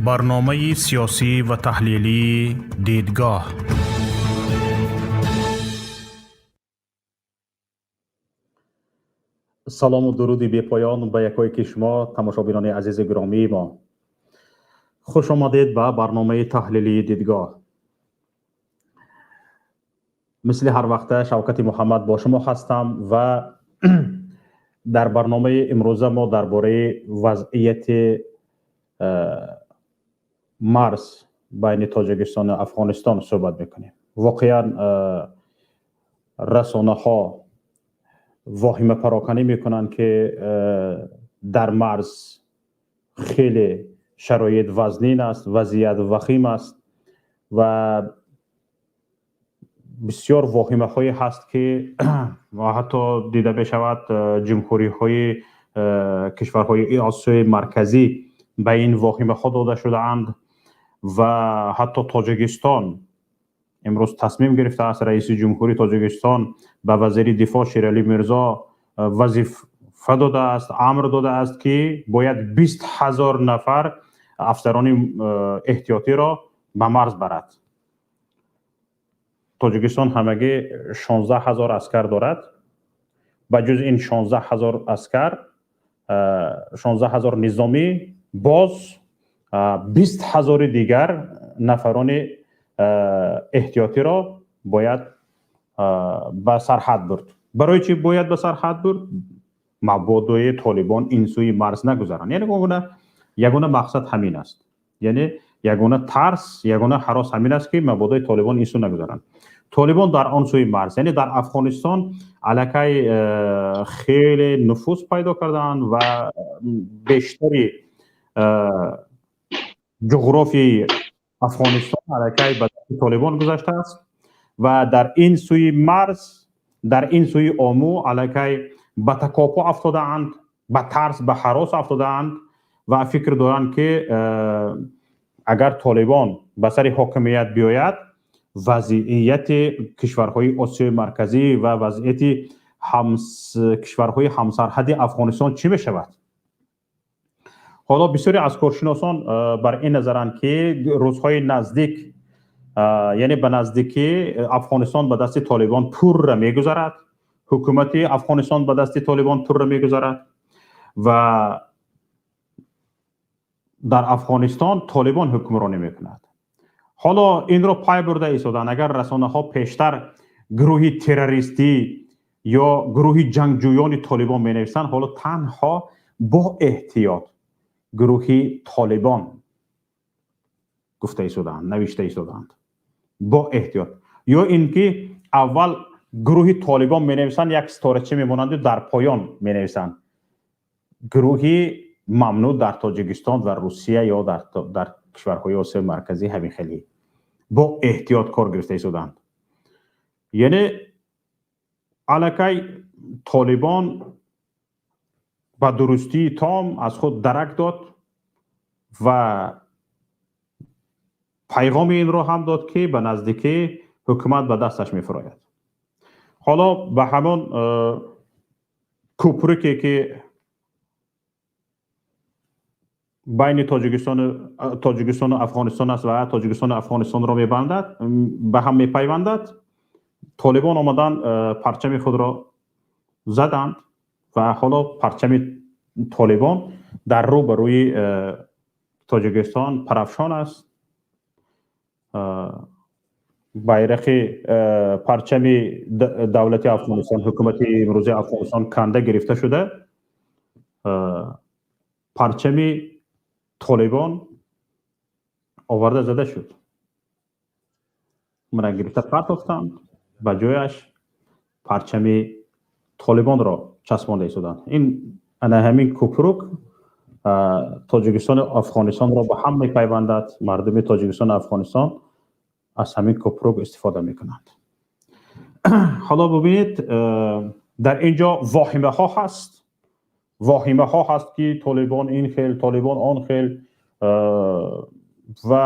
Барномаи сиёсӣ ва таҳлилии «Дидгоҳ». Салому дуруди бепоён ба якое ки шумо, тамошобинони азизи гиромии мо. Хуш омадед ба барномаи таҳлилии «Дидгоҳ». Мисли ҳар вақта, Шавкати Муҳаммад бо шумо ҳастам ва дар барномаи имрӯза мо дар бораи вазъияти марз байни Тоҷикистону Афғонистон суҳбат мекунем. Воқеан, расонаҳо воҳимапароканӣ мекунанд, ки дар марз хеле шароит вазнин аст, вазъият вахим аст ва бисёр воҳимаҳое ҳаст, ки ҳатто дида мешавад, ҷумҳуриҳои кишварҳои Осиёи Марказӣ ба ин воҳимаҳо дода шудаанд ва ҳатто Тоҷикистон имрӯз тасмим гирифтааст. Раиси ҷумҳури Тоҷикистон ба вазири дифоъ Шералӣ Мирзо вазифа додааст, амр додааст, ки бояд 20 000 нафар афсарони эҳтиётиро ба марз барад. Тоҷикистон ҳамагӣ 16 000 аскар дорад. Ба ҷуз ин 16 000 аскар, 16 000 низомӣ, боз 20 000-и дигар нафарони эҳтиётиро бояд ба сарҳад бурд. Барои чӣ бояд ба сарҳад бурд? Мабодои толибон ин сӯи марз нагузаранд. Яъне ягона мақсад ҳамин аст, яъне ягона тарс, ягона ҳарос ҳамин аст, ки мабодои толибон ин сӯ нагузаранд. Толибон дар он сӯи марз, яъне дар Афғонистон, аллакай хеле нуфуз пайдо кардаанд ва бештари ҷуғрофии Афғонистон аллакай ба дасти толибон гузаштааст ва дар ин сӯи марз, дар ин сӯи Ому аллакай ба такопӯ афтодаанд, ба тарс, ба ҳарос афтодаанд ва фикр доранд, ки агар толибон ба сари ҳокимият биёяд, вазъияти кишварҳои Осиёи Марказӣ ва вазъияти кишварҳои ҳамсарҳади Афғонистон чӣ мешавад. Ҳоло бисёре аз коршиносон бар ин назаранд, ки рӯзҳои наздик, яъне ба наздикӣ, Афғонистон ба дасти толибон пурра мегузарад, ҳукумати Афғонистон ба дасти толибон пурра мегузарад ва дар Афғонистон толибон ҳукмронӣ мекунад. Ҳоло инро пай бурда истоданд. Агар расонаҳо пештар гурӯҳи террористӣ ё гурӯҳи ҷангҷӯёни толибон менависанд, ҳоло танҳо бо эҳтиёт гурӯҳи толибон гуфта истодаанд, навишта истодаанд бо эҳтиёт. Ё ин ки аввал гурӯҳи толибон менависанд, як ситорача мемонанду дар поён менависанд гурӯҳи мамнӯъ дар Тоҷикистон ва Русия ё дар кишварҳои Осиёи Марказӣ. Ҳамин хеле бо эҳтиёт кор гирифта истодаанд. Яъне аллакай толибон ба дурустии том аз худ дарак дод ва пайғоми инро ҳам дод, ки ба наздикӣ ҳукумат ба дасташ мефурояд. Ҳоло ба ҳамон кӯпруке, ки байни Тоҷикистону Афғонистон аст ва Тоҷикистону Афғонистонро мебандад, ба ҳам мепайвандад, толибон омадан, парчами худро заданд ва ҳоло парчами толибон дар рӯ ба рӯи Тоҷикистон парафшон аст. Байрақи, парчами давлати Афғонистон, ҳукумати имрӯзаи Афғонистон канда гирифта шуда, парчами толибон оварда зада шуд. Мана, гирифта партофтанд, ба ҷояш парчами толибонро часпонда истоданд. Ин ана ҳамин кӯпрук Тоҷикистону Афғонистонро ба ҳам мепайвандад. Мардуми Тоҷикистону Афғонистон аз ҳамин кӯпрук истифода мекунанд. Ҳоло бубинед, дар ин ҷо воҳимаҳо ҳаст, воҳимаҳо ҳаст, ки толибон ин хел, толибон он хел ва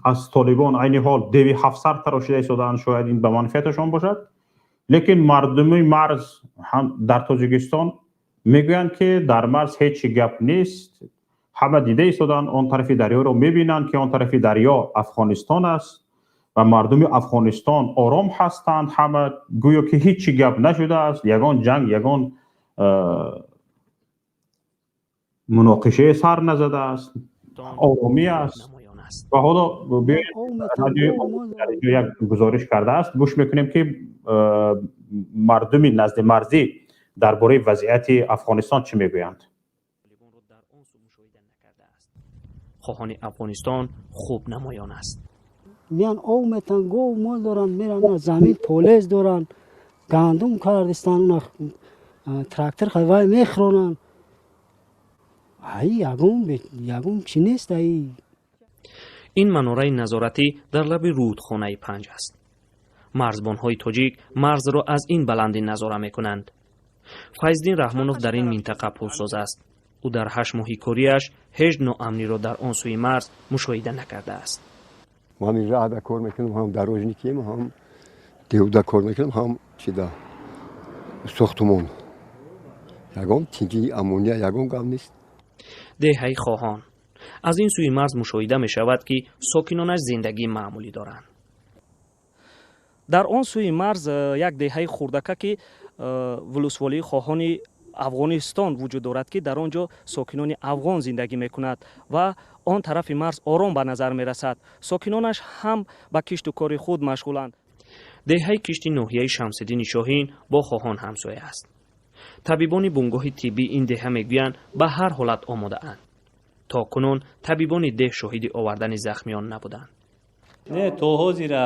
аз толибон айни ҳол деви ҳафтсар тарошида истодаанд. Шояд ин ба манфиаташон бошад, лекин мардуми марз дар Тоҷикистон мегӯянд, ки дар марз ҳеҷ гап нест. Ҳама дида истоданд, он тарафи дарёро мебинанд, ки он тарафи дарё Афғонистон аст ва мардуми Афғонистон ором ҳастанд. Ҳама гӯё ки ҳеҷ чӣ гап нашудааст, ягон ҷанг, ягон муноқишае сар назадааст, оромӣ аст. Ва ҳоло биёед, Радиои дар инҷо як гузориш кардааст, гӯш мекунем, ки мардуми назди марзӣ дар бораи вазъияти Афғонистон чӣ мегӯянд. Дар он сӯ мушоҳида накардааст. Хоҳони Афғонистон хуб намоён аст. Миян, ов метан, гов, мол доранд, меран, замин полез доранд, гандум кардистан, трактор вай мехӯронанд. Ай, ягон чӣ нест, ай. Ин манораи назоратӣ дар лаби рӯдхонаи Панҷ аст. Марзбонҳои тоҷик марзро аз ин баландӣ назора мекунанд. Файздин Раҳмонов дар ин минтақа пулсоз аст. Ӯ дар 8 моҳи кориаш ҳеҷ ноамниро дар он сӯи марз мушоҳида накардааст. Мо ҳам раҳда кор мекунем, ҳам дорожникием, ҳам деҳуда кор мекунем, ҳам чида сохтумон. Ягон тинҷи, амония, ягон гап нест. Деҳаи Хоҳон. Аз ин сӯи марз мушоҳида мешавад, ки сокинонаш зиндагии маъмулӣ доранд. Дар он сӯи марз як деҳаи хурдака, ки вулусволии Хоҳони Афғонистон вуҷуд дорад, ки дар он ҷо сокинони афғон зиндагӣ мекунад ва он тарафи марз ором ба назар мерасад. Сокинонаш ҳам ба кишту кори худ машғуланд. Деҳаи Кишти ноҳияи Шамсиддини Шоҳин бо Хоҳон ҳамсоя аст. Табибони бунгоҳи тиббии ин деҳа мегӯянд, ба ҳар ҳолат омодаанд. То кунун табибони деҳ шоҳиди овардани захмиён набуданд. Не, то ҳозира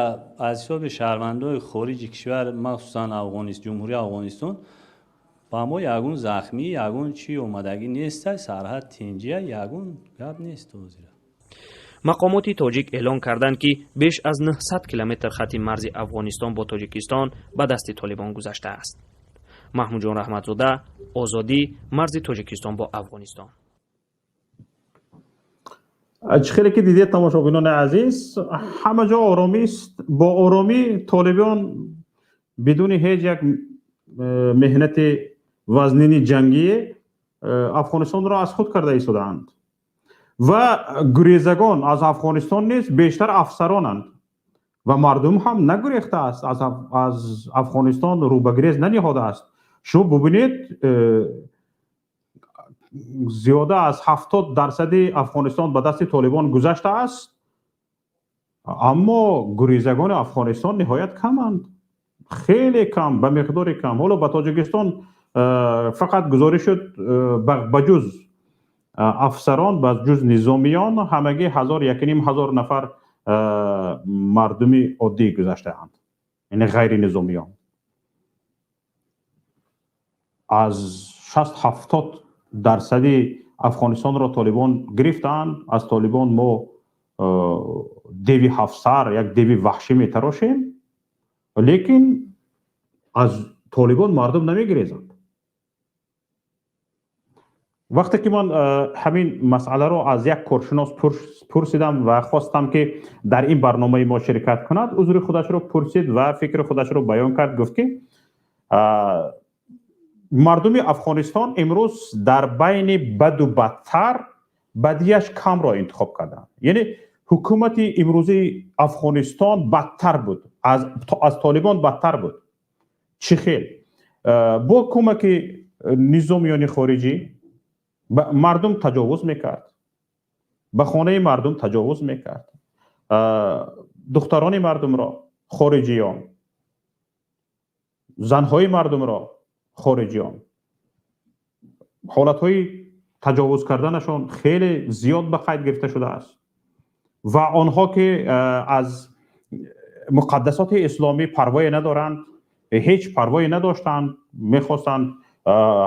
аз ҳисоби шаҳрвандои хориҷи кишвар, махсусан Ҷумҳурии Афғонистон, ба мо ягон захмӣ, ягон чӣ омадагӣ неста. Сарҳад тинҷия, ягон гап нест то ҳозира. Мақомоти тоҷик эълон карданд, ки беш аз 900 километр хати марзи Афғонистон бо Тоҷикистон ба дасти толибон гузаштааст. Маҳмудҷон Раҳматзода, Озодӣ, марзи Тоҷикистон бо Афғонистон. Чӣ хеле ки дидед, тамошобинони азиз, ҳама ҷо оромист. Бо оромӣ толибон бидуни ҳеҷ як меҳнати вазнини ҷангӣ Афғонистонро аз худ карда истодаанд ва гурезагон аз Афғонистон низ бештар афсаронанд ва мардум ҳам нагурехтааст, аз Афғонистон рӯ ба гурез наниҳодааст. Шумо бубинед, зиёда аз 70 дарсади Афғонистон ба дасти толибон гузаштааст, аммо гурезагони Афғонистон ниҳоят каманд, хеле кам, ба миқдори кам. Ҳоло ба Тоҷикистон фақат гузориш шуд, ба ҷуз афсарон, ба ҷуз низомиён, ҳамагӣ ҳазор, 1500 нафар мардуми оддӣ гузаштаанд, яъне ғайринизомиён. Аз 60-70 дарсади Афғонистонро толибон гирифтаанд. Аз толибон мо деви ҳафтсар, як деви ваҳшӣ метарошем, лекин аз толибон мардум намегирезанд. Вақте ки ман ҳамин масъаларо аз як коршинос пурсидам ва хостам, ки дар ин барномаи мо ширкат кунад, узри худашро пурсид ва фикри худашро баён кард. Гуфт, ки мардуми Афғонистон имрӯз дар байни баду бадтар бадияш камро интихоб карданд, яъне ҳукумати имрӯзии Афғонистон бадтар буд, аз толибон бадтар буд. Чӣ хел? Бо кӯмаки низомиёни хориҷӣ мардум таҷовуз мекард, ба хонаи мардум таҷовуз мекард, духтарони мардумро хориҷиён, занҳои мардумро хориҷиён. Ҳолатҳои таҷовуз карданашон хеле зиёд ба қайд гирифта шудааст ва онҳо, ки аз муқаддасоти исломӣ парвое надоранд, ҳеҷ парвое надоштанд, мехостанд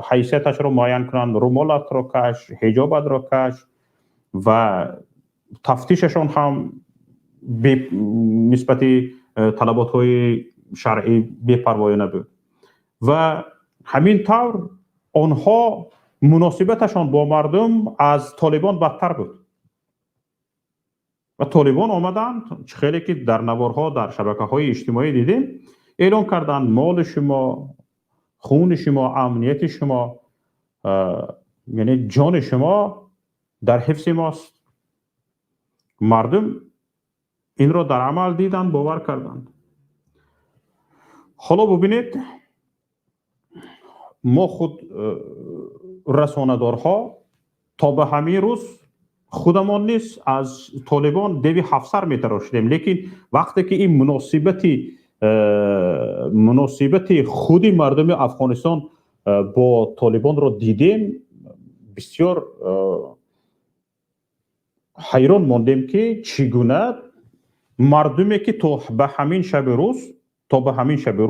ҳайсияташро муайян кунанд: румолатро каш, ҳиҷобатро каш. Ва тафтишашон ҳам нисбати талаботҳои шаръӣ бепарвоёна буд. Ва ҳамин тавр онҳо муносибаташон бо мардум аз толибон бадтар буд. Ва толибон омаданд, чӣ хеле ки дар наворҳо, дар шабакаҳои иҷтимоӣ дидем, эълон карданд: моли шумо, хуни шумо, амнияти шумо, яъне ҷони шумо Дар ҳифзи мост. Мардум инро дар амал диданд, бовар карданд. Ҳоло бубинед, мо худ расонадорҳо то ба ҳамин рӯз худамон низ аз Толибон деви ҳафтсар метарошидем, лекин вақте ки ин муносибати худи мардуми Афғонистон бо Толибонро дидем, бисёр ҳайрон мондем, ки чӣ гуна мардуме, ки то ба ҳамин шаби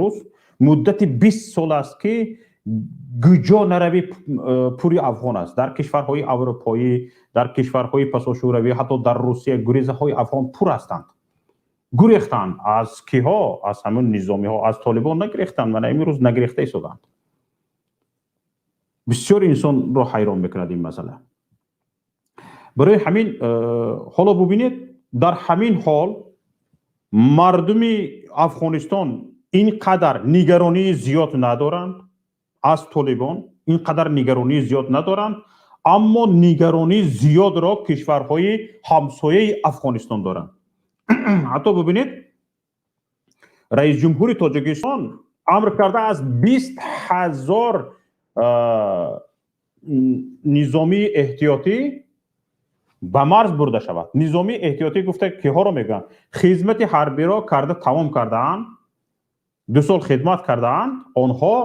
рӯз муддати 20 сол аст, ки куҷо наравӣ, пури афғон аст. Дар кишварҳои аврупоӣ, дар кишварҳои пасошӯравӣ, ҳатто дар Русия гурезаҳои афғон пур ҳастанд. Гурехтанд аз киҳо? Аз ҳамун низомиҳо, аз Толибон нагирехтанд. Мана имрӯз нагирехта истоданд. Бисёр инсонро ҳайрон мекунад ин масъала. Барои ҳамин ҳоло бубинед, дар ҳамин ҳол мардуми Афғонистон ин қадар нигаронии зиёд надоранд аз Толибон, ин қадар нигаронии зиёд надоранд, аммо нигаронии зиёдро кишварҳои ҳамсояи Афғонистон доранд. Ҳатто бубинед, раисҷумҳури Тоҷикистон амр карда аз 20 000 низомии эҳтиётӣ ба марз бурда шавад. Низомии эҳтиётӣ гуфта киҳоро мегӯянд? Хизмати ҳарбиро карда тамом кардаанд, 2 сол хидмат кардаанд, онҳо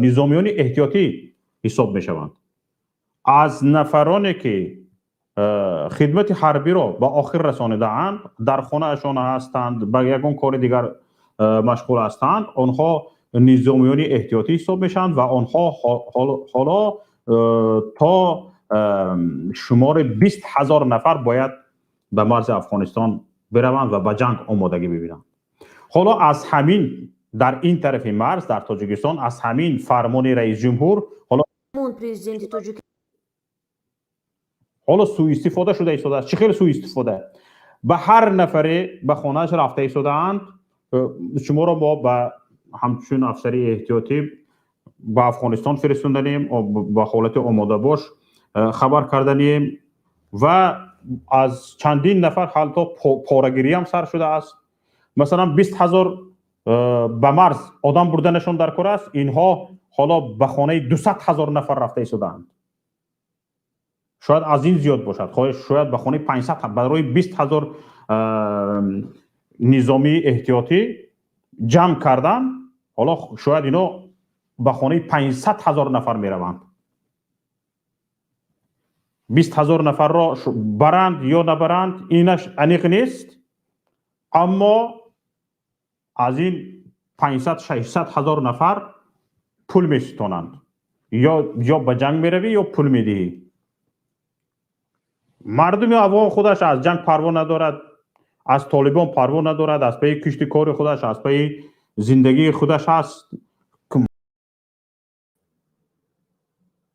низомиёни эҳтиётӣ ҳисоб мешаванд. Аз нафароне, ки хидмати ҳарбиро ба охир расонидаанд, дар хонаашон ҳастанд, ба ягон кори дигар машғул ҳастанд, онҳо низомиёни эҳтиётӣ ҳисоб мешаванд ва онҳо ҳоло то шумори 20 000 нафар бояд ба марзи Афғонистон бираванд ва ба ҷанг омодагӣ бибинанд. Ҳоло аз ҳамин дар ин тарафи марз, дар Тоҷикистон, аз ҳамин фармони раисҷумҳур ҳоло Президенти Тоҷик ҳоло сӯистифода шуда истодааст. Чӣ хел сӯистифода? Ба ҳар нафаре ба хонааш рафта истодаанд: шуморо мо ба ҳамчун афсари эҳтиётӣ ба Афғонистон фиристонданем, ба ҳолати омодабош хабар карданем. Ва аз чандин нафар ҳатто порагириам сар шудааст. Масалан, 20 000 ба марз одам бурданашон дар кор аст, инҳо ҳоло ба хонаи 200 000 нафар рафта истодаанд. Шояд аз ин зиёд бошад, шояд ба хонаи 500. Барои 20 000 низомии эҳтиётӣ ҷамъ кардан, ҳоло шояд ино ба хонаи 500 000 нафар мераванд. 20 000 нафарро баранд ё набаранд, инаш аниқ нест, аммо аз ин 500 600 000 нафар пул меситонанд. Ё ба ҷанг меравӣ, ё пул медиҳӣ. Мардуми афғон худаш аз ҷанг парво надорад, аз Толибон парво надорад, аз пайи кишти кори худаш, аз пайи зиндагии худаш ҳаст.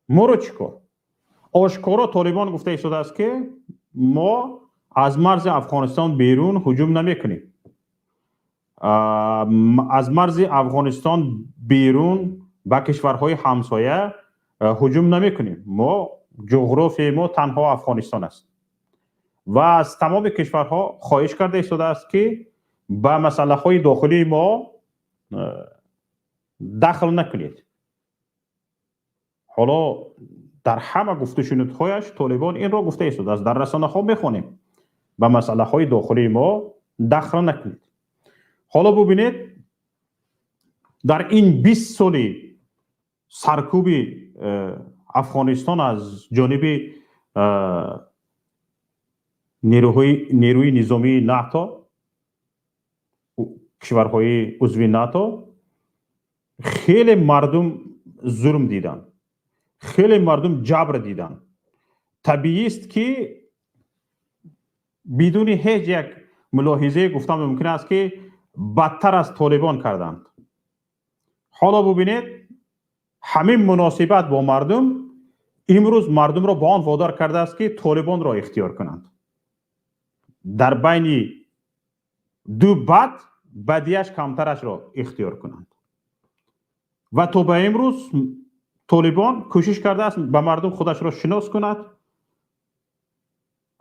Моро чӣ кор? Ошкоро Толибон гуфта истодааст, ки мо аз марзи Афғонистон берун ҳуҷум намекунем, аз марзи Афғонистон берун ба кишварҳои ҳамсоя ҳуҷум намекунем. Мо ҷуғрофияи мо танҳо Афғонистон аст. Ва аз тамоми кишварҳо хоҳиш карда истодааст, ки ба масъалаҳои дохилии мо дахл накунед. Ҳоло дар ҳама гуфтушунудҳояш Толибон инро гуфта истодааст, дар расонаҳо мехонем: ба масъалаҳои дохилии мо дахл накунед. Ҳоло бубинед, дар ин 20 соли саркӯби Афғонистон аз ҷониби нерӯи низомии НАТО, кишварҳои узви НАТО, хеле мардум зулм диданд, хеле мардум ҷабр диданд. Табиист, ки бидуни ҳеҷ як мулоҳизае гуфтан мумкин аст, ки бадтар аз Толибон карданд. Ҳоло бубинед, ҳамин муносибат бо мардум имрӯз мардумро ба он водор кардааст, ки Толибонро ихтиёр кунанд. Дар байни ду бад бадияш камтарашро ихтиёр кунанд. Ва то ба имрӯз Толибон кӯшиш кардааст ба мардум худашро шинос кунад.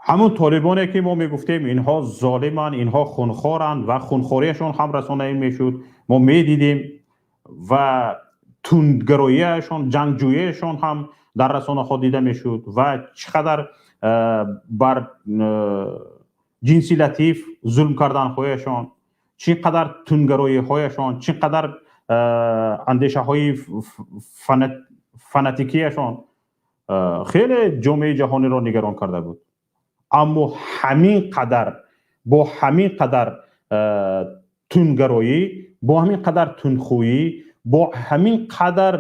Ҳамон толибоне ки мо мегуфтем, инҳо золиманд, инҳо хунхоранд ва хунхориашон ҳам расонаӣ мешуд, мо медидем, ва тундгароияшон, ҷангҷӯяшон ҳам дар расонаҳо дида мешуд, ва чӣ қадар бар ҷинси латиф зулм карданҳояшон, чӣ қадар тундгароиҳояшон, чӣ қадар андешаҳои фанатикияшон хеле ҷомеаи ҷаҳониро нигарон карда буд. Аммо ҳамин қадар, бо ҳамин қадар тундгароӣ, бо ҳамин қадар тундхӯӣ, бо ҳамин қадар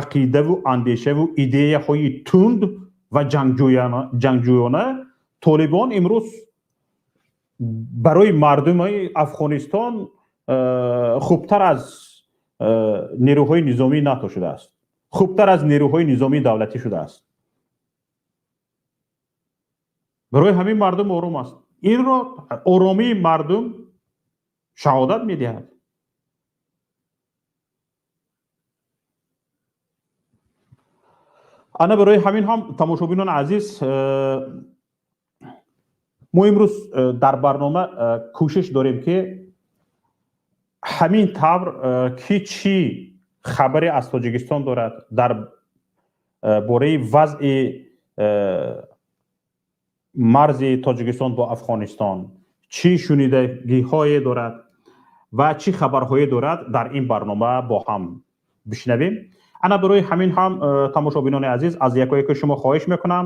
ақидаву андешаву идеяҳои тунд ва ҷангҷӯёна Толибон имрӯз барои мардуми Афғонистон хубтар аз нерӯҳои низомии НАТО шудааст, хубтар аз нерӯҳои низомии давлатӣ шудааст. Барои ҳамин мардум ором аст. Инро оромии мардум шаҳодат медиҳад. Ана барои ҳамин ҳам, тамошобинони азиз, мо имрӯз дар барнома кӯшиш дорем, ки ҳамин тавр ки чӣ хабаре аз Тоҷикистон дорад дар бораи вазъи марзи Тоҷикистон бо Афғонистон, чӣ шунидагиҳое дорад ва чӣ хабарҳое дорад, дар ин барнома бо ҳам бишнавем. Ана барои ҳамин ҳам, тамошобинони азиз, аз якояки шумо хоҳиш мекунам,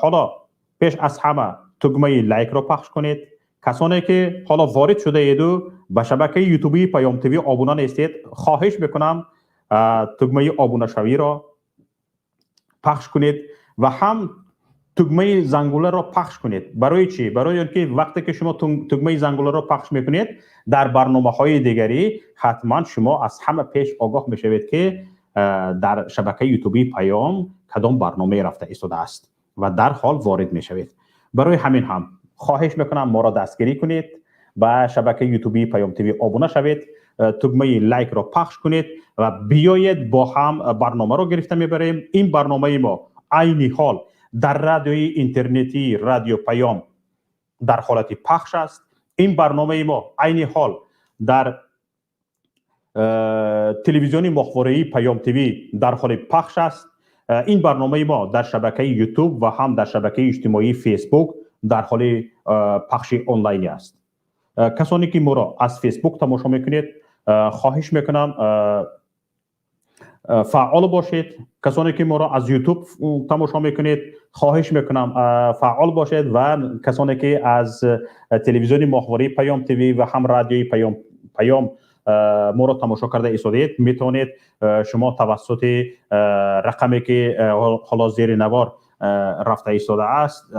ҳоло пеш аз ҳама тугмаи лайкро пахш кунед. Касоне ки ҳоло ворид шудаеду ба шабакаи ютубии Паём ТВ обуна нестед, хоҳиш мекунам, тугмаи обунашавиро пахш кунед ва ҳам тугмаи зангуларо пахш кунед. Барои чӣ? Барои он ки вақте ки шумо тугмаи зангуларо пахш мекунед, дар барномаҳои дигарӣ ҳатман шумо аз ҳама пеш огоҳ мешавед, ки дар шабакаи ютубии Паём кадом барномае рафта истодааст, ва дарҳол ворид мешавед. Барои ҳамин ҳам хоҳиш мекунам, моро дастгирӣ кунед, ба шабакаи ютубии Паём ТВ обуна шавед, тугмаи лайкро пахш кунед ва биёед, бо ҳам барномаро гирифта мебарем. Ин барномаи мо айни ҳол дар радиои интернетии Радио Паём дар ҳолати пахш аст. Ин барномаи мо айни ҳол дар телевизиони моҳвораии Паём ТВ дар ҳоли пахш аст. Ин барномаи мо дар шабакаи Ютуб ва ҳам дар шабакаи иҷтимоии Фейсбук дар ҳоли пахши онлайнӣ аст. Касоне ки моро аз Фейсбук тамошо мекунед, хоҳиш мекунам, фаъол бошед. Касоне ки моро аз Ютуб тамошо мекунед, хоҳиш мекунам, фаъол бошед, ва касоне ки аз телевизиони моҳвораи Паём ТВ ва ҳам радиои Паём моро тамошо карда истодаед, метавонед шумо тавассути рақаме ки ҳоло зери навор рафта истодааст,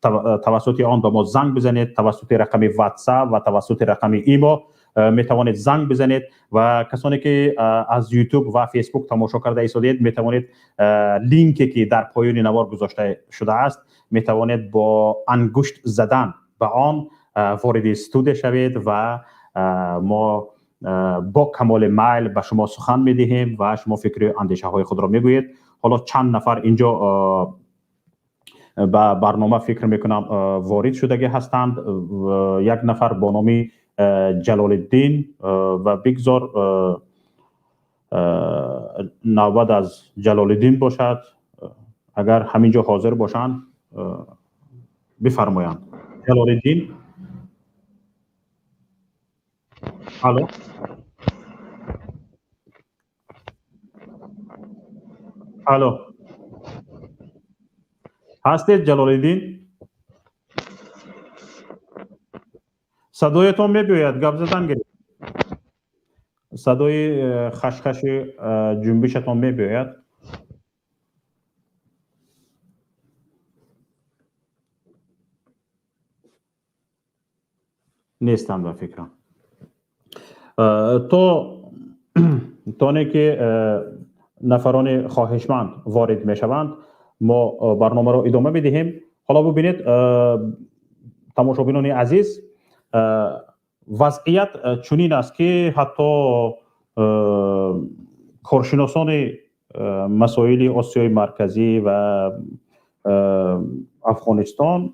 тавассути он ба мо занг бизанед. Тавассути рақами WhatsApp ва тавассути рақами Имо метавонед занг бизанед. Ва касоне ки аз Ютуб ва Фейсбук тамошо карда истодаед, метавонед линке ки дар поёни навор гузошта шудааст, метавонед бо ангушт задан ба он вориди студия шавед ва мо бо камоли майл ба шумо сухан медиҳем ва шумо фикри андешаҳои худро мегӯед. Ҳоло чанд нафар инҷо ба барнома, фикр мекунам, ворид шудагӣ ҳастанд. Як нафар бо номи Ҷалолиддин, ва бигзор навбат аз Ҷалолиддин бошад. Агар ҳамин ҷо ҳозир бошанд, бифармоянд. Ҷалолиддин, алло, алло, ҳастед, Ҷалолиддин? Садоятон мебиёяд, гап задан гиред. Садои хашхаши ҷунбишатон мебиёяд. Нестанд, ба фикрам. То оне ки нафарони хоҳишманд ворид мешаванд, мо барномаро идома медиҳем. Ҳоло бубинед, тамошобинони азиз, вазъият чунин аст, ки ҳатто коршиносони масоили Осиёи Марказӣ ва Афғонистон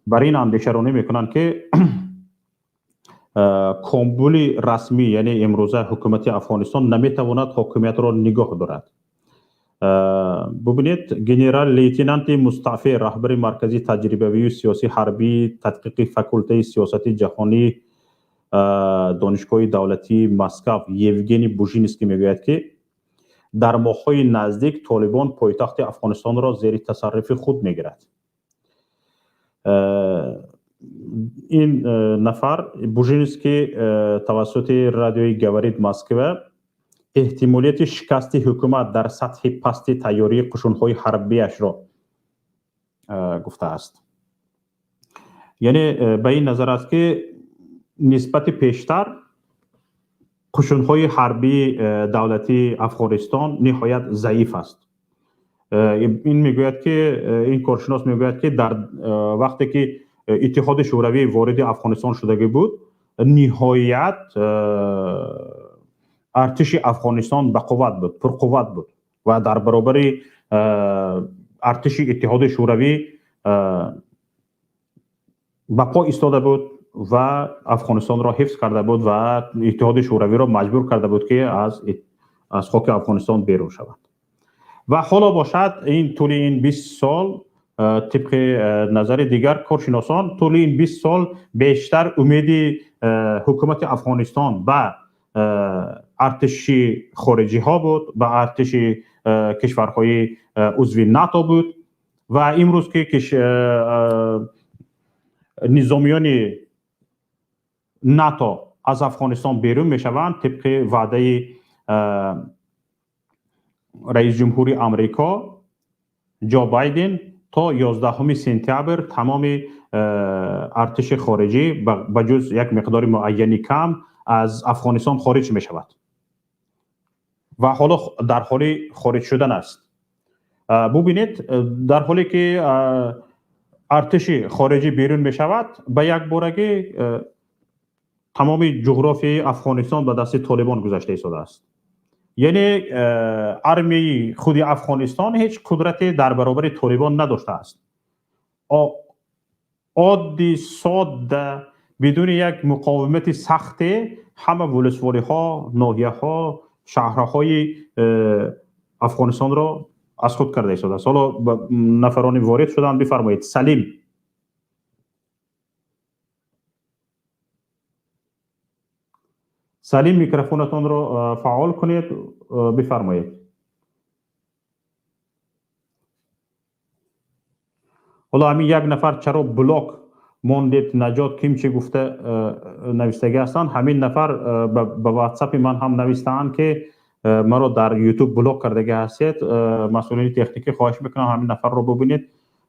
бар ин андешаронӣ мекунанд, ки Кобули расмӣ, яъне имрӯза ҳукумати Афғонистон, наметавонад ҳокимиятро нигоҳ дорад. Бубинед, генерал-лейтенанти мустаъфӣ, раҳбари Маркази таҷрибавию сиёсӣ ҳарбии тадқиқи факултаи сиёсати ҷаҳонии Донишгоҳи давлатии Москав Евгений Бужинский мегӯяд, ки дар моҳҳои наздик Толибон пойтахти Афғонистонро зери тасарруфи худ мегирад. Ин нафар, Бужинский, тавассути радиои «Говорит Москва» эҳтимолияти шикасти ҳукумат дар сатҳи пасти тайёрии қушунҳои ҳарбияшро гуфтааст. Яъне ба ин назар аст, ки нисбати пештар қушунҳои ҳарбии давлатии Афғонистон ниҳоят заиф аст. Ин мегӯяд, ки ин коршинос мегӯяд, ки дар вақте ки Иттиҳоди Шӯравӣ вориди Афғонистон шудагӣ буд, ниҳоят артиши Афғонистон бақувват буд, пурқувват буд ва дар баробари артиши Иттиҳоди Шӯравӣ ба по истода буд ва Афғонистонро ҳифз карда буд ва Иттиҳоди Шӯравиро маҷбур карда буд, ки аз хоки Афғонистон берун шавад. Ва ҳоло бошад, ин тӯли ин 20 сол, тибқи назари дигар коршиносон, тӯли ин 20 сол бештар умеди ҳукумати Афғонистон ба артиши хориҷиҳо буд, ба артиши кишварҳои узви НАТО буд. Ва имрӯз ки низомиёни НАТО аз Афғонистон берун мешаванд, тибқи ваъдаи раисҷумҳури Амрико Ҷо Байден, то 11 сентябр тамоми артиши хориҷӣ ба ҷуз як миқдори муайяни кам аз Афғонистон хориҷ мешавад ва ҳоло дар ҳоли хориҷ шудан аст. Бубинед, дар ҳоле ки артиши хориҷӣ берун мешавад, ба якборагӣ тамоми ҷуғрофияи Афғонистон ба дасти Толибон гузашта истодааст. Яъне армияи худи Афғонистон ҳеҷ қудрате дар баробари Толибон надоштааст. Оддӣ содда, бидуни як муқовимати сахте, ҳама вулусволиҳо, ноҳияҳо, шаҳрҳои Афғонистонро аз худ карда истодааст. Ҳоло нафароне ворид шуданд. Бифармоед, Салим. Салим, микрофонатонро фаъол кунед, бифармоед. Ҳоло ҳамин як нафар «Чаро блок мондед, наҷот ким чӣ?» гуфта навистагӣ ҳастанд. Ҳамин нафар ба ватсапи ман ҳам навистаанд, ки маро дар Ютуб блок кардагӣ ҳастед. Масъулини техникӣ, хоҳиш мекунам, ҳамин нафарро бубинед,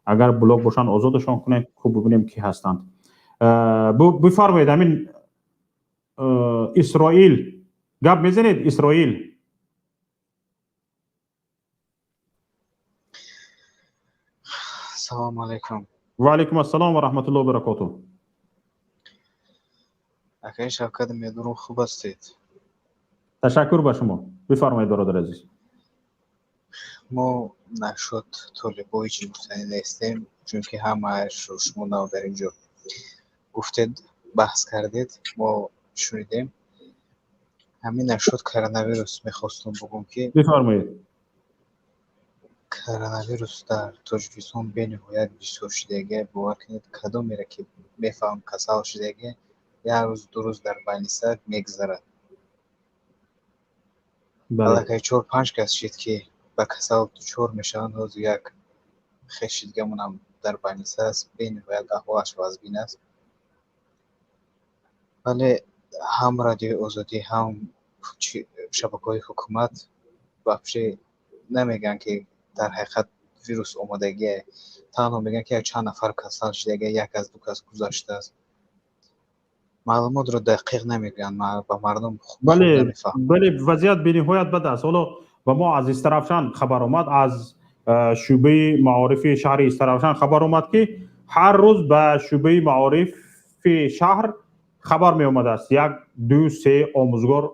агар блок бошанд, озодашон кунед. Хуб, бубинем, ки ҳастанд. Бифармоед, ҳамин Исроил гап мезанед, Исроил. Салому алайкум. Ва алайкум ассалом ва раҳматуллоҳи ва баракотуҳ. Акаи Шавкат, медурум, хуб ҳастед? Ташаккур ба шумо. Бифармоед, бародари азиз. Мо нашуд толибо ҳеҷ гуфтанӣ нестем, чунки ҳамаашро шумо нав дар ин ҷо гуфтед, баҳс кардед, мо шунидем. Ҳамин нашуд коронавирус мехостум бугум, ки Бифармоед. коронавирус дар Тоҷикистон бениҳоят бисёр шудагия. Бовар кунед, кадомеро ки мефаҳмам, касал шудагия, як рӯз, 2 рӯз дар больница мегузарад. Аллакай чор панҷ кас шид, ки ба касал дучор мешаванд. Ҳозир як хеши дигамонам дар больница аст, бениҳоят аҳволаш вазбин аст. Вале ҳам Радиои Озодӣ, ҳам шабакаҳои ҳукумат вообще намегӯянд, ки дар ҳақиқат вирус омодагие. Танҳо мегӯянд, ки чанд нафар касал шудагия, як аз ду кас гузаштааст. Маълумотро дақиқ намегӯянд ба мардум. Бале, бале, вазъият бениҳоят бад аст. Ҳоло ба мо аз Истаравшан хабар омад, аз шӯъбаи маорифи шаҳри Истаравшан хабар омад, ки ҳар рӯз ба шӯъбаи маорифи шаҳр хабар меомадааст: як, ду, се омӯзгор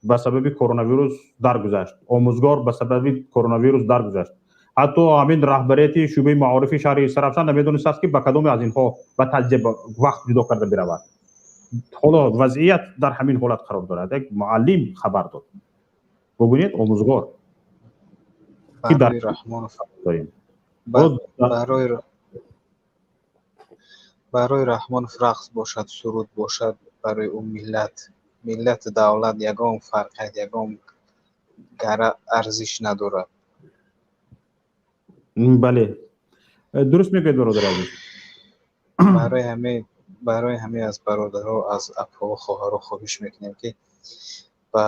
ба сабаби коронавирус даргузашт, омӯзгор ба сабаби коронавирус даргузашт. Ҳатто ҳамин раҳбарияти шӯъбаи маорифи шаҳри Истаравшан намедонистааст, ки ба кадоме аз инҳо ба таҷзия вақт ҷудо карда биравад. Ҳоло вазъият дар ҳамин ҳолат қарор дорад. Як муаллим хабар дод. Бубинед, омӯзгор ки дар дорем. Барои Раҳмонов рақс бошад, суруд бошад, барои ӯ миллату давлат ягон фарқият, ягон гара арзиш надорад. Бале, дуруст мегӯед, бародари азиз. Барои ҳамин аз бародаро, аз апҳо, хоҳаро хоҳиш мекунем, ки ба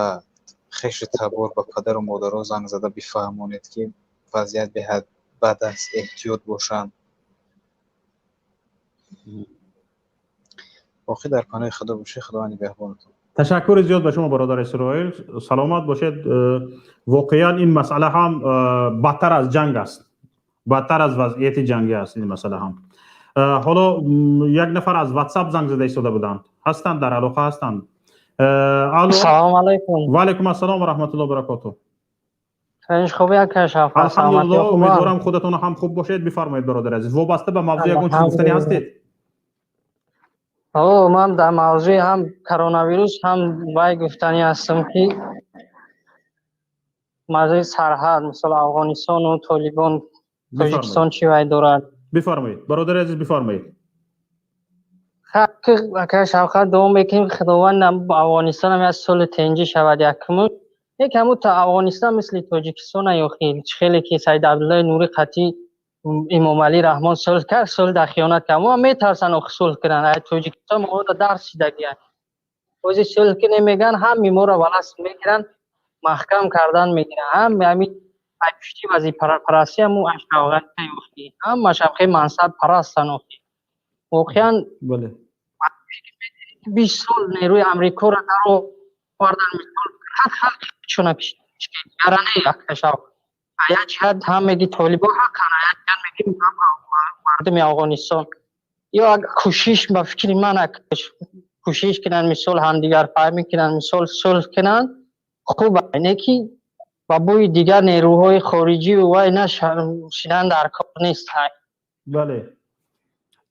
хешу табор, ба падару модаро занг зада бифаҳмонед, ки вазъият беҳад бад аст, эҳтиёт бошанд. Боқӣ дар паноҳи Худо бошед, Худованд нигаҳбонатон. Ташаккури зиёд ба шумо, бародар Исроил, саломат бошед. Воқеан, ин масъала ҳам бадтар аз ҷанг аст, бадтар аз вазъияти ҷангӣ аст ин масъала ҳам. Ҳоло як нафар аз Ватсап занг зада истода буданд, ҳастанд, дар алоқа ҳастанд. Алло. Салом алайкум. Ва алайкум ассалом ва раҳматуллоҳи баракотуҳ. Хеле хуб, ака Шавқат? Алҳамдулиллоҳ, умедворам, худатон ҳам хуб бошед. Бифармоед, бародари азиз, вобаста ба мавзӯъ ягон чиз гуфтанӣ ҳастед? О, ман дар мавзӯи ҳам коронавирус, ҳам вай гуфтанӣ ҳастам, ки мавзӯи сарҳад, мисол, Афғонистону Толибон, Тоҷикистон чӣ вай дорад. Бифармоед, бародари азиз, бифармоед. Ака Шавқат, дуо мекунем, Худованд Афғонистонам як сулҳу тинҷӣ шавад. Якуму як ҳаму та Афғонистон мисли Тоҷикистон ё хеле ки Саид Абдуллои Нури қатӣ Имомалӣ Раҳмон сулҳ кард, сулҳ дар хиёнат кард. Мо метарсанд охи сулҳ кунанд. Ай Тоҷикистон моро дарс шидагиянд. Ози сулҳ кунем мегӯянд, ҳами моро валаст мегиранд, маҳкам кардан мегиранд. Ҳами ҳами ай пушти вазифапарастӣ, ҳаму ашқавғати, ҳамаш ҳам хеле мансабпарастанд охи. Воқеан, 20 сол нерӯи Амрикоро даровардан, мисол, халқ чуна гаране, акашав. Як ҷиҳат ҳам меги толибо ҳаққан, як ҷиҳат меги мардуми Афғонистон. Ё кӯшиш, ба фикри ман, кӯшиш кунанд, мисол, ҳамдигарфаҳмӣ кунанд, мисол, сулҳ кунанд, хуб, не ки ба бӯи дигар нерӯҳои хориҷӣ вай нашидан дар кор нест. Бале,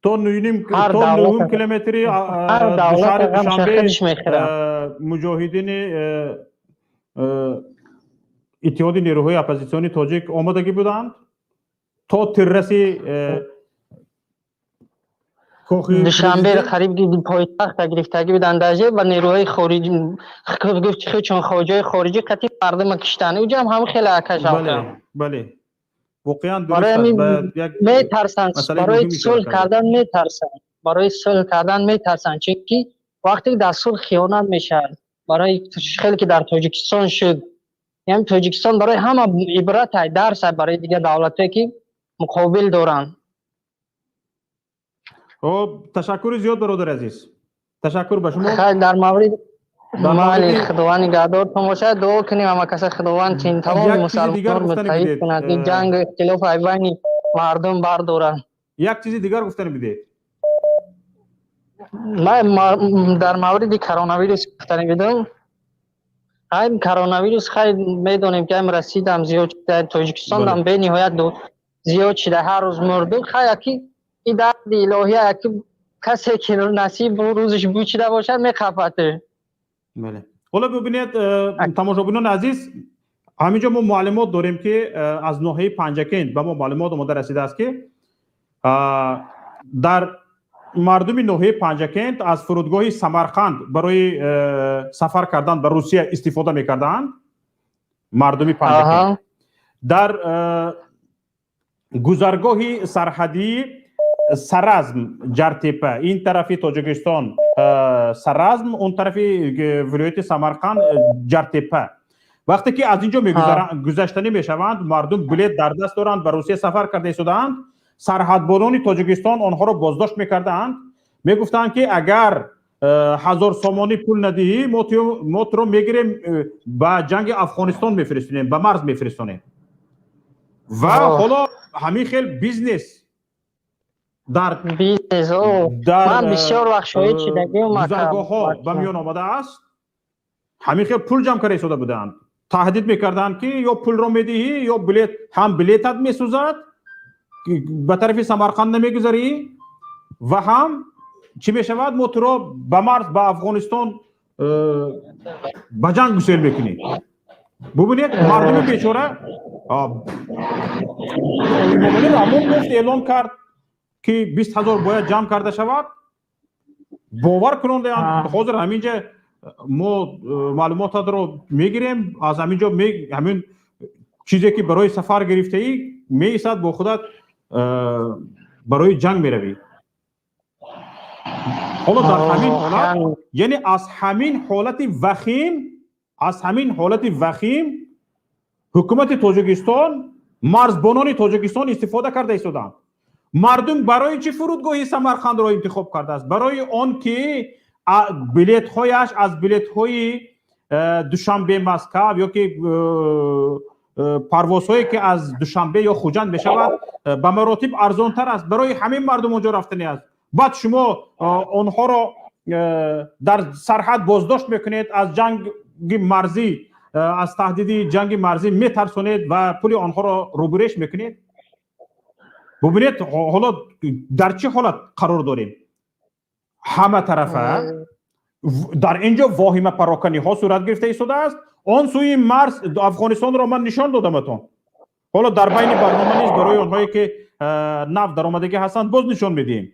то 9,5 километри шаҳри Душанбе муҷоҳидини Иттиҳоди нерӯҳои оппозитсиони тоҷик омодагӣ буданд то тирраси кохи Душанбе қариб пойтахта гирифтагӣ буданд даже ба нерӯҳои хориҷӣ. Гуфт, чун хоҷаи хориҷӣ қатъи мардума киштанд, уҷа ҳам ҳам хеле, ака. Бале, воқеан. Метарсанд, барои сулҳ кардан метарсанд, барои сулҳ кардан метарсанд, чунки вақте дар сулҳ хиёнат мешавад, барои хеле ки дар Тоҷикистон шуд, яъне Тоҷикистон барои ҳама ибрат, дарс барои дигар давлатҳое ки муқобил доранд. Хуб, ташаккури зиёд, бародари азиз, ташаккур ба шумо. Дар маврид майли, Худованд нигаҳдортон бошад. Дуо кунем ҳама каса, Худованд чин тамоми мусалмонро муттаҳид кунад, ин ҷангу ихтилоф ай байни мардум бардорад. Як чизи дигар гуфтани бидед. Ман дар мавриди коронавирус гуфтани бидам. Ай коронавирус, хай, медонем, ки ам расидам зиёд шуда, Тоҷикистонам бениҳоят зиёд шуда, ҳар рӯз мурдум. Хай, яки и дарди илоҳия, яки касе ки насиб рӯзиш бучида бошад, мехафад. Бале, ҳоло бибинед, тамошобинони азиз, ҳамин ҷо мо маълумот дорем, ки аз ноҳияи Панҷакент ба мо маълумот омода расидааст, ки дар мардуми ноҳияи Панҷакент аз фурудгоҳи Самарқанд барои сафар кардан ба Русия истифода мекардаанд. Мардуми Панҷакент дар гузаргоҳи сарҳадии Саразм Ҷартепа, ин тарафи Тоҷикистон Саразм, он тарафи вилояти Самарқанд Ҷартепа, вақте ки аз ин ҷо гузаштанӣ мешаванд, мардум билет дар даст доранд, ба Русия сафар карда истодаанд, сарҳадбонони Тоҷикистон онҳоро боздошт мекардаанд, мегуфтанд, ки агар 1000 сомонӣ пул надиҳӣ, мо туро мегирем, ба ҷанги Афғонистон мефиристонем, ба марз мефиристонем. Ва ҳоло ҳамин хел бизнес дар Ман бисёр вақт шоҳид шудагиам. Гузаргоҳҳо ба миён омадааст. Ҳамин хел пул ҷамъ карда истода буданд. Таҳдид мекарданд, ки ё пулро медиҳӣ, ё билет ҳам билетат месӯзад, ба тарафи Самарқанд намегузарӣ, ва ҳам чӣ мешавад, мо туро ба марз, ба Афғонистон ба ҷанг гусел мекунем. Бубинед, мардуми бечора. Эмомалӣ Раҳмон гуфт, эълон кард, ки 20 000 бояд ҷамъ карда шавад. Бовар кунондаанд, ҳозир ҳаминҷа мо маълумотатро мегирем, аз ҳамин ҷо ҳамин чизе, ки барои сафар гирифтаӣ, меистад бо худат, барои ҷанг меравӣ. Ҳоло дар ҳамин ҳолат, яъне аз ҳамин ҳолати вахим, аз ҳамин ҳолати вахим ҳукумати Тоҷикистон, марзбонони Тоҷикистон истифода карда истодаанд. Мардум барои чӣ фурудгоҳи Самарқандро интихоб кардааст? Барои он ки билетҳояш аз билетҳои Душанбе Москав ё ки парвозҳое, ки аз Душанбе ё Хуҷанд мешавад, ба маротиб арзонтар аст. Барои ҳамин мардум онҷо рафтани аст. Баъд шумо онҳоро дар сарҳад боздошт мекунед, аз ҷанги марзӣ, аз таҳдиди ҷанги марзӣ метарсонед ва пули онҳоро рӯбуреш мекунед. Бубинед, ҳоло дар чӣ ҳолат қарор дорем. Ҳама тарафа дар ин ҷо воҳимапароканиҳо сурат гирифта истодааст. Он сӯи марз, Афғонистонро ман нишон додаматон. Ҳоло дар байни барнома низ барои онҳое, ки нав даромадагӣ ҳастанд, боз нишон медиҳем.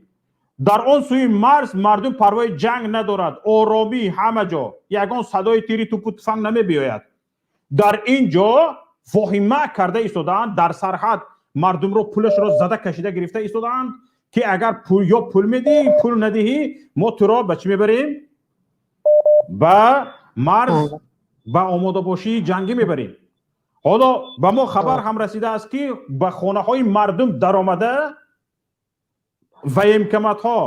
Дар он сӯи марз мардум парвои ҷанг надорад, оромӣ ҳама ҷо, ягон садои тири тупу туфанг намебиёяд. Дар ин ҷо воҳима карда истодаанд, дар сарҳад мардумро пулашро зада кашида гирифта истодаанд, ки агар пул ё пул медиҳӣ, пул надиҳӣ, мо туро ба чӣ мебарем? Ба марз, ба омодабошии ҷангӣ мебарем. Ҳоло ба мо хабар ҳам расидааст, ки ба хонаҳои мардум даромада, военкоматҳо,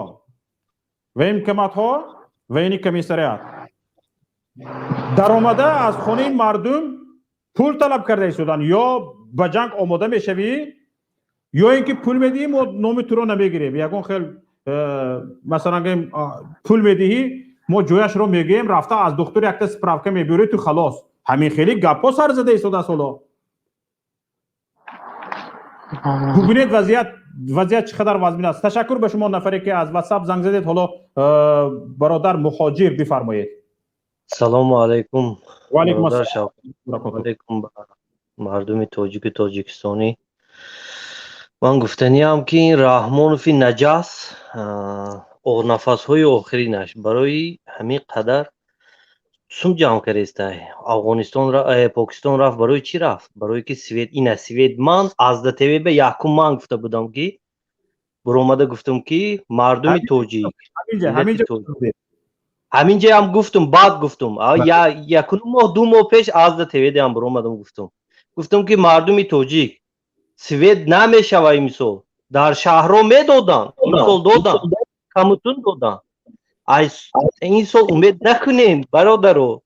военный комиссариат даромада, аз хонаи мардум пул талаб карда истоданд: ё ба ҷанг омода мешавӣ, ё ин ки пул медиҳӣ, мо номи туро намегирем. Ягон хел масалан гӯем, пул медиҳӣ, мо ҷояшро мегӯем, рафта аз духтур якта справка мебиёрӣ, ту халос. Ҳамин хели гапҳо сар зада истодааст. Ҳоло бубинед, вазъият чӣ қадар вазмин аст. Ташаккур ба шумо, нафаре, ки аз Ватсап занг задед. Ҳоло бародар Муҳоҷир, бифармоед. Салому алайкум. Ваалайкум ассалом. Алайкум ба мардуми тоҷику тоҷикистонӣ. Ман гуфтаниам, ки ин Раҳмонови наҷас нафасҳои охиринаш барои ҳамин қадар сум ҷамъ кардестай. Афғонистон, Покистон рафт. Барои чӣ рафт? Барое ки свет ина свет. Ман аз ДТВ якум ман гуфта будам, ки буромада гуфтам, ки мардуми тоҷик, ҳаминҷаам гуфтум, баъд гуфтум, якуним моҳ, 2 моҳ пеш аз ДТВ буромадам, гуфтум, ки мардуми тоҷик, свет намешава. Имсол дар шаҳрҳо медоданд, имсол доданд, камутун доданд. Ин сол умед накунем, бародаро,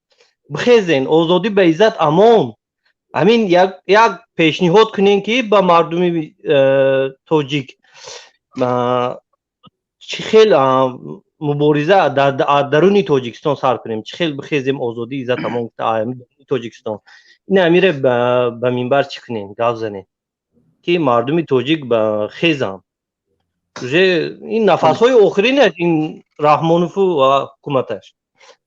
бихезен, озодӣ ба иззат амон. Ҳамин як пешниҳод кунем, ки ба мардуми тоҷик чӣ хел мубориза дар даруни Тоҷикистон сар кунем, чӣ хел бихезем, озодӣ, иззат амон Тоҷикистон. Ин амире ба минбар чӣ кунем, гап занем, ки мардуми тоҷик хезанд. Уже ин нафасҳои охиринаш ин Раҳмонову ҳукуматаш.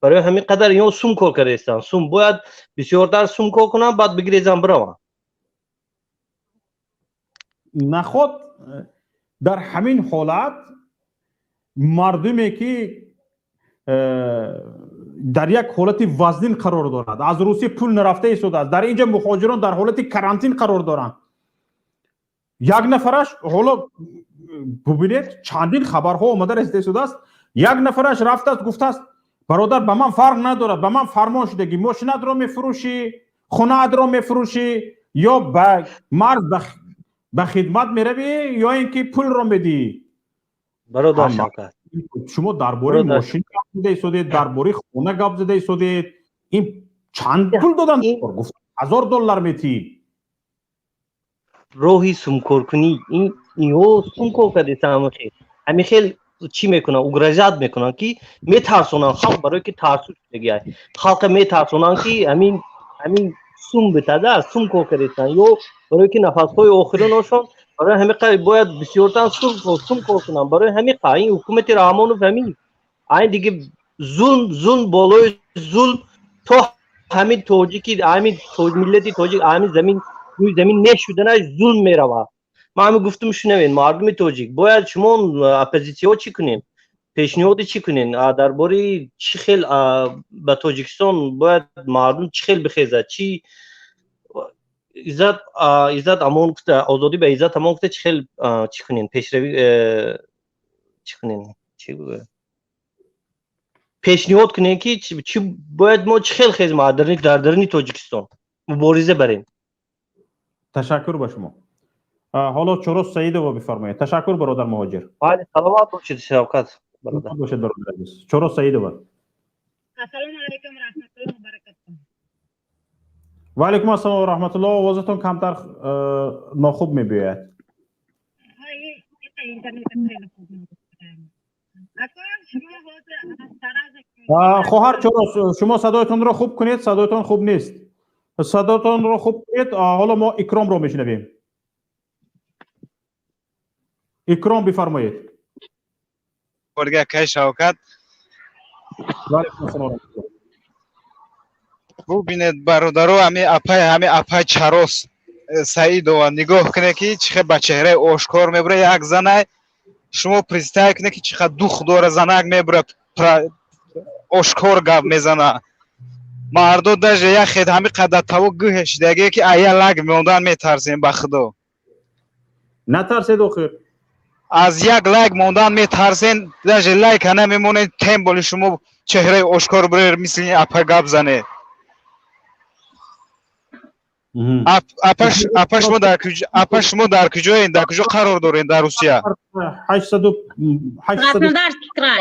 Барои ҳамин қадар ино сум кор кардаистанд. Сум бояд бисёртар сум кор кунанд, баъд бигирезанд, бираванд. Наход дар ҳамин ҳолат мардуме, ки дар як ҳолати вазнин қарор дорад, аз Русия пул нарафта истодааст, дар инҷа муҳоҷирон дар ҳолати карантин қарор доранд. Як нафараш, ҳоло бубинед, чандин хабарҳо омада расида истодааст, як нафараш рафтааст, гуфтааст: «Бародар, ба ман фарқ надорад, ба ман фармон шудагӣ, мошинатро мефурӯшӣ, хонаатро мефурӯшӣ, ё ба марз ба хидмат меравӣ, ё ин ки пулро медиҳӣ». Бародар Шавкат. Шумо дар бораи мошин гап зада истодед, дар бораи хона гап зада истодед. Ин чанд пул додан? Гуфт, 1000 доллар метиҳӣ. Роҳи сумкоркунӣ ин инҳо сумкор кардеста. Ҳамин хел чӣ мекунанд? Угрожать мекунанд, ки метарсонанд халқ, барое ки тарсу шудагиай. Халқа метарсонанд, ки ҳамин Сум битада сум кор кардистан ё барои ки нафасҳои охириношон, барои ҳамин бояд бисёртар сум кор кунанд. Барои ҳамин ин ҳукумати Раҳмонов ҳамин айн диги зулм, зулм болои зулм, то ҳамин тоҷики, ҳамин миллати тоҷик ҳамин замин, рӯи замин нешуданаш зулм меравад. Ман ҳамин гуфтум, шунавед, мардуми тоҷик, бояд шумо оппозитсияҳо чӣ кунем, пешниҳоди чӣ кунен дар бораи чӣ хел ба Тоҷикистон бояд мардум чӣ хел бихезад, чӣ иззат, иззат амон гуфта, озодӣ ба иззат амон гуфта, чӣ хел чӣ кунен, пешравӣ чӣ кунен, чӣ пешниҳод кунем, ки чӣ бояд мо чӣ хел хезем дар даруни Тоҷикистон мубориза барем. Ташаккур ба шумо. Ҳоло Чорос Саидова бифармоед. Ташаккур, бародар муҳоҷир. Бале, саломат бошед, Шавкат. Бошед, бародар азиз. Чорос Саидова. Ассалому алайкум ва раҳматуллоҳи ва баракатуҳ. Ва алайкум ассалом ва раҳматуллоҳ. Овозатон камтар нохуб мебиёяд. Интернет хеле хуб. Хоҳар Чорос, шумо садоятонро хуб кунед, садоятон хуб нест, садоятонро хуб кунед. Ҳоло мо Икромро мешунавем. Икром, бифармоед. Акай Шавкат, бубинед, бародаро, ҳами апай Чарос Саидова нигоҳ кунед, ки чӣ хел ба чеҳраи ошкор мебура. Як занай, шумо представь кунед, ки чӣ қадр дух дора занак, мебура, ошкор гап мезана. Мардо даже як хед ҳами қадар таво гӯҳе шидагие, ки ая лайк мондан метарсем, ба худо. Натарсед охир. Аз як лайк мондан метарсен, даже лайка намемонед, тем более шумо чеҳраи ошкор бурер, мисли апа гап занед. Апа, шумо дар куҷоед, дар куҷо қарор доред дар Русия? Краснодарский край.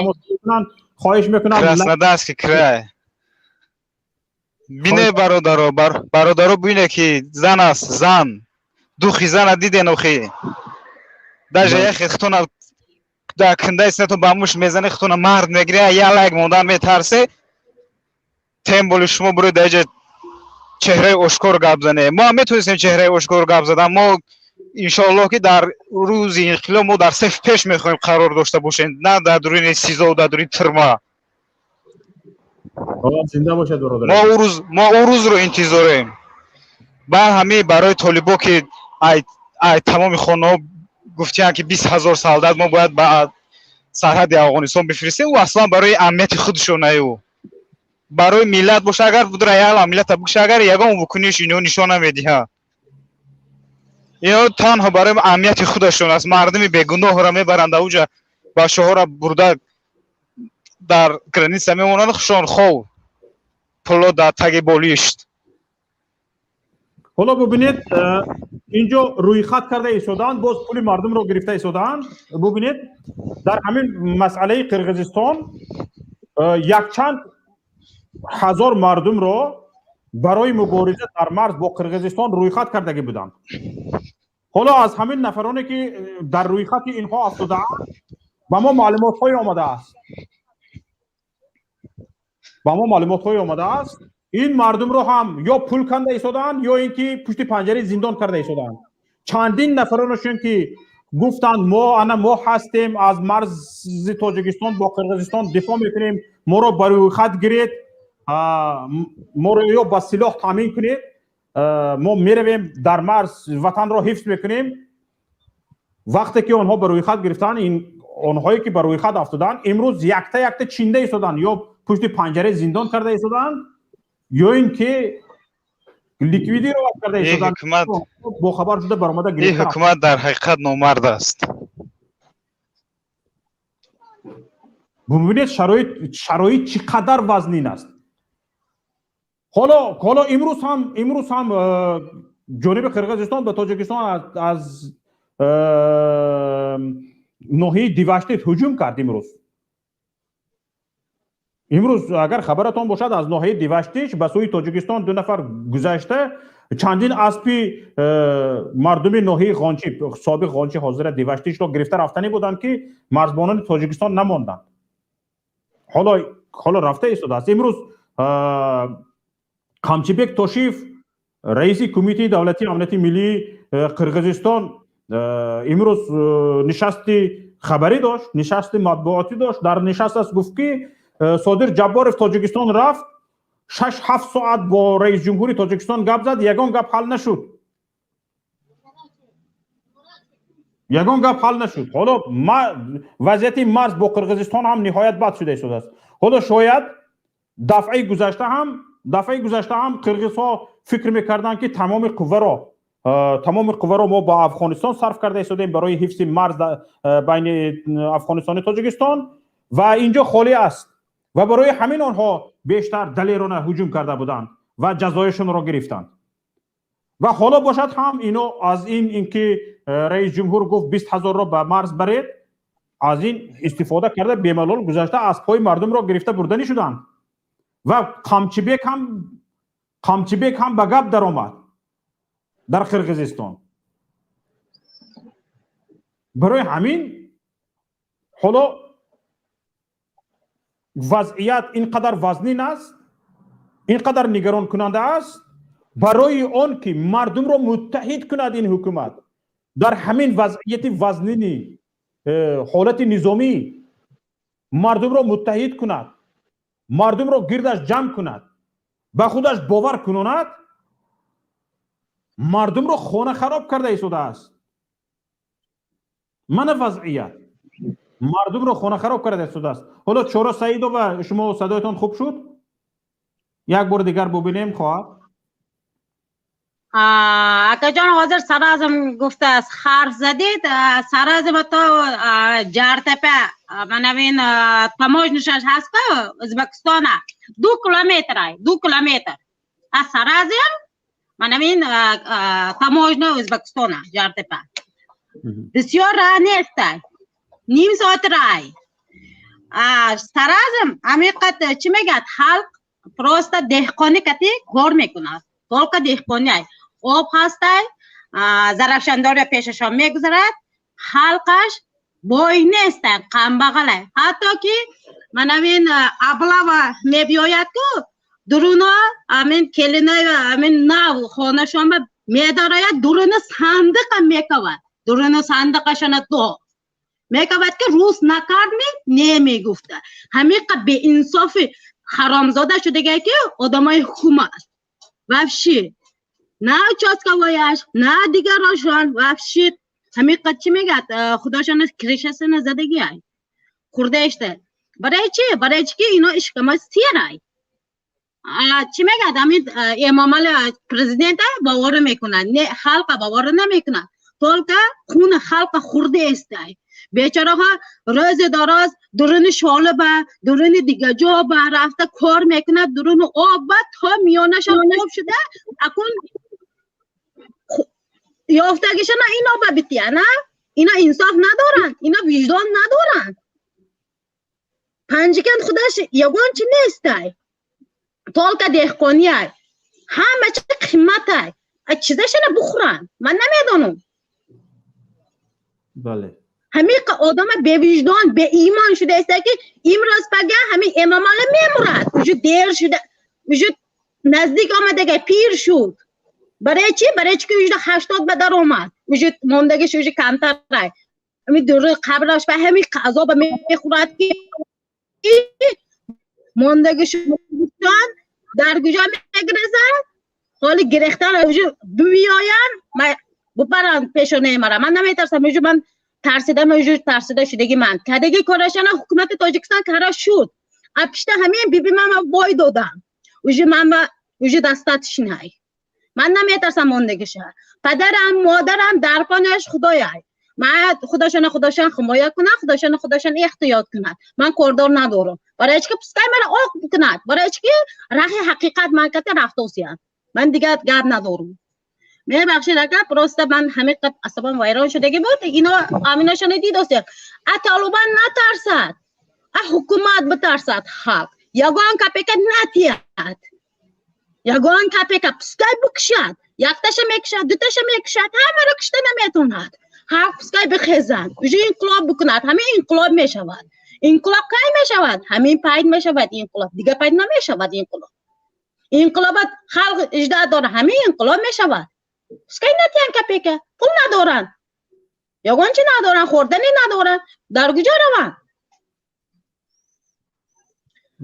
Хоҳиш мекунам. Краснодарский край. Бине, бародаро, бародаро, бине, ки зан аст, зан, духи зана диден охи. Даже яхе хутона дар киндаи синатон ба муш мезане, хутона мард мегире, я лайк мондан метарсе, тем более шумо бурои дар иҷа чеҳраи ошкор гап зане. Мо ҳам метавонистем чеҳраи ошкор гап задан. Мо иншоаллоҳ, ки дар рӯзи инқилоб мо дар сафи пеш мехоҳем қарор дошта бошем, на дар дуруни СИЗО, дар дуруни тюрьма. Зинда бошад, бародар. Мо ӯ рӯзро интизорем. Баъд ҳамин барои толибо, ки ай тамоми хонаҳо гуфтиянд, ки 20 000 солдат мо бояд ба сарҳади Афғонистон бифиристем, ӯ аслан барои амнияти худшон аю барои миллат боша, агар будра яла миллата бикша, агар ягон вокуниш ино нишон намедиҳад. Ино танҳо барои амнияти худашон аст. Мардуми бегуноҳро мебаранд ауҷа, бачаҳоро бурда дар граница мемонанд, хушон хов пуло дар таги болишт. Ҳоло бубинед, инҷо рӯйхат карда истодаанд, боз пули мардумро гирифта истодаанд. Бубинед, дар ҳамин масъалаи Қирғизистон якчанд ҳазор мардумро барои мубориза дар марз бо Қирғизистон рӯйхат кардагӣ буданд. Ҳоло аз ҳамин нафароне, ки дар рӯйхати инҳо афтодаанд, ба мо маълумотҳое омадааст, ба мо маълумотҳое омадааст, ин мардумро ҳам ё пул канда истодаанд, ё ин ки пушти панҷараи зиндон карда истодаанд. Чандин нафаронашон, ки гуфтанд, мо ана мо ҳастем, аз марзи Тоҷикистон бо Қирғизистон дифоъ мекунем, моро ба рӯйхат гиред, моро ё ба силоҳ таъмин кунед, мо меравем дар марз, ватанро ҳифз мекунем. Вақте ки онҳо ба рӯйхат гирифтанд, ин онҳое, ки ба рӯйхат афтоданд, имрӯз якта якта чинда истоданд, ё пушти панҷараи зиндон карда истоданд, ё ин ки ликвидировать карда истоданд, бохабар шуда баромада. Ин ҳукумат дар ҳақиқат номард аст. Бубинед, шароит чӣ қадар вазнин аст. Ҳоло имрӯз ҳам ҷониби Қирғизистон ба Тоҷикистон аз ноҳияи Диваштит ҳуҷум кард. Имрӯз, агар хабаратон бошад, аз ноҳияи Диваштич ба сӯи Тоҷикистон ду нафар гузашта, чандин аспи мардуми ноҳияи Ғончи, собиқ Ғончи, ҳозира Диваштичро гирифта рафтанӣ буданд, ки марзбонони Тоҷикистон намонданд. Ҳоло рафта истодааст. Имрӯз Қамчибек Тошиев Раиси Кумитаи давлатии амнияти миллии Қирғизистон имрӯз нишасти хабарӣ дошт, нишасти матбуотӣ дошт. Дар нишасташ гуфт, ки Содир Ҷабборов Тоҷикистон рафт, 6-7 соат бо раис ҷумҳури Тоҷикистон гап зад, ягон гап ҳал нашуд, ягон гап ҳал нашуд. Ҳоло вазъияти марз бо Қирғизистон ҳам ниҳоят бад шуда истодааст. Ҳоло шояд дафъаи гузашта ҳам қирғизҳо фикр мекарданд, ки тамоми қувваро мо ба Афғонистон сарф карда истодаем барои ҳифзи марз байни Афғонистону Тоҷикистон ва инҷо холӣ аст, ва барои ҳамин онҳо бештар далерона ҳуҷум карда буданд ва ҷазояшонро гирифтанд. Ва ҳоло бошад ҳам ино аз ин ки раис ҷумҳур гуфт, 20 ҳазорро ба марз баред, аз ин истифода карда, бемалол гузашта, аз пои мардумро гирифта бурданӣ шуданд. Ва Қамчибек ҳам ба гап даромад дар Қирғизистон. Барои ҳамин ҳоло вазъият ин қадар вазнин аст, ин қадар нигаронкунанда аст. Барои он ки мардумро муттаҳид кунад, ин ҳукумат дар ҳамин вазъияти вазнини ҳолати низомӣ мардумро муттаҳид кунад, мардумро гирдаш ҷамъ кунад, ба худаш бовар кунонад, мардумро хона хароб карда истодааст. Мана вазъият, мардумро хона хароб карда истодааст. Ҳоло Чора Саидова, шумо садоятон хуб шуд, як бори дигар бубинем, хоҳар. Акаҷон, ҳозир Саразм гуфтааст, ҳарф задед. Саразм то Ҷартепа, манавин таможня шаш ҳаст Ӯзбекистона, 2 километр, 2 километр аз Саразм манавин таможня Ӯзбекистона Ҷартепа бисёр раҳ нестай, ним соат рай. Саразм ҳамиқат чӣ мегӯяд, халқ просто деҳқонӣ кати кор мекунад, только деҳқонӣ. Об ҳастай, Зарафшандарё пешашон мегузарад. Халқаш бой нестай, камбағалай. Ҳатто ки манавин облава мебиёяд ку, дуруно амин келинаи амин нав хонашон медарояд, дуруни сандиқа мекавад, дуруни сандиқашона до мекавад, ки рус накарми не мегуфта. Ҳамиқа беинсофи харомзода шудагай, ки одамои ҳукумат вообще на участковой аш, на дигарошон вообще ҳамиқа чӣ мегӯяд, худошона крыша сина задагиай хурдаишта. Барои чӣ? Барои чӣ ки ино ишкама серай. Чӣ мегӯяд, ҳамин Эмомали президента боварӣ мекунад, не халқа боварӣ намекунад, только хуни халқа хурдаестай. Бечораҳо рӯзи дароз дуруни шоли ба дуруни дига ҷо ба рафта кор мекунад, дуруни об ба то миёнашон об шуда, акун ёфтагишана ино ба бития на. Ино инсоф надоранд, ино виҷдон надоранд. Панҷикент худаш ягон чи нестай, только деҳқонияй. Ҳама чи қиматай, чизашана бухӯранд, ман намедонам. Бале. Ҳамиқа одама бевиҷдон, беимон шудааста, ки имрӯз пага ҳамин Эмомалӣ мемурад, уже дер шуда, уже наздик омадага, пир шуд. Барои чӣ? Барои чӣ ки уже 80 ба даромад, уже мондагиш уже камтарай. Ҳамин дури қабраш ба ҳамин азоба мехӯрад, ки мондагишон дар куҷо мегирезад. Ҳоли гирехтан уже бимиёянд, бубаранд пешонаи мара, ман наметарсам. Уже ман тарсидам, уже тарсида шудаги. Ман кадаги корашана ҳукумати Тоҷикистон кара шуд, а пишта ҳамин биби ман бой додам, уже ман уже достаточный. Ман наметарсам мондагиша. Падарам, модарам дар паноҳаш Худояй. Ман худошона худошон ҳимоя кунад, худошона худошон эҳтиёт кунад. Ман кордор надорам. Барои чӣ ки пускай мара оқ кунад, барои чӣ ки раҳи ҳақиқат ман ката рафтосияд. Ман дигар гап надорам, мебахшед, ака. Просто ман ҳамиқат асабам вайрон шудаги буд. Ино аминошона дидосия. А Толибан натарсад, а ҳукумат битарсад. Халқ ягон копейка натиҳад, ягон копейка. Пускай бикушад, якташа мекушад, дуташа мекушад, ҳамаро кушта наметавонад. Халқ пускай бихезанд, уже инқилоб бикунад. Ҳамин инқилоб мешавад. Инқилоб кай мешавад? Ҳамин пайд мешавад инқилоб, дигар пайд намешавад инқилоб. Инқилоб халқ иждат дорад, ҳамин инқилоб мешавад. Пускай натиян копейка, пул надоранд, ягон чи надоранд, хӯрданӣ надоранд, дар куҷо раванд?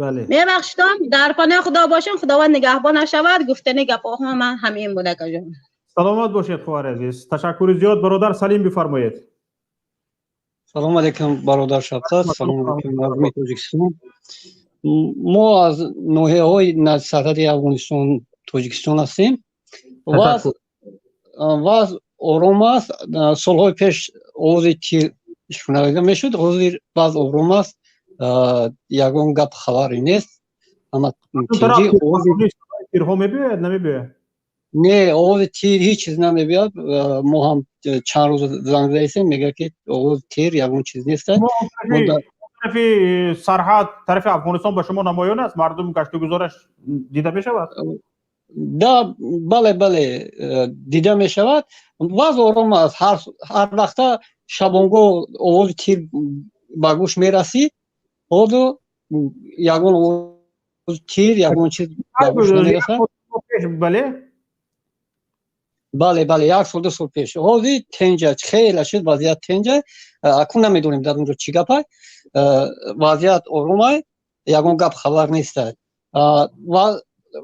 Бале. Мебахшидам, дар паноҳи Худо бошем, Худованд нигаҳбон шавад. Гуфтани гапҳо ман ҳамин буд, акаҷон. Саломат бошед, хоҳари азиз, ташаккури зиёд. Бародар Салим, бифармоед. Салом алейкум, бародар Шавкат, салом алейкум, мардуми Тоҷикистон. Мо аз ноҳияҳои сарҳади Афғонистон, Тоҷикистон ҳастем. Вазъ ором аст. Солҳои пеш овози тир шунавида мешуд, ҳозир вазъ ором аст, ягон гап хабаре нест. Тирҳо мебиёяд, намебиёяд? Не, овози тир ҳеҷ чиз намебиёяд. Мо ҳам чанд рӯз занг задаистем, мегӯяд, ки овози тир ягон чиз нест. Тарафи сарҳад, тарафи Афғонистон ба шумо намоён аст? Мардум гаштугузораш дида мешавад? Да, бале, бале, дида мешавад. Вазъ ором аст. Ҳар вақта шабонгоҳ овози тир ба гӯш мерасид, ҳозир ягон овози тир, ягон чиз ба гӯш намерасад. Бале. Бале, бале, як сол, 2 сол пеш. Ҳозир тенҷа хеле шуд, вазъият тенҷа. Акун намедонем, дар онҷо чӣ гапай. Вазъият оромай, ягон гап хабар нестай.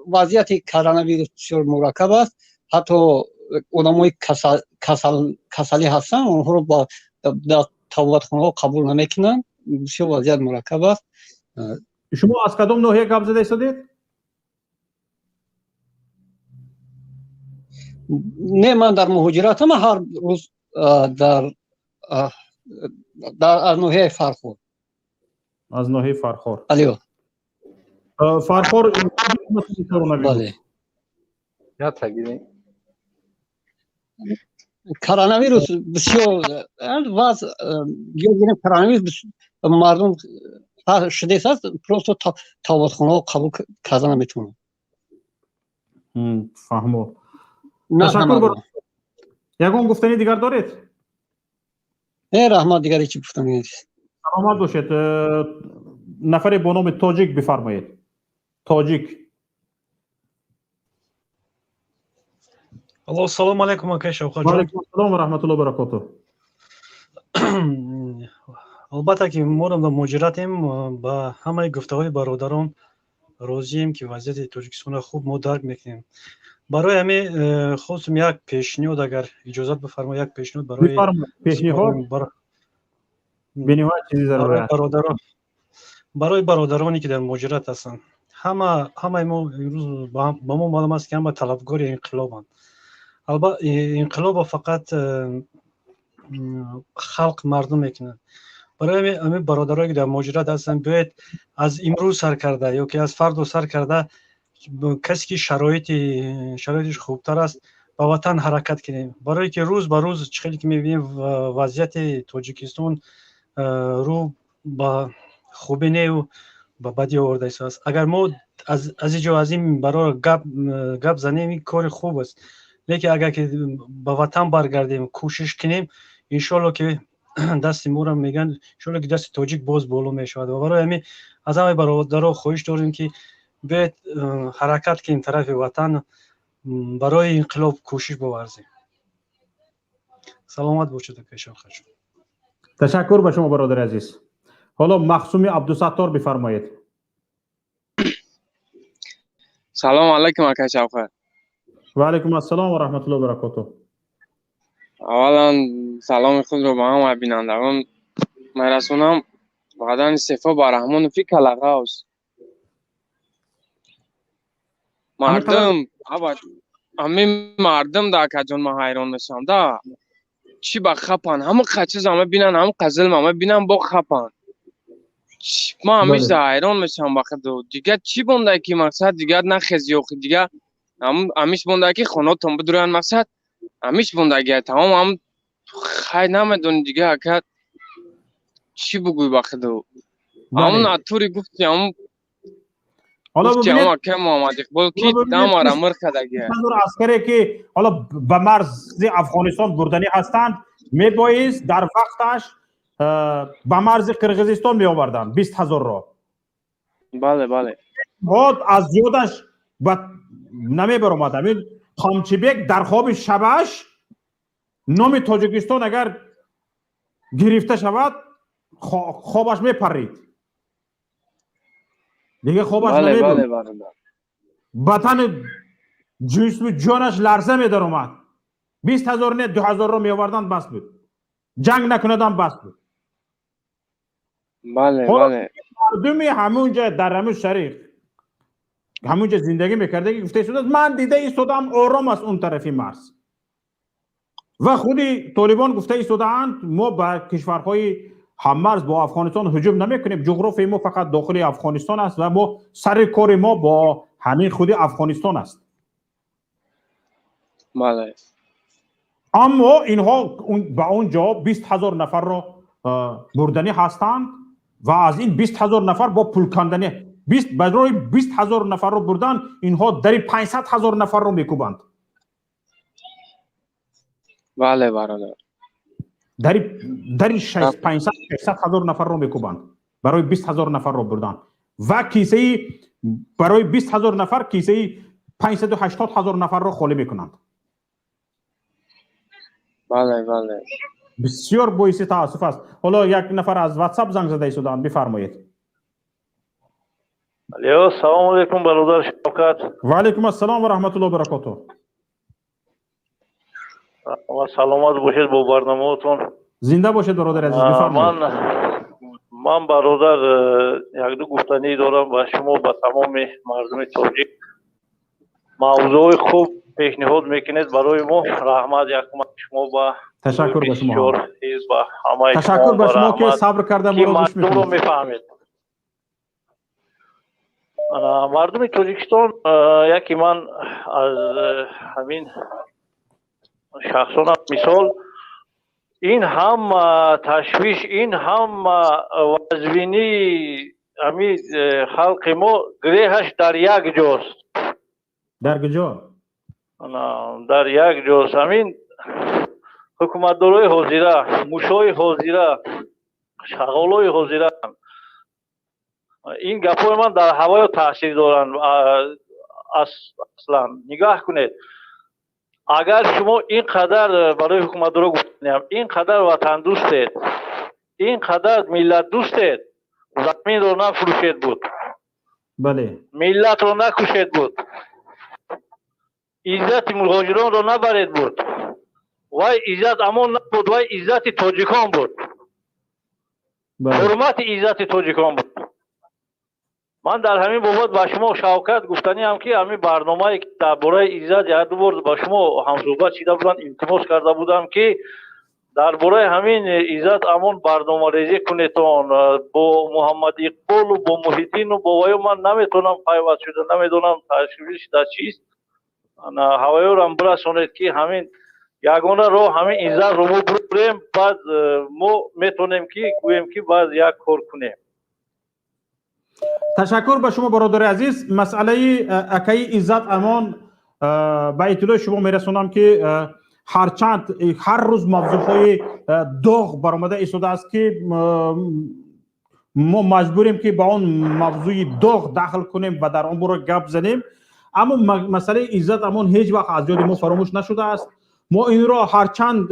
Вазъияти коронавирус бисёр мураккаб аст. Ҳатто одамои касалӣ ҳастанд, онҳоро дар табобатхонаҳо қабул намекунанд. Бисёр вазъият мураккаб аст. Шумо аз кадом ноҳия гап зада истодед? Не, ман дар муҳоҷиратам, ҳар рӯз дар аз ноҳияи Фархор. Аз ноҳияи Фархор. Алё. Фархор. Бале. Коронавирус бисёр вазъ, коронавирус мардум шудест аст, просто табобатхонаҳо қабул карда наметавонанд. Фаҳмо. Ташаккур. Ягон гуфтани дигар доред? Не, раҳмат, дигар ҳеҷ гуфтани нест. Саломат бошед. Нафаре бо номи Тоҷик, бифармоед. Тоҷик. Алло, салом алейкум, акай Шавқатҷон. Алейкум ассалом ва раҳматуллоҳи ва баракотуҳ. Албатта ки мо дар муҳоҷиратем, ба ҳамаи гуфтаҳои бародарон розием, ки вазъияти Тоҷикистонро хуб мо дарк мекунем. Барои ҳамин хостум як пешниҳод, агар иҷозат бифармоед, як пешниҳод барои пешниҳод бениҳоят чизи зарур барои бародароне ки дар муҳоҷират ҳастанд. Ҳамаи мо имрӯз ба мо маълум аст, ки ҳама талабгори инқилобанд. Албатта, инқилобро фақат халқ, мардум мекунад. Барои ҳамин бародарое ки дар муҳоҷират ҳастанд, биёед аз имрӯз сар карда ё ки аз фардо сар карда, касе ки шароитиш хубтар аст, ба ватан ҳаракат кунем, барое ки рӯз ба рӯз, чӣ хеле ки мебинем, вазъияти Тоҷикистон рӯ ба хубӣ нею ба бадӣ оварда истодааст. Агар мо аз иҷо аз ин барор гап занем, ин кори хуб аст, лекин агар ки ба ватан баргардем, кӯшиш кунем, иншоалло ки дасти моро мегӯянд, иншоалло ки дасти тоҷик боз боло мешавад. Ва барои ҳамин аз ҳамаи бародаро хоҳиш дорем, ки биёед ҳаракат кунем тарафи ватан, барои инқилоб кӯшиш боварзем. Саломат бошед, акай Шавқатҷон. Ташаккур ба шумо, бародари азиз. Ҳоло Махсуми Абдусаттор, бифармоед. Салом алайкум, акай Шавқат. Ва алайкум ассалом ва раҳматуллоҳи ва баракотуҳ. Аввалан саломи худро ба ҳамаи бинандагон мерасонам. Баъдан истеъфо ба Раҳмонови калағавз. Мардум, ҳамин мардум да, акаҷон, ман ҳайрон мешавам да. Чӣ ба хапан? Ҳама чиз ҳама бинан, ҳама зулм ҳама бинан, бо хапан. Ман ҳамеша ҳайрон мешавам ба худу. Дигар чӣ бонда ки мақсад, дигар нахези охи, дигар ҳамиш бонда ки хонотон бидуранд, мақсад ҳамиш бондаги тамом ҳам хай намедони дигар ака чӣ бугӯй ба худу. Ҳамун атури гуфти, ҳамун ҳоло бубинед, ака Муҳаммад Иқбол ки дамара мир кадаги. Аскаре ки ҳоло ба марзи Афғонистон бурданӣ ҳастанд, мебоист дар вақташ ба марзи Қирғизистон меоварданд 20 000-ро. Бале, бале. Ҳод аз зиёдаш Намебаромад. Ҳамин Қомчибек дар хоби шабаш номи Тоҷикистон агар гирифта шавад, хобаш мепарид, дига хобаш намебуд, ба тани ҷисму ҷонаш ларза медаромад. 20 000 не, 2000-ро меоварданд, бас буд, ҷанг накунадам, бас буд. Мардуми ҳамунҷа, дар ҳамун шарик, ҳамунҷа зиндагӣ мекарда, ки гуфта истодааст: ман дида истодам, ором аст он тарафи марз. Ва худи толибон гуфта истодаанд: мо ба кишварҳои ҳаммарз бо Афғонистон ҳуҷум намекунем, ҷуғрофияи мо фақат дохили Афғонистон аст ва мо сари кори мо бо ҳамин худи Афғонистон аст. Аммо инҳо ба он ҷо 20 000 нафарро бурданӣ ҳастанд ва аз ин 20 000 нафар бо пулканданӣ барои 20 000 нафарро бурдан инҳо дари 500 000 нафарро мекӯбанд. Бале, бародар. Дари 500-600 ҳазор нафарро мекӯбанд барои 20 000 нафарро бурдан ва кисаи барои 20 000 нафар кисаи 580 000 нафарро холӣ мекунанд. Бале, бале. Бисёр боиси таассуф аст. Ҳоло як нафар аз Ватсап занг зада истодаанд, бифармоед. Алё, салому алейкум, бародар Шавкат. Ва алейкум ассалом ва раҳматуллоҳи баракотуҳ. Ва саломат бошед бо барномаотон. Зинда бошед, бародари азиз, бифармоед. Ман, бародар, якду гуфтанӣ дорам ба шумо, ба тамоми мардуми тоҷик. Мавзӯи хуб пешниҳод мекунед барои мо, раҳмат якумат шумо ба Ташаккур ба шумо. Ба ҳамаи. Ташаккур ба шумо, ки сабр карда моро гӯш мекунед. Мефаҳмед, мардуми Тоҷикистон, яке ман аз ҳамин шахсонам, мисол, ин ҳама ташвиш, ин ҳама вазвинии ҳами халқи мо греҳаш дар як ҷост. Дар куҷо? Дар як ҷост. Ҳамин ҳукуматдорои ҳозира, мушои ҳозира, шағолои ҳозира. Ин гапҳои ман дар ҳавоё таъсир доранд. Аслан нигаҳ кунед, агар шумо ин қадар, барои ҳукуматдоро гуфтаниям, ин қадар ватандӯстед, ин қадар миллатдӯстед, заминро нафурӯшед буд. Миллатро накушед буд, иззати муҳоҷиронро набаред буд. Вай Иззат Амон набуд, вай иззати тоҷикон буд, ҳурмати иззати тоҷикон буд. Ман дар ҳамин бобат ба шумо, Шавкат, гуфтаниам, ки ҳамин барномае, ки дар бораи Иззат якду бор ба шумо ҳамсӯҳбат шида буданд, илтимос карда будам, ки дар бораи ҳамин Иззат Амон барномарезӣ кунетон бо Муҳаммад Иқболу бо Муҳиддину бо ваё. Ман наметавонам пайваст шуда, намедонам ташвиш дар чист. Ҳаваёрам бирасонед, ки ҳамин ягона роҳ ҳамин Иззатро мо бурем, баъд мо метавонем, ки гӯем, ки баъд як кор кунем. Ташаккур ба шумо, бародари азиз. Масъалаи акаи Иззат Амон ба иттилои шумо мерасонам, ки ҳарчанд ҳар рӯз мавзӯъҳои доғ баромада истодааст, ки мо маҷбурем, ки ба он мавзӯи доғ дахл кунем ва дар он бора гап занем, аммо масъалаи Иззат Амон ҳеҷ вақт аз ёди мо фаромӯш нашудааст. Мо инро ҳарчанд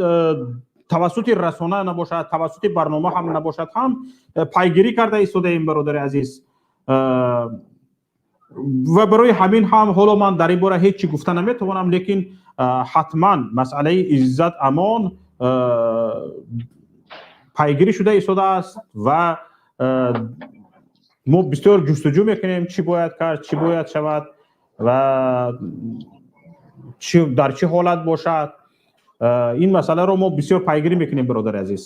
тавассути расона набошад, тавассути барнома ҳам набошад ҳам, пайгирӣ карда истодаем, бародари азиз. Ва барои ҳамин ҳам ҳоло ман дар ин бора ҳеҷ чӣ гуфта наметавонам, лекин ҳатман масъалаи Иззат Амон пайгирӣ шуда истодааст ва мо бисёр ҷустуҷӯ мекунем, чӣ бояд кард, чӣ бояд шавад ва дар чӣ ҳолат бошад. Ин масъаларо мо бисёр пайгирӣ мекунем, бародари азиз.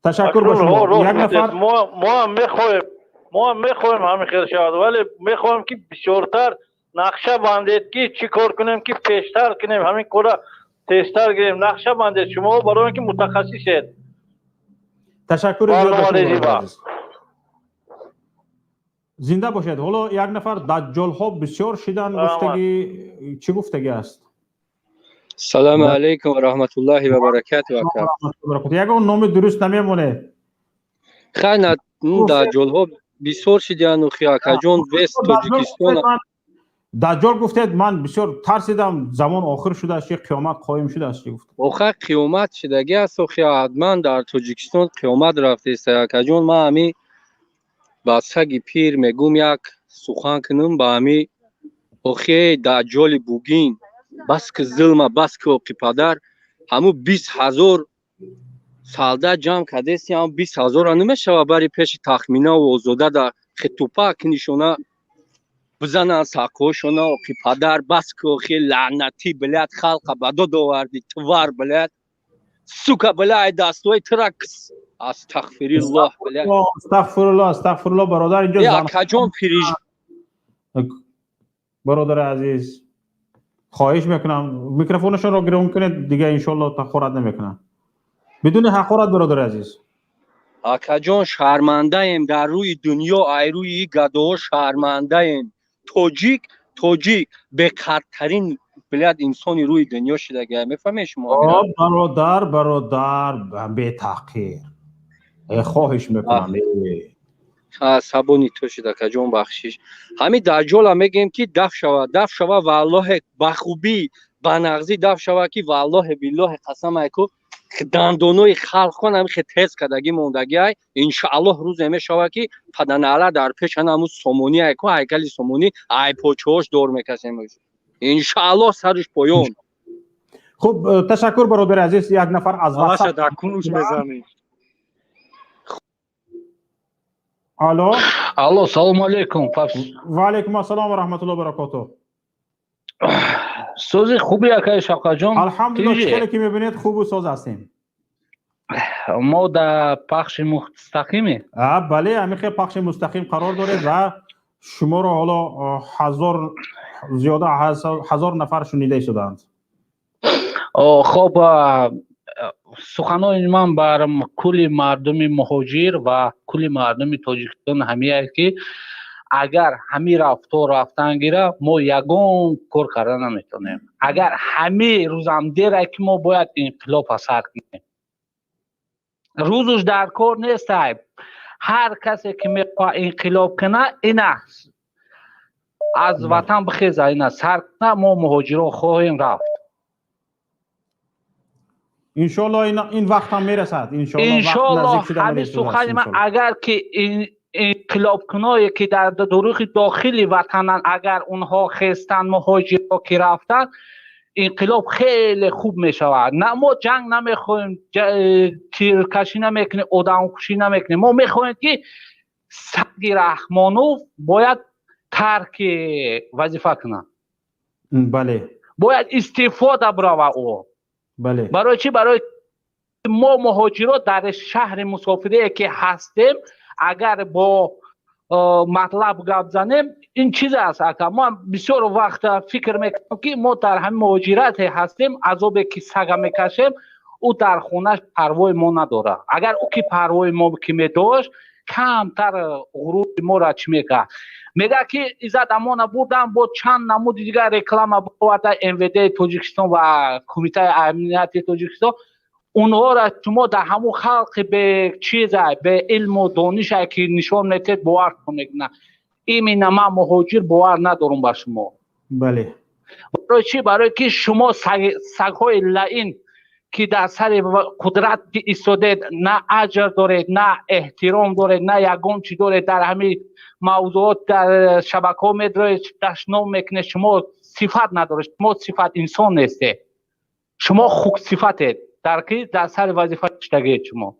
Ташаккур ба шумо. Як нафар Мо ҳам мехоҳем, мо ҳам мехоҳем ҳамин хел шавад, вале мехоҳем, ки бисёртар нақша бандед, ки чӣ кор кунем, ки пештар кунем, ҳамин кора тезтар гирем. Нақша бандед шумо, барои он ки мутахассисед. Ташаккури. Зинда бошед. Ҳоло як нафар даҷҷолҳо бисёр шидан гуфтагӣ, чӣ гуфтагӣ аст? Салому алайкум ва раҳматуллоҳи ва баракату, ака. Ягон номи дуруст намемонед. Хай, даҷҷолҳо бисёр шидияну хи, акаҷон, весь Тоҷикистон. Даҷҷол гуфтед, ман бисёр тарсидам. Замон охир шудааст, чи қиёмат қоим шудааст, чи гуфт? Охир қиёмат шидагӣ аст, охи ҳатман дар Тоҷикистон қиёмат рафтест, акаҷон. Ман ҳами ба саги пир мегум, як сухан кунам ба ҳами охи даҷҷоли бугин. Бас ки зулма, бас ки, оқи падар. Ҳаму 20 000 солдат ҷамъ кардеси, ҳам 20 000-ра намешава бари пеши Тахминаву Озода да хитупак нишона бизананд сақҳошона? Оқи падар, бас ки, охи лаънатӣ, блядь, халқа ба дод оварди, тварь, блядь, сука, блядь, дастҳои тура астағфируллоҳ, блядь. Астағфируллоҳ, астағфируллоҳ, бародар, инҷо Акаҷон, пириж. Бародари азиз, хоҳиш мекунам, микрофонашонро гирон кунед, дига иншоалло ҳақорат намекунам. Бидуни ҳақорат, бародари азиз. Акаҷон, шармандаем дар рӯи дунё, ай рӯи гадоҳо шармандаем. Тоҷик, тоҷик беқадтарин, блядь, инсони рӯи дунё шидага, мефаҳмед шумо? Бародар, бародар, бетаҳқир, хоҳиш мекунам. Сабони ту шид, акаҷон, бахшиш. Ҳамин даҷҷола мегӯем, ки даф шава, даф шава, валлоҳе, ба хубӣ, ба нағзӣ даф шава, ки валлоҳе, биллоҳе, қасам айку, дандонои халқон ҳами хе тез кардагӣ мондагӣ ай. Иншааллоҳ, рӯзе мешава, ки паданала дар пеш ана ҳамун Сомонӣ айку, ҳайкали Сомонӣ, ай почаҳош дор мекашем, иншааллоҳ, сариш поён. Хуб, ташаккур, бародари азиз. Як нафар аз дар кунуш мезанӣ. Алло. Алло, салому алейкум. Ва алейкум ассалом ва раҳматуллоҳи баракотуҳ. Сози хуби, акаи Шавқатҷон? Алҳамдулилло, чӣ хеле ки мебинед, хубу соз ҳастем. Мо дар пахши мустақиме? Бале, ҳамин хел пахши мустақим қарор доред ва шуморо ҳоло ҳазор, зиёда ҳазор нафар шунида истодаанд. Хоб, суханони ман бар кулли мардуми муҳоҷир ва кулли мардуми Тоҷикистон ҳамияст, ки агар ҳамин рафтор рафтан гира, мо ягон кор карда наметавонем. Агар ҳамин рӯзам дера, ки мо бояд инқилоб сар кунем, рӯзуш дар кор нестай. Ҳар касе ки мехоҳад инқилоб кунад, ина аз ватан бихеза, ина сар кунад. Мо муҳоҷирон хоҳем рафт. Иншоалло, ин вақт ҳам мерасад. Иншоалло. Ҳамин сухани ман, агар ки инқилобкуное ки дар дурухи дохили ватананд, агар онҳо хестанд, муҳоҷирро ки рафтанд, инқилоб хеле хуб мешавад. На, мо ҷанг намехоҳем, тиркашӣ намекунем, одамкушӣ намекунем. Мо мехоҳем, ки саги Раҳмонов бояд тарки вазифа кунад. Бояд истеъфода бирава ӯ. Барои чӣ? Барои мо муҳоҷирот дар шаҳри мусофирие ки ҳастем, агар бо матлаб гап занем, ин чиз аст, ака. Мо бисёр вақт фикр мекунам, ки мо дар ҳамин муҳоҷирате ҳастем, азобе ки сага мекашем, ӯ дар хонаш парвои мо надорад. Агар ӯ ки парвои мо ки медошт, камтар ғурури моро чӣ мекард? Мегӯяд, ки Иззат Амона бурдан, бо чанд намуди дигар реклама боварда МВД Тоҷикистон ва Кумитаи амнияти Тоҷикистон. Онҳоро шумо дар ҳамун халқи бечиза, беилму дониша ки нишон метед, бовар кунед, именно ман муҳоҷир бовар надорам ба шумо. Барои чӣ? Барое ки шумо сагҳои лаин, ки дар сари қудрат истодед, на аҷр доред, на эҳтиром доред, на ягон чӣ доред. Дар ҳамин мавзуот дар шабакаҳо медроед, дашном мекунед. Шумо сифат надоред, шумо сифат инсон нестед, шумо хуксифатед, дар ки дар сари вазифа иштагиед шумо.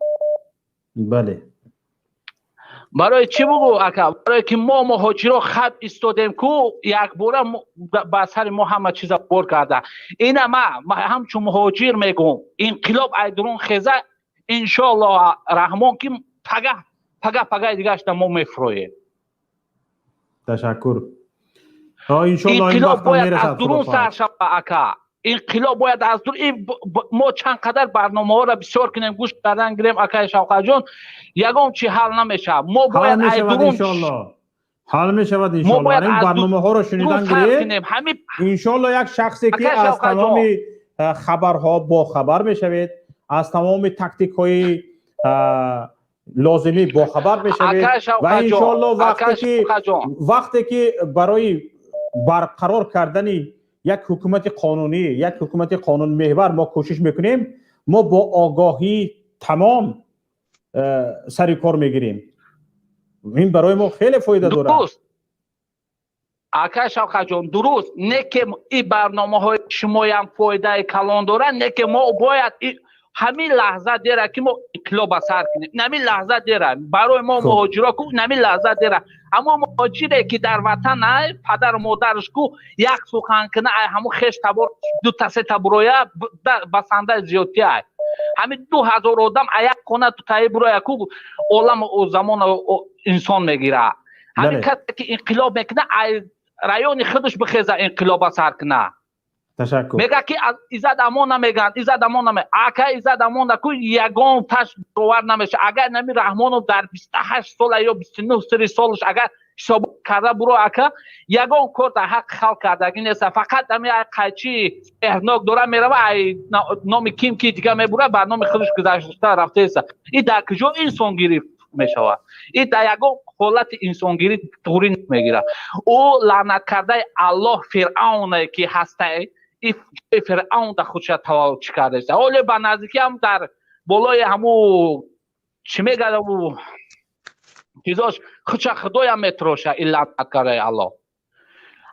Барои чӣ бугӯ, ака? Барое ки мо муҳоҷиро хаб истодем ку, якбора ба сари мо ҳама чиза бор карда. Ина ма ҳамчун муҳоҷир мегӯм: инқилоб айдурун хеза, иншоаллоҳ Раҳмон, ки пага пага пагаи дигашта мо мефуроем. Ташаккур. Инқилоб бояд аз дурун сар шава, ака, инқилоб бояд аз дур. Мо чанд қадар барномаҳоро бисёр кунем, гӯш кардан гирем, акаи Шавқатҷон, ягон чи ҳал намешавад. Мо бояд ай дурун ҳал мешавад, иншоалло. Ин барномаҳоро шунидан гиред, иншоалло. Як шахсе ки аз тамоми хабарҳо бохабар мешавед, аз тамоми тактикҳои лозимӣ бохабар мешавед ва иншоалло, вақте ки барои Барқарор кардани як ҳукумати қонунӣ, як ҳукумати қонунмеҳвар мо кӯшиш мекунем, мо бо огоҳии тамом сари кор мегирем. Ин барои мо хеле фоида дорад. Дуруст, акай Шавкатҷон, дуруст. Не ки ин барномаҳои шумоям фоидаи калон дорад, не ки мо бояд ҳамин лаҳза дера ки мо инқилоба сар кунем. Ҳамин лаҳза дера барои мо муҳоҷиро ку, ҳамин лаҳза дера. Ҳамон муҳоҷире ки дар ватан ай падару модараш ку, як сухан кина, ай ҳамун хеш табор дута сета буроя басандаи зиёдтӣ ай. Ҳамин 2000 одам а як хона дутаи буроя ку, олам замон инсон мегира. Ҳамин касе ки инқилоб мекуна, ай райони худаш бихеза, инқилоба сар куна. Ташаккур. Мега ки Иззат Амон намеган, Иззат Амон наме, ака, Иззат Амон ку ягон таш бовар намеша. Агар нами Раҳмонов дар 28 сола ё 29 сири солаш агар ҳисоб карда буро, ака, ягон кор дар ҳаққи халқ кардагӣ неста. Фақат ами қайчи сеҳрнок дора, мерава, ай номи ким ки дига мебура, ба номи худаш гузашта рафтаеста. И дар куҷо инсонгирӣ мешавад? И дар ягон ҳолати инсонгирӣ туғрӣ мегирад. Ӯ лаънаткардаи Аллоҳ Фиръавне ки ҳастай, и Фиръавн да худша таваллуд чӣ кардааст. Ҳоле ба наздикӣ ҳам дар болои ҳаму чӣ мегӯяд, чизош худша худоям метроша. Ин лаънаткардаи Аллоҳ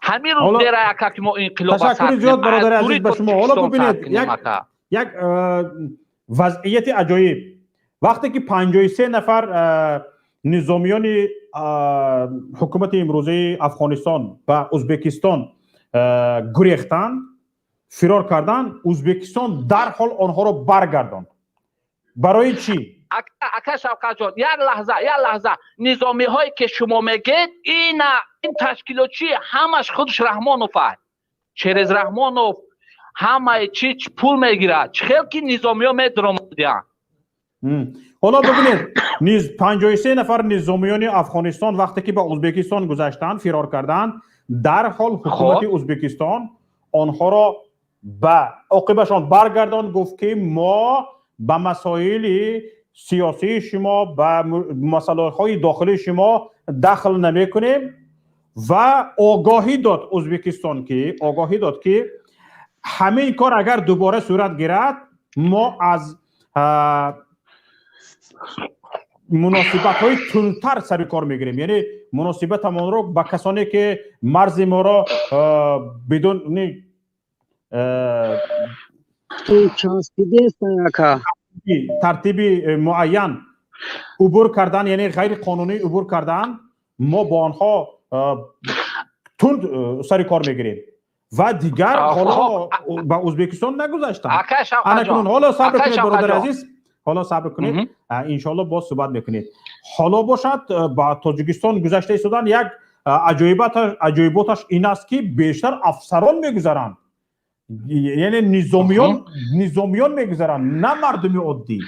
ҳамин рӯз дера, ака, ки мо инқилоб. Ташаккури зиёд, бародари азиз, ба шумо. Ҳоло бубинед, як вазъияти аҷоиб. Вақте ки 53 нафар низомиёни ҳукумати имрӯзаи Афғонистон ба Ӯзбекистон гурехтанд, фирор карданд, Ӯзбекистон дарҳол онҳоро баргардонд. Барои чӣ? Ака Шавкатҷон, як лаҳза, як лаҳза. Низомиҳое ки шумо мегед, ина ин ташкилотчи ҳамаш худаш Раҳмонов аст. Через Раҳмонов ҳамаи чи пул мегирад. Чӣ хел ки низомиҳо медуромадиянд? Ҳоло бибинед, 53 нафар низомиёни Афғонистон вақте ки ба Ӯзбекистон гузаштанд, фирор карданд, дарҳол ҳукумати Ӯзбекистон онҳоро ба оқибашон баргардонд. Гуфт ки мо ба масоили сиёсии шумо, ба масъалаҳои дохилии шумо дахл намекунем. Ва огоҳӣ дод Ӯзбекистон ки, огоҳӣ дод ки ҳамин кор агар дубора сурат гирад, мо аз муносибатҳои тундтар сари кор мегирем, яъне муносибатамонро ба касоне ки марзи моро бидуни Часпидеста, ака. Тартиби муайян убур кардан, яъне ғайриқонунӣ убур кардан, мо бо онҳо тунд сари кор мегирем. Ва дигар ҳоло ба Ӯзбекистон нагузаштанд. Анакунун ҳоло сабр кунед, бародари азиз, ҳоло сабр кунед, иншоалло боз суҳбат мекунед. Ҳоло бошад, ба Тоҷикистон гузашта истодан, як аҷоиботаш ин аст ки бештар афсарон мегузаранд, яъне низомиён мегузаранд, на мардуми оддӣ.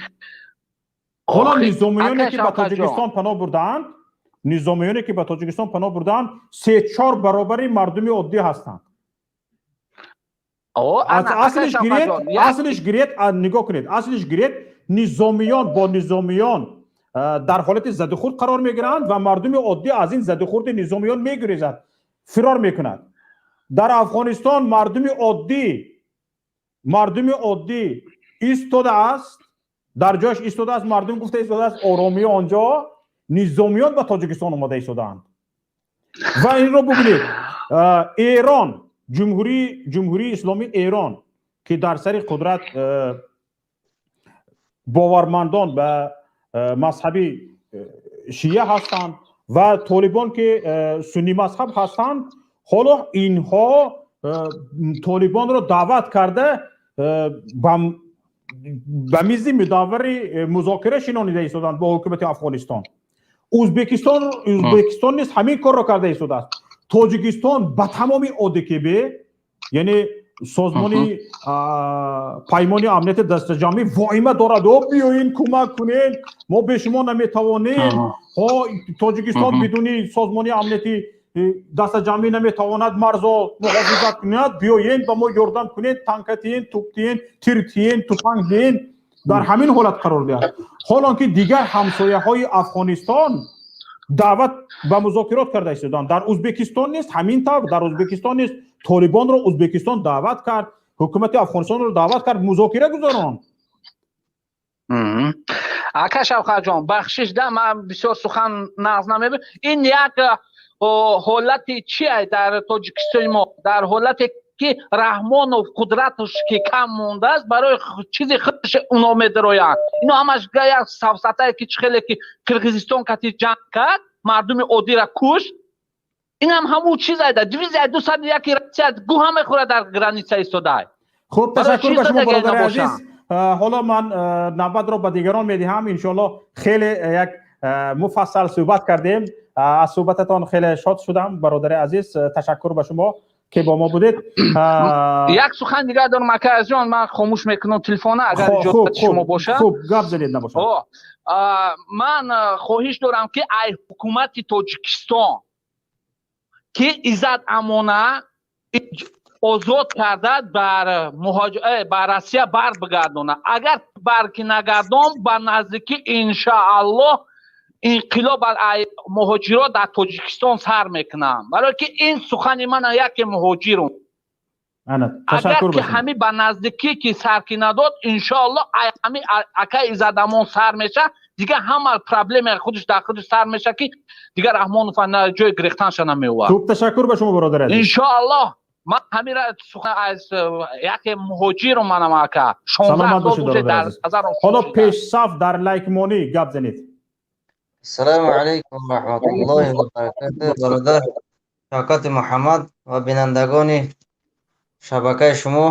Ҳоло низомиёне ки ба Тоҷикистон паноҳ бурдаанд, низомиёне ки ба Тоҷикистон паноҳ бурдаанд, се чор баробари мардуми оддӣ ҳастанд. Аслиш гиред, нигоҳ кунед, аслиш гиред, низомиён бо низомиён дар ҳолати задухӯрд қарор мегиранд ва мардуми оддӣ аз ин задухӯрди низомиён мегурезад, фирор мекунад. Дар Афғонистон мардуми оддӣ истодааст, дар ҷояш истодааст. Мардум гуфта истодааст, оромӣ онҷо, низомиён ба Тоҷикистон омода истодаанд. Ва инро бубинед, Эрон, Ҷумҳурии Исломии Эрон, ки дар сари қудрат бовармандон ба мазҳаби шия ҳастанд ва толибон ки суннӣ мазҳаб ҳастанд, ҳоло инҳо толибонро даъват карда, ба мизи мудаввари музокира шинонида истоданд бо ҳукумати Афғонистон. Ӯзбекистон низ ҳамин корро карда истодааст. Тоҷикистон ба тамоми ОДКБ, яъне Созмони Паймони Амнияти Дастаҷамъӣ, воима дорад: о биёин, кӯмак кунед, мо бе шумо наметавонем. Тоҷикистон бидуни Созмони Амнияти дастаҷамъӣ наметавонад марзо муҳофизат кунад, биёен, ба мо ёрдам кунед, танка тиен, туп тиен, тир тиен, туфанг диен. Дар ҳамин ҳолат қарор диҳад, ҳолон ки дигар ҳамсояҳои Афғонистон Даъват ба музокирот карда истоданд. Дар Ӯзбекистон нест ҳамин тавр, дар Ӯзбекистон нест. Толибонро Ӯзбекистон даъват кард, ҳукумати Афғонистонро даъват кард, музокира гузаронд. Ака Шавқатҷон, бахшиш да, ман бисёр сухан нағз намебинам. Ин як ҳолати чи дар Тоҷикистони мо, дар ҳолате ки Раҳмонов қудраташ ки кам мондааст, барои чизи худаш уно медароянд. Ино ҳамаш як сафсатае ки чӣ хеле ки Қирғизистон кати ҷанг кард, мардуми оддира кушт, инам ҳамун чиз айда. Дивизияи 201 Россия гӯҳа мехӯрад, дар граница истодай. Хуб, ташаккур ба шумо, бародари азиз. Ҳоло ман навбатро ба дигарон медиҳам, иншоалло. Хеле як муфассал суҳбат кардем, аз суҳбататон хеле шод шудам, бародари азиз. Ташаккур ба шумо ки бо мо будед. Як сухан дигар дорам, ака азҷон, ман хомӯш мекунам телефона, агар иҷозати шумо бошад. Хуб, гап занед, набошад. Ман хоҳиш дорам, ки ай ҳукумати Тоҷикистон, ки Иззат Амона озод карда, ба Россия бар бигардонад. Агар бар ки нагардон, ба наздикӣ, иншоаллоҳ, инқилоб муҳоҷирот дар Тоҷикистон сар мекунам, барое ки ин сухани мана яке муҳоҷирум. Агар ки ҳами ба наздикӣ ки сар ки надод, иншоаллоҳ, ҳами акаи Иззатамон сар меша, дигар ҳама проблема худаш дар худаш сар меша, ки дигар Раҳмонов ҷои гирехтанша намеовард. Хуб, ташаккур ба шумо, бародари азиз. Иншоаллоҳ, ман ҳамира сухан аз яке муҳоҷирум манам, ака. 16 сол дар ҳоло пешсаф дар лайкмонӣ гап занед. Ассалому алайкум ва раҳматуллоҳи ва баракатуҳ, бародар Шавкати Муҳаммад ва бинандагони шабакаи шумо.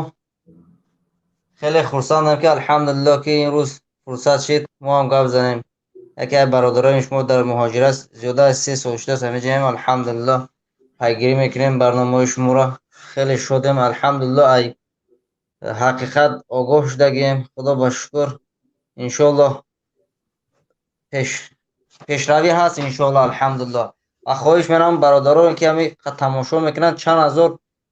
Хеле хурсандам, ки алҳамдулиллоҳ, ки имрӯз фурсат шид, мо ҳам гап занем. Яке аз бародарони шумо дар муҳоҷират зиёда аз 3 сол шудааст, ҳамиҷаем, алҳамдулиллоҳ, пайгирӣ мекунем барномаҳои шуморо. Хеле шодем, алҳамдулиллоҳ, ай ҳақиқат огоҳ шудагием, худо ба шукр. Иншоаллоҳ, пешравӣ ҳаст, иншоаллоҳ, алҳамдулиллоҳ. Ва хоҳиш менам бародарон, ки ҳами тамошо мекунанд, чанд ҳазор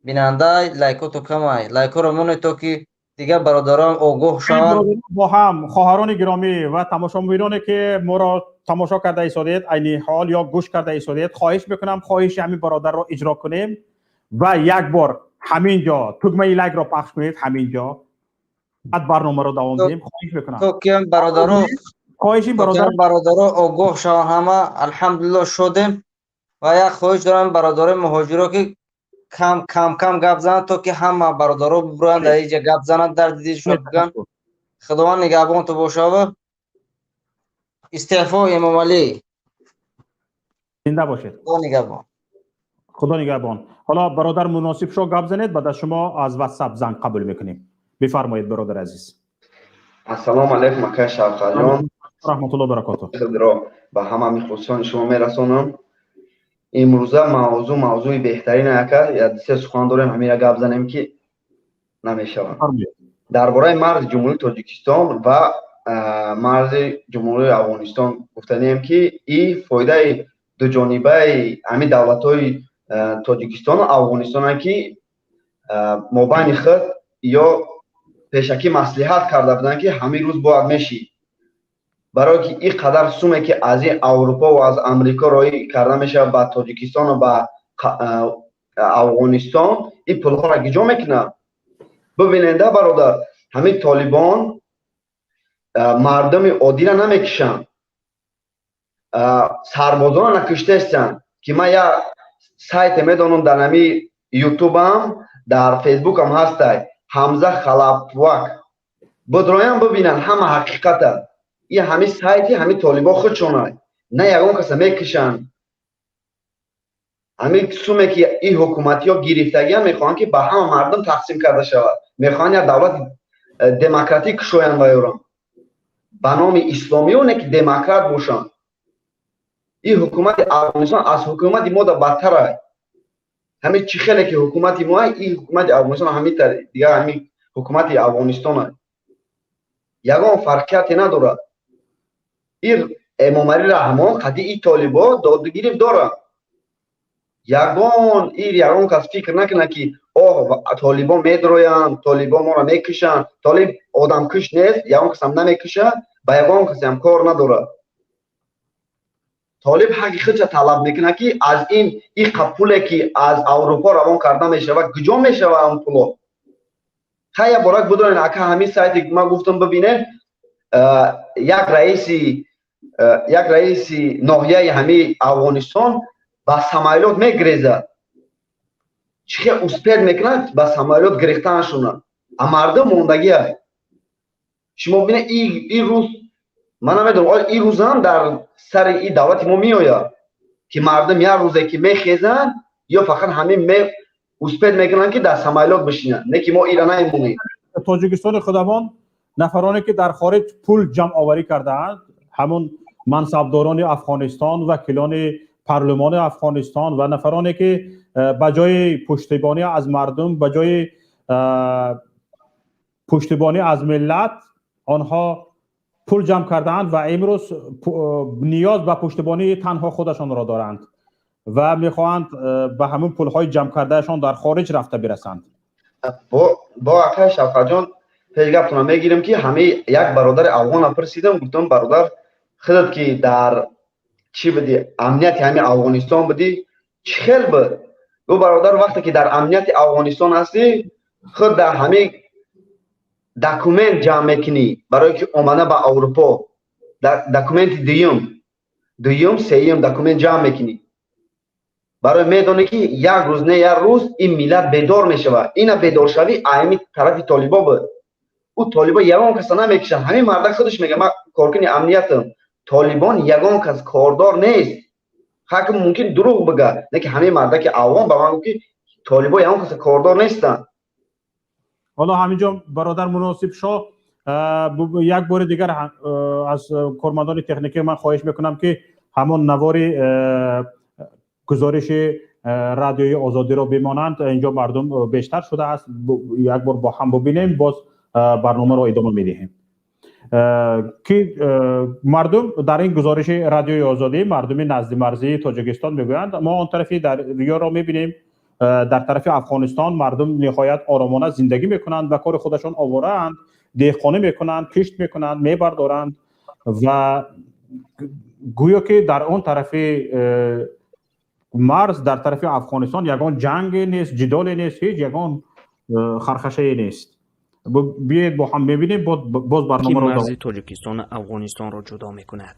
бинанда, лайкото камай, лайкҳоро монед, то ки дигар бародарон огоҳ шаванд. Бо ҳам хоҳарони гиромӣ ва тамошобиноне, ки моро тамошо карда истодед айни ҳол ё гӯш карда истодед, хоҳиш мекунам, хоҳиши ҳамин бародарро иҷро кунем ва як бор ҳамин ҷо тугмаи лайкро пахш кунед, ҳамин ҷо, баъд барномаро давом диҳем. Хоҳиш мекунам. То ки бародаро хоҳиши бародар бародаро огоҳ шаванд ҳама. Алҳамдулиллоҳ, шодем. Ва як хоҳиш дорам, бародарои муҳоҷиро, ки кам кам кам гап зананд, то ки ҳама бародаро бибуранд, дар инҷа гап зананд, дарди дилшон бигӯянд. Худованд нигаҳбонту бошава. Истеъфо Эмомалӣ! Зинда бошед. Худо нигаҳбон. Худо нигаҳбон. Ҳоло бародар Муносибшо гап занед, баъд аз шумо аз Ватсап занг қабул мекунем. Бифармоед, бародари азиз. Ассалому алайкум, акай Шавқатҷон. Раҳматулло баракоту. Худро ба ҳама мухлисони шумо мерасонам. Имрӯза мавзӯъ мавзӯи беҳтарин, ака. Се сухан дорем, ҳамира гап занем, ки намешавад. Дар бораи марзи Ҷумҳурии Тоҷикистон ва марзи Ҷумҳурии Афғонистон гуфтанием, ки и фоидаи дуҷонибаи ҳамин давлатҳои Тоҷикистону Афғонистонанд, ки мобайни худ ё пешакӣ маслиҳат карда буданд, ки ҳамин рӯз бояд мешид, барое ки ин қадар суме, ки аз ин Аврупо ва аз Амрико роҳӣ карда мешавад ба Тоҷикистону ба Афғонистон, ин пулҳоро гиҷо мекунад. Бибинеда, бародар, ҳамин толибон мардуми оддиро намекушанд, сарбозонро накуштаистанд, ки ман як сайте медонам, дар ҳами Ютубам, дар Фейсбукам ҳастай, Ҳамза Халапвак, бидроям, бибинанд ҳама ҳақиқата. И ҳамин сайти ҳамин толибо худшонай, на ягон каса мекушанд. Ҳамин суме, ки ин ҳукуматиҳо гирифтагиам, мехоҳанд, ки ба ҳама мардум тақсим карда шавад. Мехоҳанд як давлати демократӣ кушоянд ва ёрам ба номи исломионе, ки демократ бошанд. Ин ҳукумати Афғонистон аз ҳукумати мо да бадтарай. Ҳамин чӣ хеле ки ҳукумати мо, ин ҳукумати Афғонистон ҳамин дигар ҳамин ҳукумати Афғонистон ягон фарқияте надорад. Ин Эмомалӣ Раҳмон қади и толибо додугирифт дорад. Ягон ир ягон кас фикр накунад, ки оҳ, толибон медроянд, толибон моро мекушанд. Толиб одамкуш нест, ягон касам намекушад, ба ягон касеам кор надорад. Толиб ҳаққи худша талаб мекунад, ки аз ин иқа пуле, ки аз Аврупо равон карда мешавад, куҷо мешавад он пуло? Хай, борак будонед, ака, ҳамин сайте ман гуфтам, бибинед, як раиси ноҳияи ҳамин Афғонистон ба самолёт мегирезад. Чӣ хел успеть мекунад ба самолёт гирифтанашона, а мардум мондагия. Шумо бинед, ин рӯз ман намедонам, оё ин рӯзам дар сари ин давлати мо меояд, ки мардум як рӯзе ки мехезанд ё фақат ҳамин успеть мекунанд, ки дар самолёт бишинанд, не ки мо ира намемонем. Тоҷикистони худамон нафароне, ки дар хориҷ пул ҷамъоварӣ кардаанд, ҳамун мансабдорони Афғонистон, вакилони парлумони Афғонистон ва нафароне, ки ба ҷои пуштибонӣ аз мардум, ба ҷои пуштибонӣ аз миллат, онҳо пул ҷамъ кардаанд ва имрӯз ниёз ба пуштибонии танҳо худашонро доранд ва мехоҳанд ба ҳамун пулҳои ҷамъ кардаашон дар хориҷ рафта бирасанд. Бо акай Шавқатҷон, пеш гаптона мегирем, ки ҳамаи як бародари афғона пурсидам, гуфтам: «Бародар, худат ки дар чӣ будӣ, амнияти ҳамин Афғонистон будӣ, чӣ хел буд?» Гуфт: «Бародар, вақте ки дар амнияти Афғонистон ҳастӣ, худ дар ҳамин документ ҷамъ мекунӣ барое ки омада ба Аврупо, документи дуюм, сеюм документ ҷамъ мекунӣ, барои медонӣ, ки як рӯз не як рӯз ин миллат бедор мешавад». Ина бедоршавӣ ҳамин тарафи толибо буд. Ӯ толибо ягон каса намекушанд. Ҳамин мардак худаш мега: «Ман коркуни амниятам, толибон ягон кас кордор нест». Ҳакм мумкин дурӯғ бига, не ки ҳамин мардаки афғон ба ман гуфт, ки толибо ягон каса кордор нестанд. Ҳоло ҳаминҷо, бародар Муносиб Шоҳ, як бори дигар аз кормандони техникӣ ман хоҳиш мекунам, ки ҳамон навори гузориши Радиои Озодиро бимонанд. Инҷо мардум бештар шудааст, як бор бо ҳам бубинем, боз барномаро идома медиҳем, ки мардум дар ин гузориши Радиои Озодӣ, мардуми наздимарзии Тоҷикистон мегӯянд: мо он тарафи дарёро мебинем, дар тарафи Афғонистон мардум ниҳоят оромона зиндагӣ мекунанд, ба кори худашон овораанд, деҳқонӣ мекунанд, кишт мекунанд, мебардоранд ва гӯё ки дар он тарафи марз, дар тарафи Афғонистон ягон ҷанге нест, ҷидоле нест, ҳеҷ ягон хархашае нест. Биёед, бо ҳам мебинем, боз барномаро. Марзи Тоҷикистону Афғонистонро ҷудо мекунад.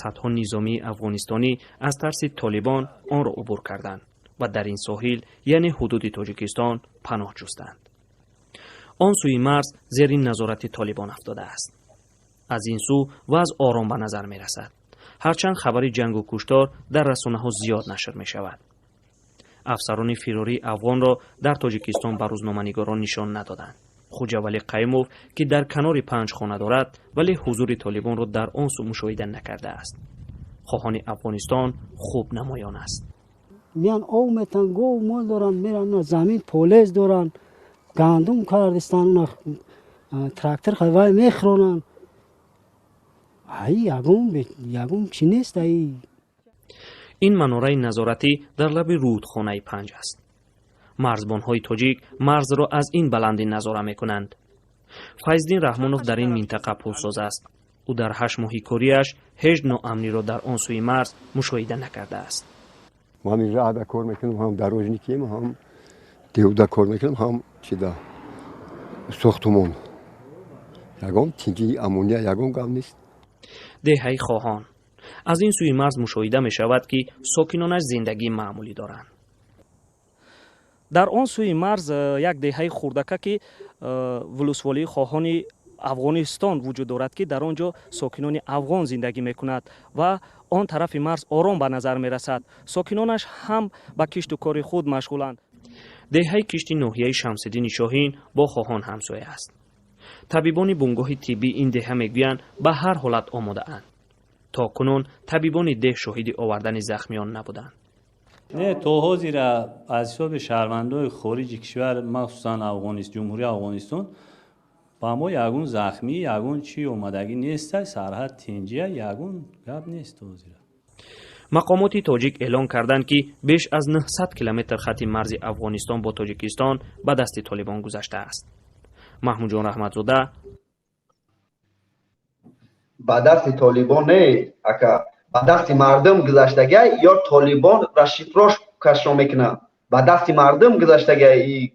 Садҳо низомии афғонистонӣ аз тарси толибон онро убур карданд ва дар ин соҳил, яъне ҳудуди Тоҷикистон, паноҳ ҷустанд. Он сӯи марз зери назорати толибон афтодааст. Аз ин сӯ вазъ ором ба назар мерасад, ҳарчанд хабари ҷангу куштор дар расонаҳо зиёд нашр мешавад. Афсарони фирории афғонро дар Тоҷикистон ба рӯзноманигорон нишон надоданд. Хуҷавалӣ Қаймов, ки дар канори панҷ хона дорад, вале ҳузури толибонро дар он сӯ мушоҳида накардааст. Хоҳони Афғонистон хуб намоён аст. Миян, ов метан, гов мол доранд, меран, замин полез доранд, гандум кардистан, трактор вай мехӯронанд. Ай ягон чи нест ай. Ин манораи назоратӣ дар лаби рӯдхонаи Панҷ аст. Марзбонҳои тоҷик марзро аз ин баландӣ назора мекунанд. Файздин Раҳмонов дар ин минтақа пулсоз аст. Ӯ дар 8 моҳи кориаш ҳеҷ ноамниро дар он сӯи марз мушоҳида накардааст. Ман ин раҳда кор мекунам, ҳам дорожникием, ҳам деҳуда кор мекунам, ҳам чида, сохтумон. Ягон тинҷи, амония, ягон гап нест. Деҳаи Хоҳон. Аз ин сӯи марз мушоҳида мешавад, ки сокинонаш зиндагии маъмулӣ доранд. Дар он сӯи марз як деҳаи хурдака, ки вулусволии Хоҳони Афғонистон вуҷуд дорад, ки дар он ҷо сокинони афғон зиндагӣ мекунад ва он тарафи марз ором ба назар мерасад. Сокинонаш ҳам ба кишту кори худ машғуланд. Деҳаи Кишти ноҳияи Шамсиддини Шоҳин бо Хоҳон ҳамсоя аст. Табибони бунгоҳи тиббии ин деҳа мегӯянд, ба ҳар ҳолат омодаанд. То кунун табибони деҳ шоҳиди овардани захмиён набуданд. Не, то ҳозира аз ҳисоби шаҳрвандои хориҷи кишвар, махсусан Ҷумҳурии Афғонистон, ба мо ягон захмӣ, ягон чӣ омадагӣ неста. Сарҳад тинҷия, ягон гап нест то ҳозира. Мақомоти тоҷик эълон карданд, ки беш аз 900 километр хати марзи Афғонистон бо Тоҷикистон ба дасти толибон гузаштааст. Маҳмудҷон Раҳматзода. Ба дасти толибон не, ака. Ба дасти мардум гузаштагай ё Толибон расшифровкашро мекунад. Ба дасти мардум гузаштагай и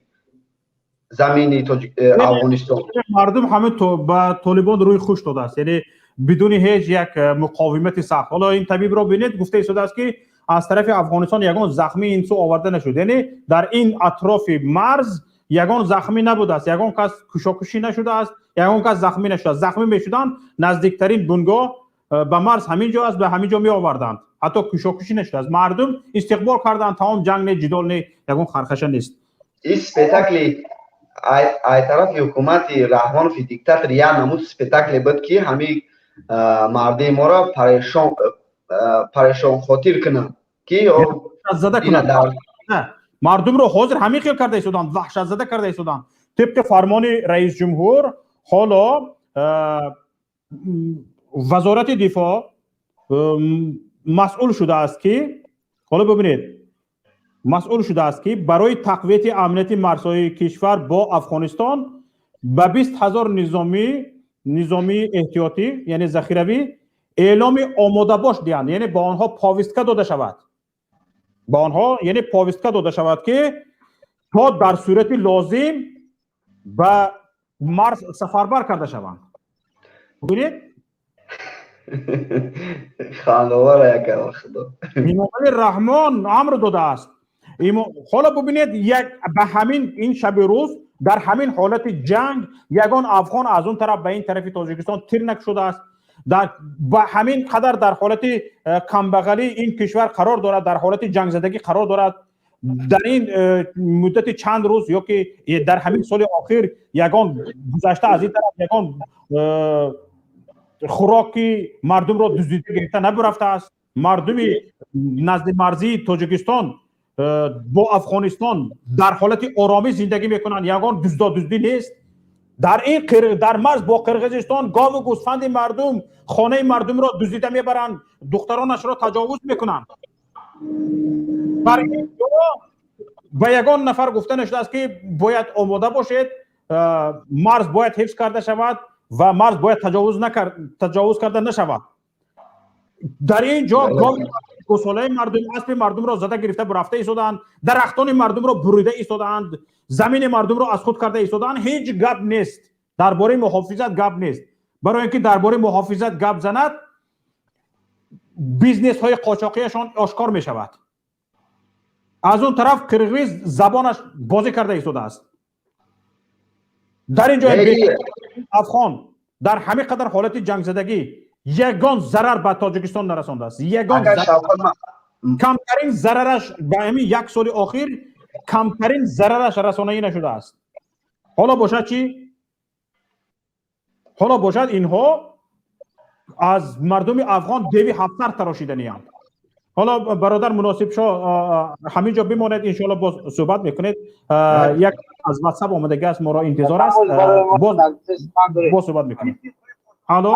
замини Афғонистон. Мардум ҳама ба Толибон рӯи хуш додааст, яъне бидуни ҳеҷ як муқовимати сахт. Ҳоло ин табибро бинед, гуфта истодааст, ки аз тарафи Афғонистон ягон захмӣ ин сӯ оварда нашуд, яъне дар ин атрофи марз ягон захмӣ набудааст, ягон кас кушокушӣ нашудааст, ягон кас захмӣ нашудааст. Захмӣ мешуданд, наздиктарин бунгоҳ ба марз ҳамин ҷо аст, ба ҳамин ҷо меоварданд. Ҳатто кушокушӣ нашудааст, мардум истиқбол карданд, тамом, ҷанг не, ҷидол не, ягон хархаша нест. Ин спектакли ай тарафи ҳукумати Раҳмонови диктатор як намуд спектакле буд, ки ҳамин мардуми моро парешонхотир кунанд, ки зада кунанд мардумро. Ҳозир ҳамин хел карда истоданд, ваҳшатзада карда истоданд. Тибқи фармони раисҷумҳур, ҳоло Вазорати дифоъ масъул шудааст, ки ҳоло бибинед, масъул шудааст, ки барои тақвияти амнияти марзҳои кишвар бо Афғонистон ба 20 000 низомии эҳтиётӣ, яъне захиравӣ, эъломи омодабош диҳанд, яъне ба онҳо повестка дода шавад, ба онҳо яъне повестка дода шавад, ки то дар сурати лозим ба марз сафарбар карда шаванд. Бибинед. Хандовар, яка худо. Имомалӣ Раҳмон амр додааст. Ҳоло бубинед, як ба ҳамин ин шаби рӯз, дар ҳамин ҳолати ҷанг, ягон афғон аз он тараф ба ин тарафи Тоҷикистон тир накушудааст. Ба ҳамин қадар дар ҳолати камбағалӣ ин кишвар қарор дорад, дар ҳолати ҷангзадагӣ қарор дорад. Дар ин муддати чанд рӯз ё ки дар ҳамин соли охир ягон гузашта аз ин тараф ягон хӯроки мардумро дуздида гирифта набурафтааст. Мардуми назди марзии Тоҷикистон бо Афғонистон дар ҳолати оромӣ зиндагӣ мекунанд, ягон дуздодуздӣ нест. Дар ин дар марз бо Қирғизистон гову гӯсфанди мардум, хонаи мардумро дуздида мебаранд, духтаронашро таҷовуз мекунанд. Бар ин ҷо ба ягон нафар гуфта нашудааст, ки бояд омода бошед, марз бояд ҳифз карда шавад ва марз бояд таҷовуз карда нашавад. Дар ин ҷо гӯсолаи мардум, аспи мардумро зада гирифта рафта истодаанд, дарахтони мардумро бурида истодаанд, замини мардумро аз худ карда истодаанд. Ҳеҷ гап нест, дар бораи муҳофизат гап нест. Барои ин ки дар бораи муҳофизат гап занад, бизнесҳои қочоқияшон ошкор мешавад. Аз он тараф қирғиз забонаш бозӣ карда истодааст. Дар ин ҷо афғон дар ҳамин қадар ҳолати ҷангзадагӣ ягон зарар ба Тоҷикистон нарасондааст, ягон камтарин зарараш ба ҳамин як соли охир камтарин зарараш расонаӣ нашудааст. Ҳоло бошад чӣ? Ҳоло бошад, инҳо аз мардуми афғон деви ҳафтсар тарошиданианд. Ҳоло, бародар Муносибшо, ҳамин ҷо бимонед, иншоалло боз суҳбат мекунед. Як аз Ватсап омадагӣ аст, моро интизор аст, боз суҳбат мекунем. Алло.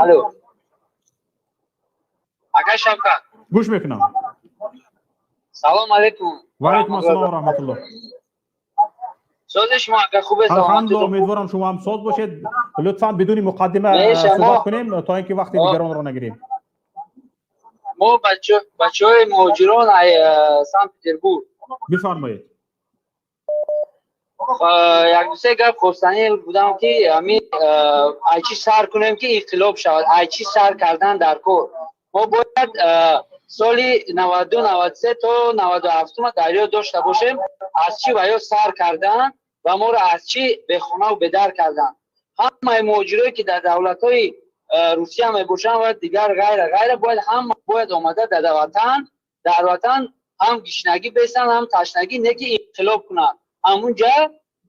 Ака Шавкат. Гӯш мекунам. Салом алейкум. Ва алайкум ассалом ва раҳматуллоҳ. Сози шумо, ака, хубе? Алҳамдулиллоҳ, умедворам шумо ҳам соз бошед. Лутфан бидуни муқаддима суҳбат кунем, то ин ки вақти дигаронро нагирем. Мо бачаҳои муҳоҷирон Санкт Петербург. Бифармоед. Як дусе гап хостанӣ будам, ки ҳамин ай чӣ сар кунем, ки инқилоб шавад, ай чӣ сар кардан дар кор. Мо бояд соли 92, 93 то 97-ума дар ёд дошта бошем, аз чӣ ва ё сар кардан ва моро аз чӣ бехонаву бедар кардан. Ҳамаи муҳоҷирое, ки дар давлатҳои Русия мебошанд ва дигар, ғайра, ғайра, бояд ҳама бояд омада дар ватан ҳам гишнагӣ бесанд, ҳам ташнагӣ, не ки инқилоб кунанд. Ҳамунҷа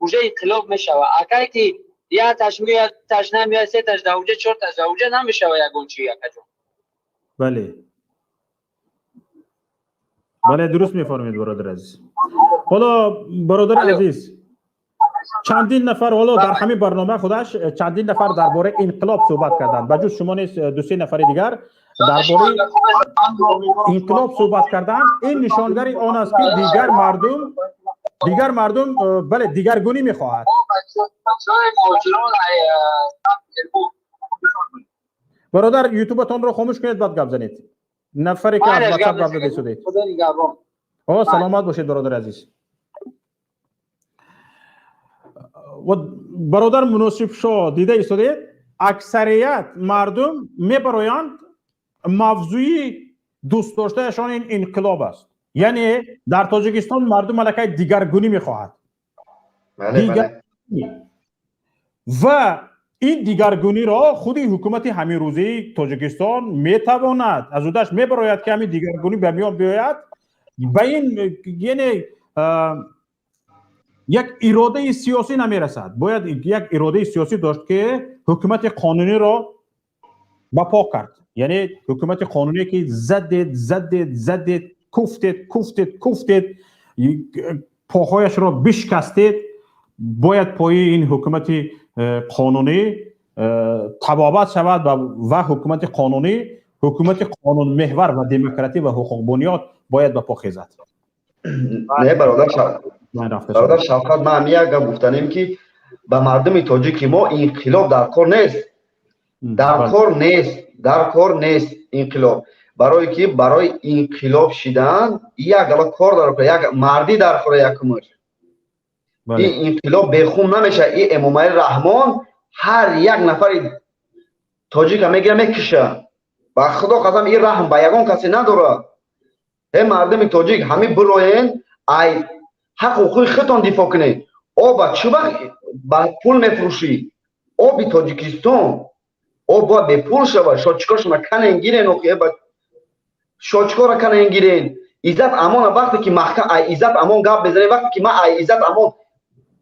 уже инқилоб мешавад. Акае ки як таш меояд, таш намеояд, се таш дар уҷа, чор таш дар уҷа, намешава ягон чи, акаҷон. Бале, дуруст мефармоед, бародари азиз. Ҳоло, бародари азиз, чандин нафар ҳоло дар ҳамин барнома худаш чандин нафар дар бораи инқилоб суҳбат карданд. Ба ҷуз шумо низ дусе нафари дигар дар бораи инқилоб суҳбат карданд. Ин нишонгари он аст, ки дигар мардум, бале, дигаргунӣ мехоҳад. Бачаҳои муҳоҷирон Санкт Петербург. Бародар, ютубатонро хомӯш кунед, баъд гап занед. Нафаре ки аз WhatsApp гап зада истодед. Худо нигаҳбон. О, саломат бошед, бародари азиз. Ва бародар Муносибшо, дида истодед, аксарият мардум мебароянд, мавзӯи дӯстдоштаашон ин инқилоб аст. Яъне дар Тоҷикистон мардум аллакай дигаргунӣ мехоҳад. Ва ин дигаргуниро худи ҳукумати ҳаминрӯзии Тоҷикистон метавонад, аз ӯдаш мебарояд, ки ҳамин дигаргунӣ ба миён биёяд. Ба ин яъне як иродаи сиёсӣ намерасад. Бояд як иродаи сиёсӣ дошт, ки ҳукумати қонуниро ба по кард. Яъне ҳукумати қонуние, ки задед, задед, задед, куфтед, куфтед, куфтед, поҳояшро бишкастед, бояд пои ин ҳукумати қонунӣ табобат шавад ва ҳукумати қонунӣ, ҳукумати қонунмеҳвар ва демократӣ ва ҳуқуқбунёд бояд ба по хезад. Не, бародар Шавкат, ман як гап гуфтанем, ки ба мардуми тоҷики мо инқилоб дар кор нест, дар кор нест, дар кор нест инқилоб. Барое ки барои инқилоб шидан як гала кор дар кор, як мардӣ дар кора, якумаш ин инқилоб бехун намешавад. И Эмомалӣ Раҳмон ҳар як нафари тоҷика мегира, мекиша. Ба Худо қасам, ин раҳм ба ягон касе надорад. Э, мардуми тоҷик, ҳамин бироен, ай ҳақ ҳуқуқи худтон дифоъ кунед. Оба чӣ вақт ба пул мефурӯшӣ? Оби Тоҷикистон, об бояд бепул шавад. Шочикошона канен гирен, охи шочикора канен гирен. Иззат Амона вақте ки маҳкам ай Иззат Амон гап мезанем, вақте ки ман ай Иззат Амон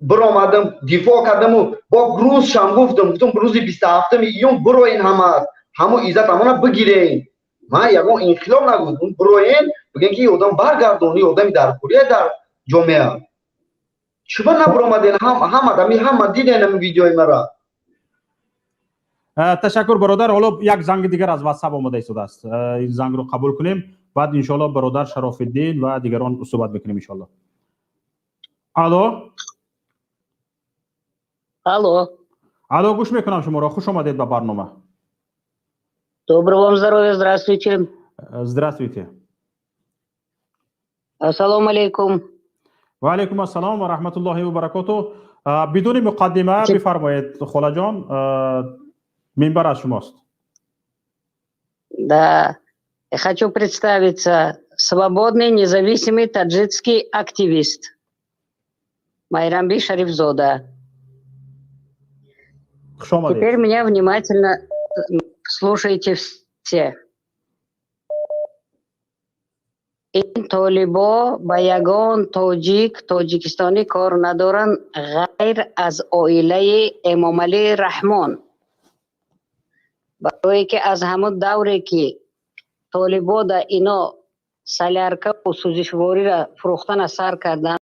биромадам, дифоъ кардаму бо рӯзшам гуфтам, рӯзи 27-уми июн бироен, ҳама ҳамун Иззат Амона бигирен. Ман ягон инқилоб нагуфтам. Бироен, бигӯен, ки одам баргардон, одами даркория дар ҷомеа. Чуба набиромаден? Ҳама ҳама диден ами видеои мара. Ташаккур, бародар. Ҳоло як занги дигар аз WhatsApp омода истодааст. Ин зангро қабул кунем, баъд иншоалло бародар Шарофиддин ва дигарон суҳбат мекунем, иншоалло. Алло. Алло. Алло, гӯш мекунам шуморо. Хуш омадед ба барнома. Доброго вам здоровья, здравствуйте. Здравствуйте. Ассалому алейкум. Ва алейкум ассалом ва раҳматуллоҳи ва баракоту. Бидуни муқаддима бифармоед, холаҷон, минбар аз шумост. Да, я хочу представиться. Свободный независимый таджикский активист Майрамби Шарифзода. Теперь меня внимательно слушайте все. Ин толибо ба ягон тоҷик, тоҷикистонӣ кор надоранд, ғайр аз оилаи Эмомалӣ Раҳмон. Барое ки аз ҳамон давре ки толибо да ино соляркаву сӯзишвориро фурӯхтана сар карданд.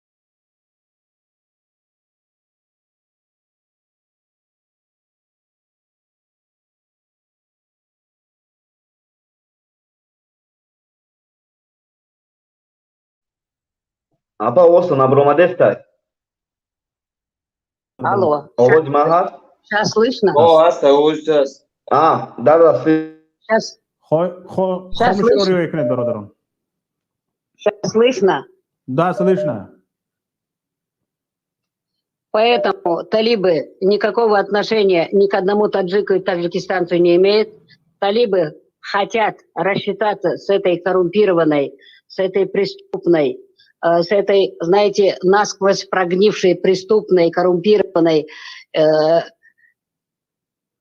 Апа, овозтон набиромадестай. Алло. Овози ман ҳаст? Сейчас слышно? О, ҳаст, овоз ҳаст. А, да, да. Сейчас. Хомӯширо риоя кунед, бародарон. Сейчас слышно? Да, слышно. Поэтому талибы никакого отношения ни к одному таджику и таджикистанцу не имеют. Талибы хотят рассчитаться с этой коррумпированной, с этой преступной, с этой, знаете, насквозь прогнившей, преступной, коррумпированной,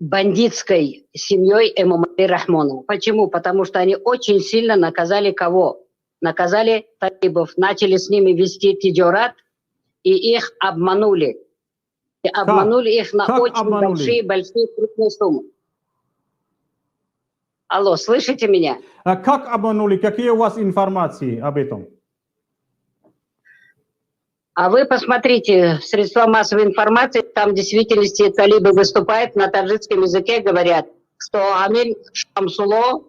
бандитской семьей Эмомали Рахмона. Почему? Потому что они очень сильно наказали кого? Наказали талибов, начали с ними вести тиджорат и их обманули. И обманули их на Как очень обманули? большие-большие крупные суммы. Алло, слышите меня? А как обманули? Какие у вас информации об этом? А вы посмотрите, средства массовой информации, там в действительности талибы выступают на таджикском языке, говорят, что Амир Шамсуло,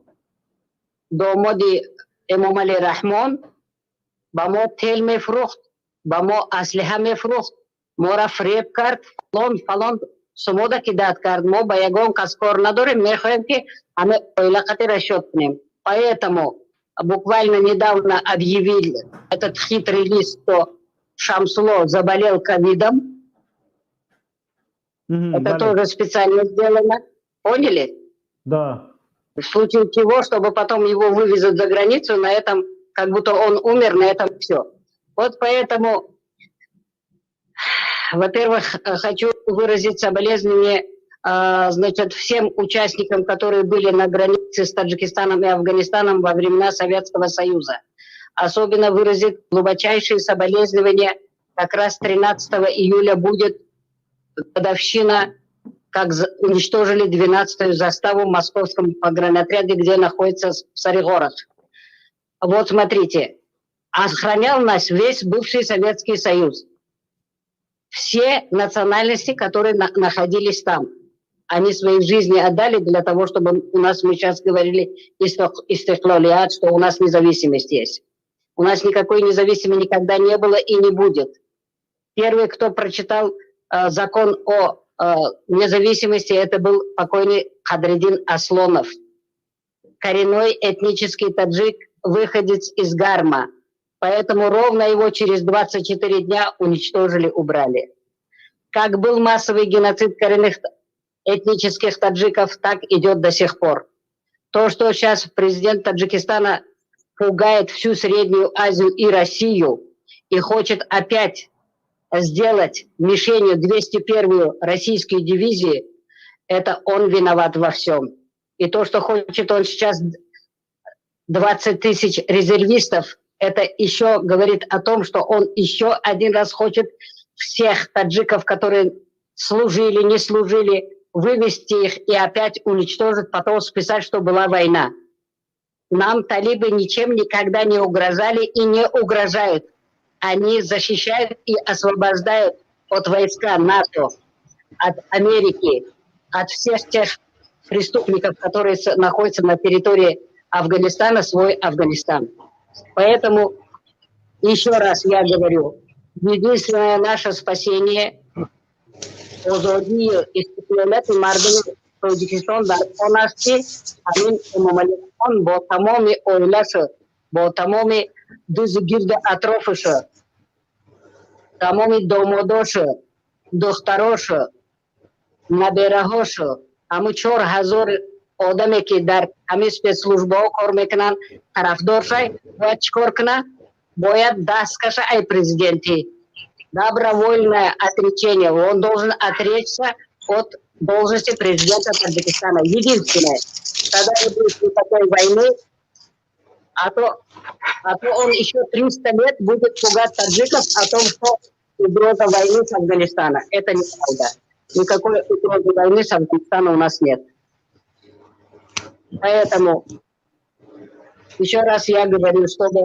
домоди Эмомали Рахмон, ба мо тел мефрухт, ба мо аслиҳа мефрухт, мора фреб кард, фалон, фалон сумода кидат кард, мо ба ягон кас кор надорем, мехоҳем ки ҳаме оила қати расчёт кунем. Поэтому Буквально недавно объявил этот хитрый лист, что Шамсуло заболел ковидом. Это тоже специально сделано. Поняли? Да. В случае чего, чтобы потом его вывезут за границу, на этом, как будто он умер, на этом все. Вот поэтому, во-первых, хочу выразить соболезнование, значит, всем участникам, которые были на границе с Таджикистаном и Афганистаном во времена Советского Союза. Особенно выразить глубочайшие соболезнования: как раз 13 июля будет годовщина, как уничтожили 12-ю заставу в московском погранотряде, где находится Царегород. Вот смотрите, охранял нас весь бывший Советский Союз. Все национальности, которые находились там. Они свои жизни отдали для того, чтобы у нас, мы сейчас говорили, истиклолият, что у нас независимость есть. У нас никакой независимости никогда не было и не будет. Первый, кто прочитал закон о независимости, это был покойный Кадридин Аслонов. Коренной этнический таджик, выходец из Гарма. Поэтому ровно его через 24 дня уничтожили, убрали. Как был массовый геноцид коренных этнических таджиков, так идет до сих пор. То, что сейчас президент Таджикистана пугает всю Среднюю Азию и Россию и хочет опять сделать мишенью 201-ю российскую дивизии, это он виноват во всем. И то, что хочет он сейчас 20 тысяч резервистов, это еще говорит о том, что он еще один раз хочет всех таджиков, которые служили, не служили, вывести их и опять уничтожить, потом списать, что была война. Нам талибы ничем никогда не угрожали и не угрожают. Они защищают и освобождают от войска НАТО, от Америки, от всех тех преступников, которые находятся на территории Афганистана, свой Афганистан. Поэтому еще раз я говорю, единственное наше спасение озодию истиқлолияти мардуми Тоҷикистон дар он аст, ки ҳамин Эмомалихон бо тамоми оилашу, бо тамоми дузу гирду атрофушу, тамоми домодошу, духтарошу, набераҳошу, ҳамун 4000 одаме, ки дар ҳамин спецслужбаҳо кор мекунанд, тарафдор шай, бояд чӣ кор кунад? Бояд даст каша ай президентӣ. Добровольное отречение. Он должен отречься от должности президента Таджикистана. Единственное. Тогда не будет никакой войны, а то он еще 300 лет будет пугать таджиков о том, что угроза войны с Афганистана. Это неправда. Никакой угрозы войны с Афганистана у нас нет. Поэтому еще раз я говорю, чтобы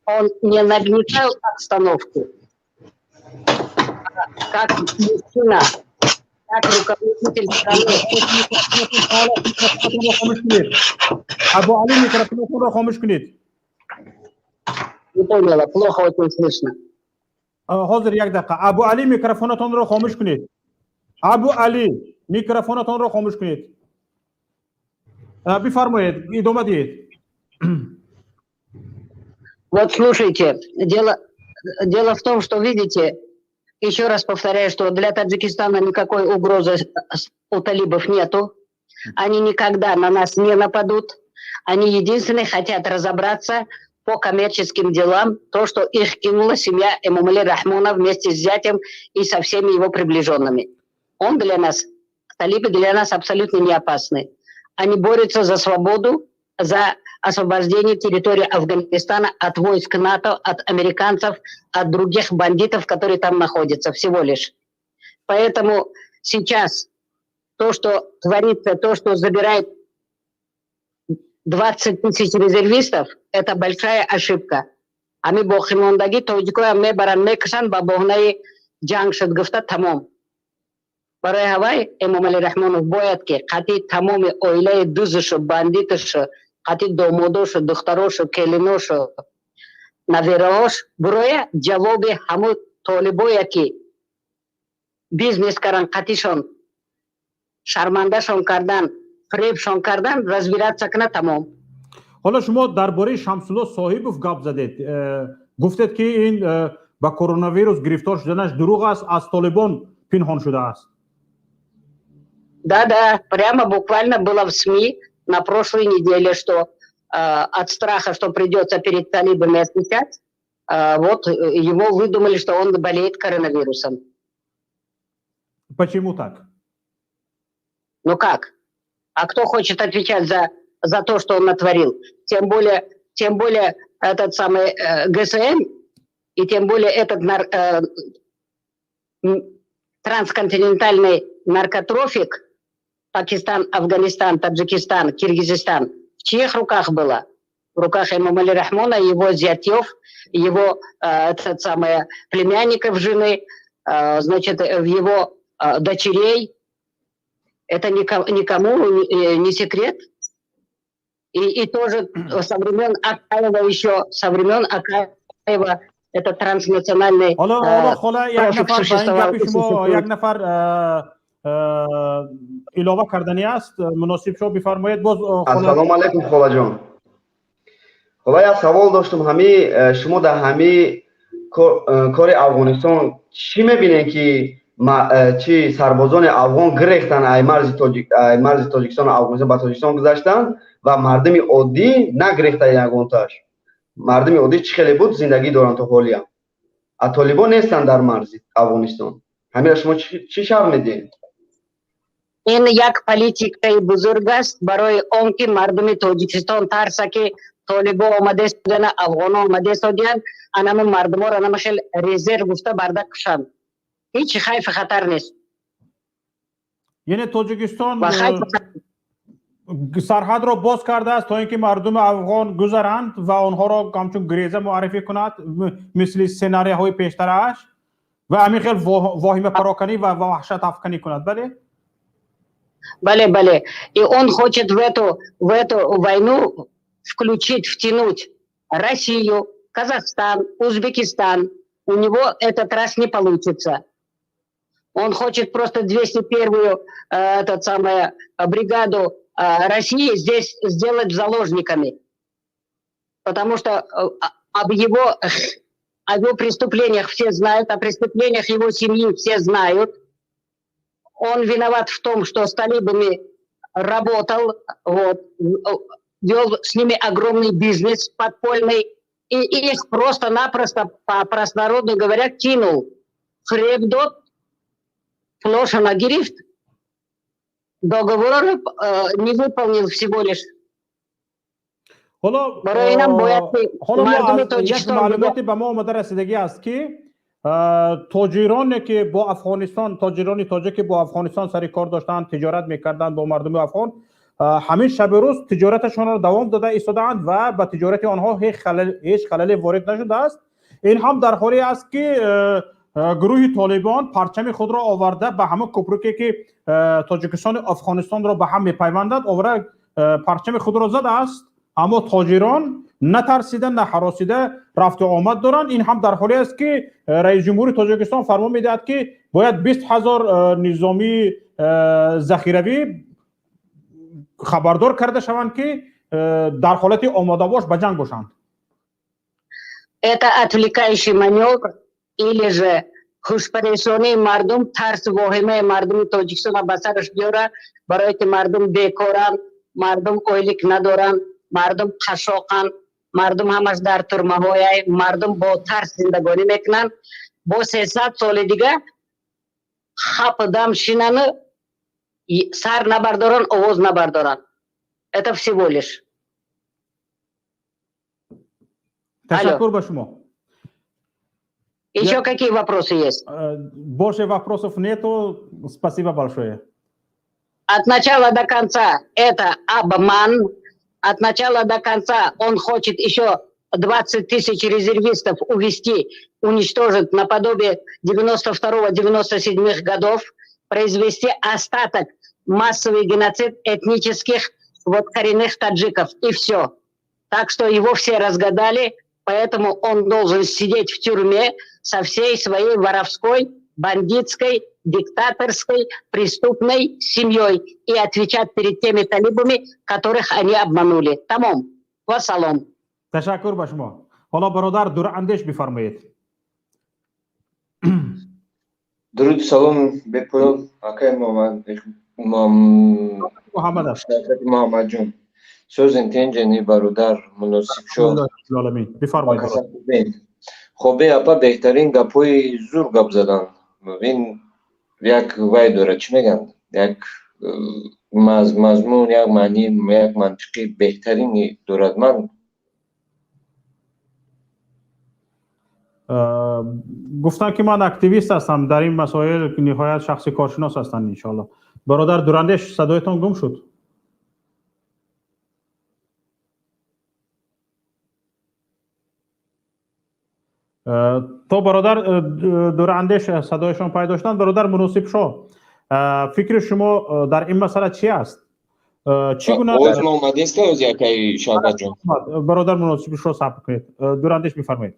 он не нагнетал обстановку, а как мужчина, как руководитель страны. Абу Али, микрофонро хомӯш кунед. Не поняла, плохо очень слышно. Ҳозир, як дақиқа. Абу Али, микрофонатонро хомӯш кунед. Абу Али, микрофонатонро хомӯш кунед. Бифармоед, идома диҳед. Вот слушайте, дело в том, что, видите, еще раз повторяю, что для Таджикистана никакой угрозы у талибов нету. Они никогда на нас не нападут. Они единственные хотят разобраться по коммерческим делам, то, что их кинула семья Эмомали Рахмона вместе с зятем и со всеми его приближенными. Он для нас, талибы для нас абсолютно не опасны. Они борются за свободу, за освобождение территории Афганистана от войск НАТО, от американцев, от других бандитов, которые там находятся, всего лишь. Поэтому сейчас то, что творится, то, что забирает 20 тысяч резервистов, это большая ошибка. Ами боқимондагӣ тоҷикоя мебаранд, мекушанд, ба боҳонаи ҷанг шуд гуфта, тамом. Барои ҳавай Эмомалӣ Раҳмонов бояд ки қати тамоми оилаи дузушу, бандитушу, қати домодошу, духтарошу, келиношу, навераҳош буроя, ҷавоби ҳамун толибое, ки бизнес кардан қатишон, шармандашон кардан, фиребшон кардан, разбираться кунад, тамом. Ҳоло шумо дар бораи Шамсулло Соҳибов гап задед, гуфтед, ки ин ба коронавирус гирифтор шуданаш дурӯғ аст, аз Толибон пинҳон шудааст. Да, прямо буквально было в СМИ на прошлой неделе, что от страха, что придется перед талибами отвечать, вот его выдумали, что он болеет коронавирусом. Почему так? Ну как? А кто хочет отвечать за то, что он натворил? Тем более этот самый ГСМ и тем более этот трансконтинентальный наркотрафик Пакистан, Афганистан, Таджикистан, Киргизистан, в чьих руках было? В руках Эмомали Рахмона, его зятьев, его этот самый, племянников жены, значит, в его дочерей. Это никому не секрет. И тоже со времен Акаева еще, со времен Акаева это транснациональный трафик существовал. Як нафар илова кардани аст, муносиб шо бифармоед боз. Ассалому алайкум, холаҷон. Хола, як савол доштум. Ҳами шумо дар ҳами кори Афғонистон чӣ мебинед, ки чи сарбозони афғон гирехтан ай марзи Тоҷикистону Афғонистон, ба Тоҷикистон гузаштанд ва мардуми оддӣ нагирехта ягонташ? Мардуми оддӣ чӣ хеле буд, зиндагӣ доранд то ҳолиям, а толибон нестанд дар марзи Афғонистон. Ҳамира шумо чӣ шарҳ медиҳед? Ин як политикаи бузург аст барои он ки мардуми Тоҷикистон тарса, ки толибо омадестодиана, афғоно омадестодиян, анами мардуморо анама хел резерв гуфта барда кушанд. Ҳеҷ хайфи хатар нест. Яъне Тоҷикистон сарҳадро боз кардааст, то ин ки мардуми афғон гузаранд ва онҳоро ҳамчун греза муаррифӣ кунад, мисли сценарияҳои пештарааш, ва ҳамин хел воҳимапароканӣ ва ваҳшатафканӣ кунад, бале? Бале, бале. И он хочет в эту войну включить, втянуть Россию, Казахстан, Узбекистан. У него этот раз не получится. Он хочет просто 201-ю этот самый, бригаду России здесь сделать заложниками. Потому что об его преступлениях все знают, о преступлениях его семьи все знают. Он виноват в том, что с талибами работал, вот, вел с ними огромный бизнес подпольный, и их просто-напросто, по простонародно говоря, кинул. Фиреб дод, пулошона гирифт, договор не выполнил всего лишь. Ҳоло Барои инам бояд ҳоло мардуми як Тоҷикистон маълумоте ба мо омада расидагӣ аст, ки тоҷироне ки бо Афғонистон, тоҷирони тоҷик ки бо Афғонистон сари кор доштанд, тиҷорат мекарданд бо мардуми афғон, ҳамин шаби рӯз тиҷораташонро давом дода истодаанд ва ба тиҷорати онҳо ҳеҷ халале ворид нашудааст. Ин ҳам дар ҳоле аст, ки гурӯҳи Толибон парчами худро оварда ба ҳамон кӯпруке, ки Тоҷикистону Афғонистонро ба ҳам мепайвандад, оварда парчами худро задааст, аммо тоҷирон натарсида, наҳаросида рафту омад доранд. Ин ҳам дар ҳоле аст, ки раиси ҷумҳури Тоҷикистон фармон медиҳад, ки бояд 20 000 низомии захиравӣ хабардор карда шаванд, ки дар ҳолати омодабош ба ҷанг бошанд. Это отвлекающий маневр или же хушпарешонии мардум, тарсу воҳимаи мардуми Тоҷикистона ба сараш биёра, барое ки мардум бекоранд, мардум ойлик надоранд, мардум қашшоқанд, мардум ҳамаш дар турмаҳояй, мардум бо тарс зиндагонӣ мекунанд. Бо 300 соли дига хап дам шинану сар набардоранд, овоз набардоранд. Это всего лишь. Ташаккур ба шумо. Еще какие вопросы есть? Больше вопросов нету. Спасибо большое. От начала до конца это обман. От начала до конца он хочет еще 20 тысяч резервистов увести, уничтожить наподобие 92-97 годов, произвести остаток, массовый геноцид этнических вот коренных таджиков. И все. Так что его все разгадали, поэтому он должен сидеть в тюрьме со всей своей воровской, бандитской, диктаторской, преступной семьей и отвечать перед теми талибами, которых они обманули. Тамом. Ва салом. Ташаккур ба шумо. Ҳоло бародар Дурандеш бифармоед. Дуруд, салом бепоён, акай Муҳаммад Муҳаммад аст. Муҳаммадҷон. Сӯзен тенҷени бародар муносиб шуд. Бифармоед. Хоб, апа беҳтарин гапҳои зур гап задан. Ин як вай дорад, чӣ мегӯянд? Як мазмун, як маънӣ, як мантиқи беҳтарини дорад. Ман гуфтам ки ман активист ҳастам дар ин масоил, ниҳоят шахси коршинос ҳастанд, иншоаллоҳ. Бародар Дурандеш, садоятон гум шуд. То бародар Дурандеш садояшон пайдо шуданд, бародар Муносибшоҳ, фикри шумо дар ин масъала чи аст? Чӣ гуна овоз омадест акай Шавкатҷон? Бародар Муносибшоҳ, сабр кунед. Дурандеш, бифармоед.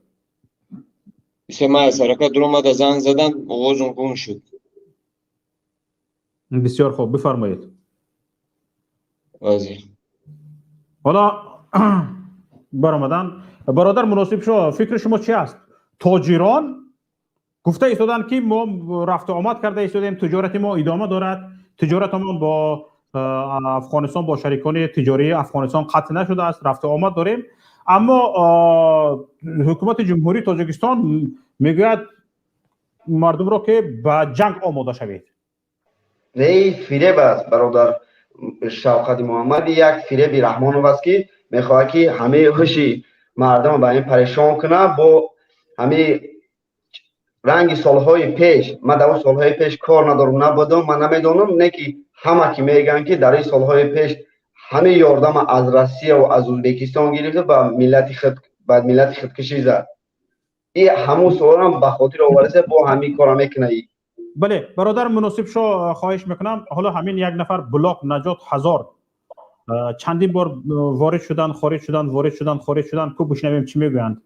Се сарака дуромада занг задан, овозум гум шуд. Бисёр хуб, бифармоед. Вазир. Ҳоло баромадан. Бародар Муносибшоҳ, фикри шумо чи аст? Тоҷирон гуфта истоданд, ки мо рафту омад карда истодем, тиҷорати мо идома дорад, тиҷоратамон бо Афғонистон, бо шарикони тиҷории Афғонистон қатъ нашудааст, рафту омад дорем, аммо ҳукумати Ҷумҳурии Тоҷикистон мегӯяд мардумро, ки ба ҷанг омода шавед. Не, фиреб аст, бародар Шавқати Муҳаммад, як фиреби Раҳмонов аст, ки мехоҳад, ки ҳамаи ҳуши мардумро ба ин парешон кунад бо ҳамаи ранги солҳои пеш. Ман дар он солҳои пеш кор надорам, набудам, ман намедонам, не ки ҳама ки мегӯянд, ки дар ин солҳои пеш ҳамаи ёрдама аз Россия ва аз Ӯзбекистон гирифта ба миллати худ, ба миллати худкушӣ зад. И ҳамун солҳоам ба хотир оварда бо ҳамин кора мекунад. Бале, бародар Муносибшоҳ, хоҳиш мекунам, ҳоло ҳамин як нафар блок наҷот ҳазор чандин бор ворид шудан, хориҷ шудан, ворид шудан, хориҷ шудан, ку бишнавем чӣ мегӯянд.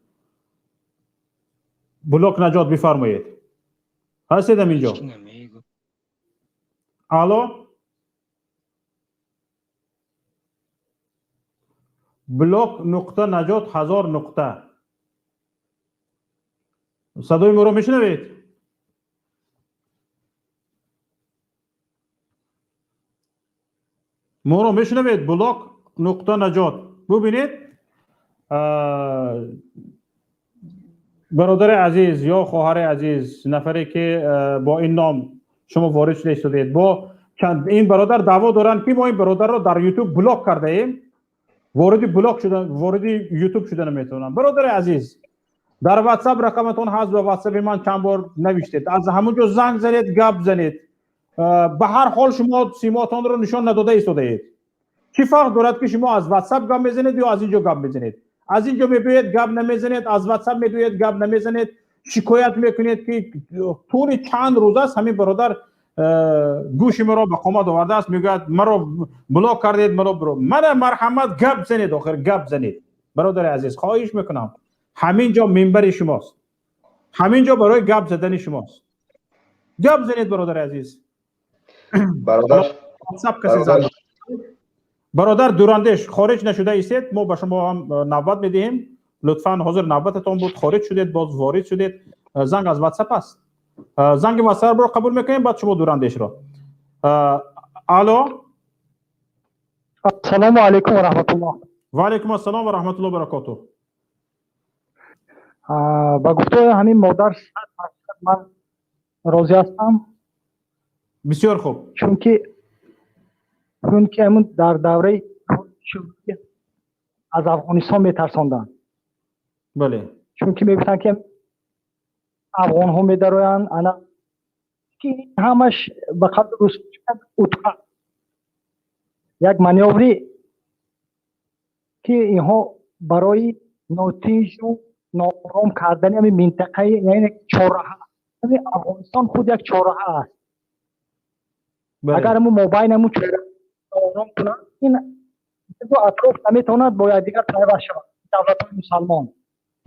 Блок наҷот, бифармоед. Ҳастед инҷо? Алло? Блок нуқта наҷот ҳазор нуқта. Садои моро мешунавед? Моро мешунавед? Блок нуқта наҷот. Бубинед, бародари азиз ё хоҳари азиз, нафаре ки бо ин ном шумо ворид шуда истодед, бо чанд ин бародар даъво доранд, ки мо ин бародарро дар Ютуб блок кардаем, вориди блок шуда, вориди Ютуб шуда наметавонам. Бародари азиз, дар WhatsApp рақаматон ҳаст, ба WhatsApp ман чанд бор навиштед, аз ҳамон ҷо занг занед, гап занед. Ба ҳар ҳол шумо симотонро нишон надода истодаед. Чӣ фарқ дорад, ки шумо аз WhatsApp гап мезанед ё аз ин ҷо гап мезанед? Аз ин ҷо мебиёед, гап намезанед, аз WhatsApp мебиёед, гап намезанед, шикоят мекунед, ки тӯли чанд рӯз аст ҳамин бародар гӯши маро ба қомат овардааст, мегӯяд маро блок кардед, маро бро. Мана марҳамат, гап занед, охир гап занед. Бародари азиз, хоҳиш мекунам, ҳамин ҷо минбари шумост, ҳамин ҷо барои гап задани шумост. Гап занед, бародари азиз. Бародар WhatsApp касе занг. Бародар Дурандеш, хориҷ нашуда истед, мо ба шумо ҳам навбат медиҳем. Лутфан, ҳозир навбататон буд, хориҷ шудед, боз ворид шудед. Занг аз WhatsApp аст. Занги WhatsApp-ро қабул мекунем, баъд шумо Дурандешро. Алло. Ассалому алайкум ва раҳматуллоҳ. Ва алайкум ассалом ва раҳматуллоҳ баракотуҳ. Ба гуфтаи ҳамин модар ман розӣ ҳастам. Бисёр хуб. Чунки ҳамун дар давраи аз Афғонистон метарсонданд. Бале. Чунки мегуфтанд, ки афғонҳо медароянд, ана ки ҳамаш ба қадри рус утқа як манёври, ки инҳо барои нотинҷу ноором кардани ҳамин минтақаи, яъне чорраҳа. Ҳамин Афғонистон худ як чорраҳа аст. Агар ҳамун мобайн ҳамун чорраҳа ноором кунанд, ин ду атроф наметавонад бо якдигар пайваст шавад. Давлатҳои мусалмон,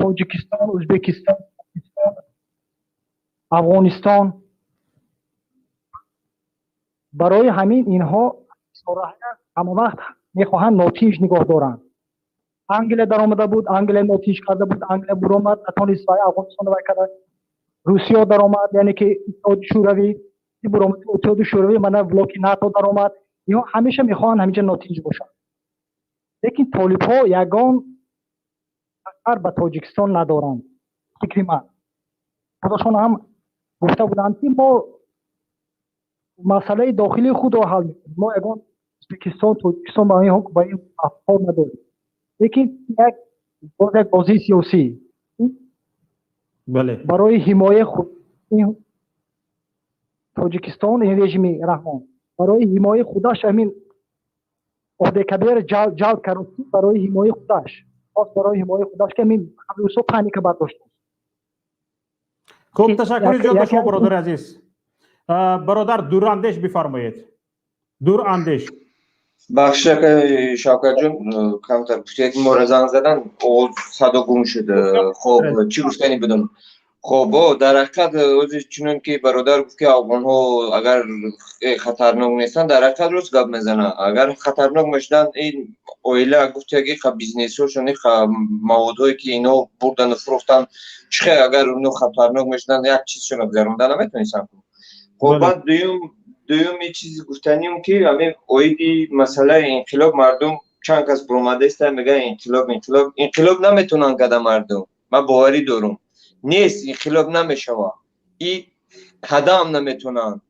Тоҷикистон, Ӯзбекистон, Покистон, Афғонистон. Барои ҳамин инҳо чорраҳа ҳама вақт мехоҳанд нотинҷ нигоҳ доранд. Англия даромада буд, Англия нотинҷ карда буд, Англия буромад, натонист вай Афғонистон вай карда. Русиё даромад, яъне ки Иттиҳоди Шӯравӣ буромад, Иттиҳоди Шӯравӣ, мана блоки НАТО даромад. Инҳо ҳамеша мехоҳанд ҳаминҷа нотинҷ бошанд, лекин толибҳо ягон хатар ба Тоҷикистон надоранд. Фикри ман, худошон ҳам гуфта буданд, ки мо масъалаи дохилии худро ҳал мекунем, мо ягон Ӯзбекистон, Тоҷикистон ба ин афкор надорем. Лекин як боз як бозии сиёсӣ барои ҳимояи худ Тоҷикистон, ин режими Раҳмон барои ҳимояи худаш ҳамин ОДКБро ҷалб кард, барои ҳимояи худаш, хос барои ҳимояи худаш, ки ҳамин русо паника бардошт. Хуб, ташаккури зиёд ба шумо, бародари азиз. Бародар Дурандеш, бифармоед, Дурандеш. Бахшиш, акаи Шавкатҷон, камтар пуштияки моро занг задан, овоз, садо гум шуд. Хоб, чӣ гуфтанӣ будам? Хоб, дар ҳақиқат, ози чунон ки бародар гуфт, ки афғонҳо агар хатарнок нестанд, дар ҳақиқат рост гап мезананд. Агар хатарнок мешуданд, ин оила гуфтияги ха бизнесҳошон, ха маводҳое ки ино бурдану фурӯхтанд, чӣ хел агар ино хатарнок мешуданд, як чизшонро гузаронда наметонистанд. Хоб, баъд дуюми чизи гуфтанием, ки ҳамин оиди масъалаи инқилоб, мардум чанд кас буромадаиста, мегӯянд инқилоб, инқилоб, инқилоб наметавонанд када мардум. Ман боварӣ дорум, нест, инқилоб намешавад, и кадам наметавонанд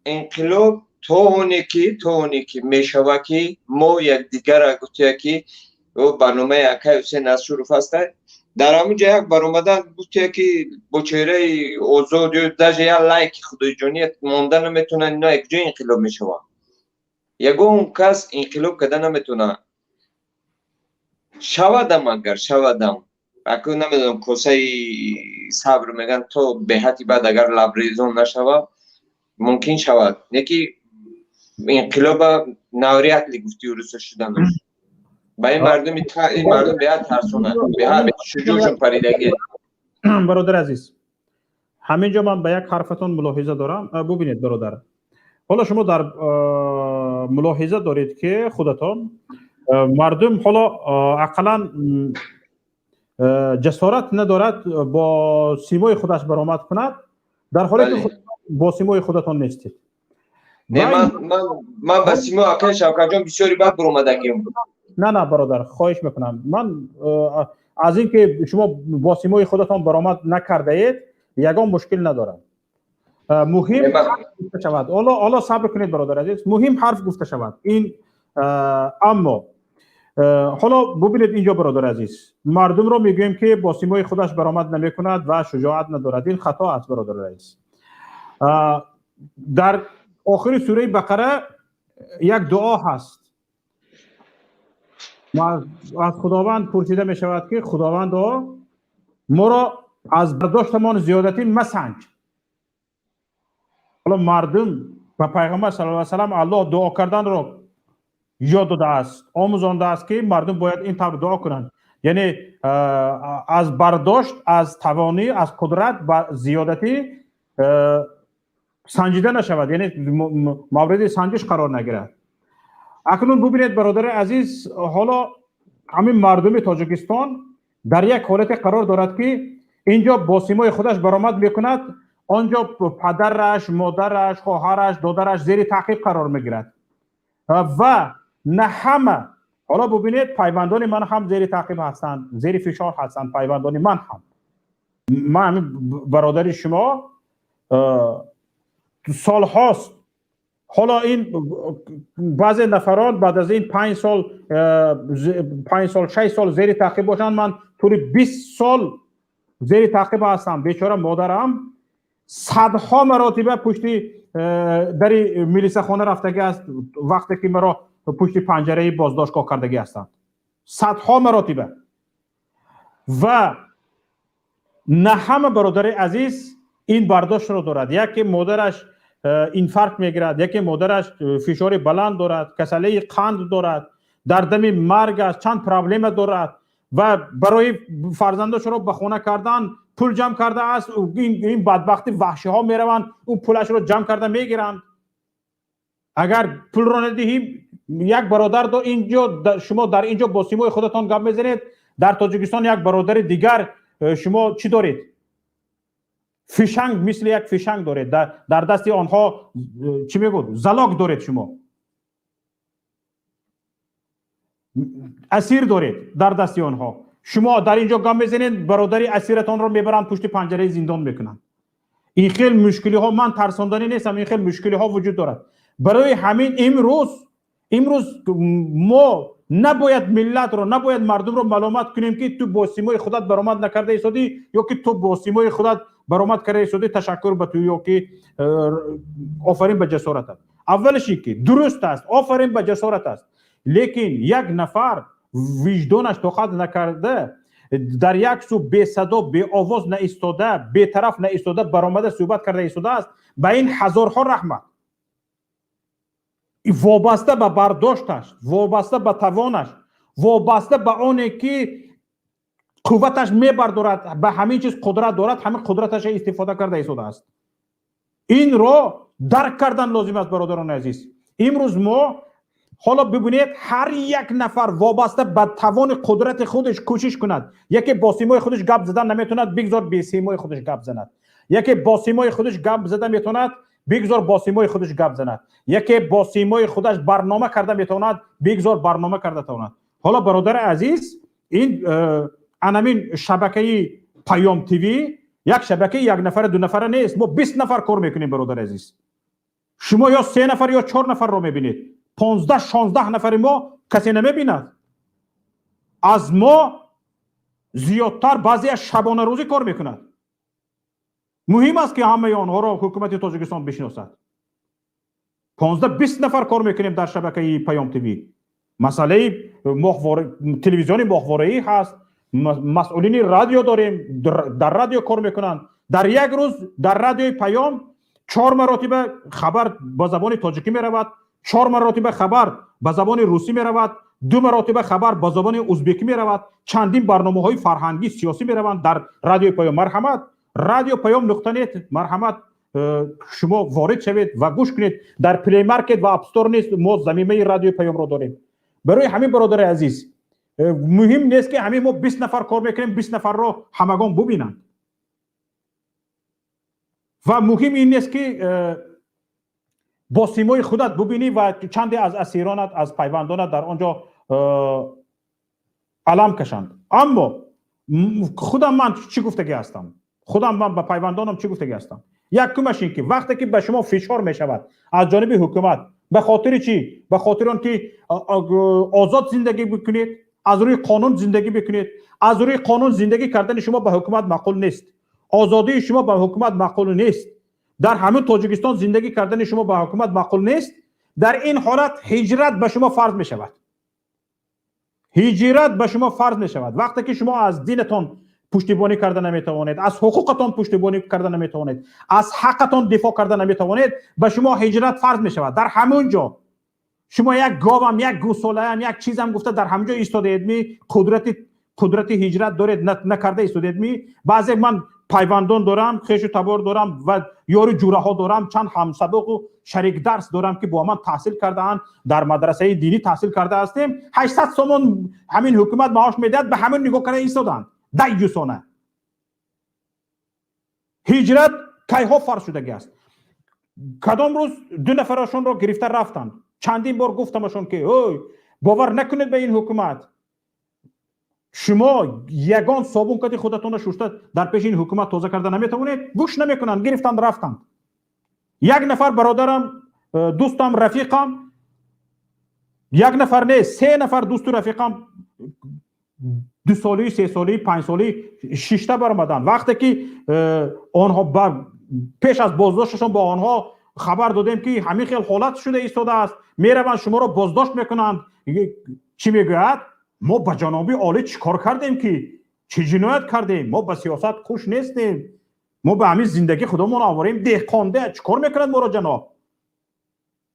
инқилоб. То оне ки мешава, ки мо якдигара гуфтия, ки барномаи акай Ҳусен Насуров ҳаста, дар ҳамун ҷо як баромадан гуфтия, ки бо чеҳраи озод ё даже як лайки худоиҷонӣ монда наметавонанд, ино якҷо инқилоб мешавад. Ягон кас инқилоб карда наметавонад. Шавадам, агар шавадам, аку намедонам, косаи сабр мегӯянд, то беҳати баъд агар лабрезон нашавад, мумкин шавад, не ки инқилоба навряд ли, гуфти уруса шуданаш. Ба ин мардуми, ин мардум беҳад тарсонанд, беҳад шуҷӯшон паридагӣ. Бародари азиз, ҳамин ҷо ман ба як ҳарфатон мулоҳиза дорам. Бубинед, бародар, ҳоло шумо дар мулоҳиза доред, ки худатон мардум ҳоло ақаллан ҷасорат надорад бо симои худаш баромад кунад, дар ҳоле ки бо симои худатон нестед. Не, ман ба симо, акаи Шавкатҷон, бисёри бад баромадагим. На, бародар, хоҳиш мекунам, ман аз ин ки шумо бо симои худатон баромад накардаед, ягон мушкил надорам. Муҳим гуфта шавад. Ҳоло сабр кунед, бародар азиз, муҳим ҳарф гуфта шавад ин. Аммо ҳоло бубинед, инҷо, бародар азиз, мардумро мегӯем, ки бо симои худаш баромад намекунад ва шуҷоат надорад. Ин хато аст, бародар азиз. Дар охири сураи Бақара як дуо ҳаст, аз Худованд пурсида мешавад, ки Худовандо, моро аз бардоштамон зиёдатӣ масанҷ. Ҳоло мардум ба Пайғамбар саллаллоҳу алайҳи васаллам Аллоҳ дуо карданро ёд додааст, омӯзондааст, ки мардум бояд ин тавр дуо кунанд, яъне аз бардошт, аз тавонӣ, аз қудрат ба зиёдатӣ санҷида нашавад, яъне мавриди санҷиш қарор нагирад. Акнун бубинед, бародари азиз, ҳоло ҳамин мардуми Тоҷикистон дар як ҳолате қарор дорад, ки инҷо бо симои худаш баромад мекунад, он ҷо падараш, модараш, хоҳараш, додараш зери таъқиб қарор мегирад. Ва на ҳама. Ҳоло бубинед, пайвандони ман ҳам зери таъқиб ҳастанд, зери фишор ҳастанд пайвандони ман ҳам. Ман, бародари шумо, солҳост ҳоло ин баъзе нафарон баъд аз ин 5 сол, 5 сол, 6 сол зери таъқиб бошанд, ман тӯли 20 сол зери таъқиб ҳастам. Бечора модарам садҳо маротиба пушти дари милисахона рафтагӣ аст, вақте ки маро пушти панҷараи боздоштгоҳ кардагӣ ҳастанд, садҳо маротиба. Ва на ҳама, бародари азиз, ин бардоштро дорад. Яке модараш инфаркт мегирад, яке модараш фишори баланд дорад, касалии қанд дорад, дар дами марг аст, чанд проблема дорад ва барои фарзандашро ба хона кардан пул ҷамъ кардааст. Ин бадбахти ваҳшиҳо мераванд, ӯ пулашро ҷамъ карда мегиранд. Агар пулро надиҳӣ. Як бародар инҷо, шумо дар инҷо бо симои худатон гап мезанед, дар Тоҷикистон як бародари дигар, шумо чӣ доред? Фишанг, мисли як фишанг доред дар дасти онҳо, чӣ мегӯд, залог доред, шумо асир доред дар дасти онҳо. Шумо дар инҷо гап мезанед, бародари асиратонро мебаранд, пушти панҷараи зиндон мекунанд. Ин хел мушкилиҳо, ман тарсонданӣ нестам, ин хел мушкилиҳо вуҷуд дорад. Барои ҳамин имрӯз мо набояд миллатро, набояд мардумро маломат кунем, ки ту бо симои худат баромад накарда истодӣ, ё ки ту бо симои худат баромад карда истодӣ, ташаккур ба ту, ё ки офарин ба ҷасоратат. Аввалаш ин ки дуруст аст, офарин ба ҷасорат аст, лекин як нафар виҷдонаш тоқат накарда, дар як сӯ бесадо, беовоз наистода, бетараф наистода, баромада суҳбат карда истодааст, ба ин ҳазорҳо раҳмат. Вобаста ба бардошташ, вобаста ба тавонаш, вобаста ба оне ки қувваташ мебардорад, ба ҳамин чиз қудрат дорад, ҳамин қудраташа истифода карда истодааст. Инро дарк кардан лозим аст, бародарони азиз. Имрӯз мо ҳоло бибинед, ҳар як нафар вобаста ба тавони қудрати худаш кӯшиш кунад. Яке бо симои худаш гап задан наметавонад, бигзор бесимои худаш гап занад. Яке бо симои худаш гап зада метавонад, бигзор бо симои худаш гап занад. Яке бо симои худаш барнома карда метавонад, бигзор барнома карда тавонад. Ҳоло, бародари азиз, ин анамин шабакаи Паём ТВ як шабакаи як нафара, ду нафара нест. Мо 20 нафар кор мекунем, бародари азиз. Шумо ё се нафар ё чор нафарро мебинед, 15-16 нафари мо касе намебинад. Аз мо зиёдтар баъзеаш шабонарӯзӣ кор мекунад. Муҳим аст, ки ҳамаи онҳоро ҳукумати Тоҷикистон бишиносад. 15-20 нафар кор мекунем дар шабакаи Паём ТВ. Масъалаи телевизиони моҳвораӣ ҳаст, масъулини радио дорем, дар радио кор мекунанд. Дар як рӯз дар радиои Паём чор маротиба хабар ба забони тоҷикӣ меравад, чор маротиба хабар ба забони русӣ меравад, ду маротиба хабар ба забони узбекӣ меравад, чандин барномаҳои фарҳангӣ, сиёсӣ мераванд дар радиои Паём. Марҳамат, радио Паём нуқта нет, марҳамат, шумо ворид шавед ва гӯш кунед. Дар Play Market ва App Store нест, мо замимаи радиои Паёмро дорем. Барои ҳамин, бародари азиз, муҳим нест, ки ҳамин мо 20 нафар кор мекунем, 20 нафарро ҳамагон бубинанд, ва муҳим ин нест, ки бо симои худат бубинӣ ва чанде аз асиронат, аз пайвандонат дар он ҷо алам кашанд. Аммо худам ман чӣ гуфтагӣ ҳастам, худам ман ба пайвандонам чӣ гуфтагӣ ҳастам? Якумаш ин ки вақте ки ба шумо фишор мешавад аз ҷониби ҳукумат, ба хотири чӣ? Ба хотири он ки озод зиндагӣ бикунед, аз рӯи қонун зиндагӣ бикунед. Аз рӯи қонун зиндагӣ кардани шумо ба ҳукумат маъқул нест, озодии шумо ба ҳукумат маъқул нест, дар ҳамин Тоҷикистон зиндагӣ кардани шумо ба ҳукумат маъқул нест. Дар ин ҳолат ҳиҷрат ба шумо фарз мешавад, ҳиҷрат ба шумо фарз мешавад. Вақте ки шумо аз динатон пуштибонӣ карда наметавонед, аз ҳуқуқатон пуштибонӣ карда наметавонед, аз ҳаққатон дифоъ карда наметавонед, ба шумо ҳиҷрат фарз мешавад. Дар ҳамон ҷо шумо як говам, як гусолаям, як чизам гуфта дар ҳамон ҷо истодаед ми, қудрати ҳиҷрат доред, накарда истодаед ми. Баъзе ман пайвандон дорам, хешу табор дорам ва ёру ҷураҳо дорам, чанд ҳамсабоқу шарикдарс дорам, ки бо ман таҳсил кардаанд, дар мадрасаи динӣ таҳсил карда ҳастем. 800 сомон ҳамин ҳукумат маош медиҳад, ба ҳамин нигоҳ карда истоданд дайюсона. Ҳиҷрат кайҳо фарз шудагӣ аст? Кадом рӯз ду нафарашонро гирифта рафтанд. Чандин бор гуфтамашон, ки ой, бовар накунед ба ин ҳукумат, шумо ягон собун кати худатонро шушта дар пеши ин ҳукумат тоза карда наметавонед. Гӯш намекунанд, гирифтанд, рафтанд. Як нафар бародарам, дӯстам, рафиқам, як нафар не, се нафар дӯсту рафиқам дусолӣ, сесолӣ, панҷсолӣ шишта баромаданд. Вақте ки онҳо пеш аз боздошташон бо онҳо хабар додем, ки ҳамин хел ҳолат шуда истодааст, мераванд, шуморо боздошт мекунанд, чӣ мегӯяд? Мо ба ҷаноби олӣ чӣ кор кардем, ки чӣ ҷиноят кардем? Мо ба сиёсат хуш нестем, мо ба ҳамин зиндагӣ худомон оварем, деҳқонде, чӣ кор мекунад моро ҷаноб?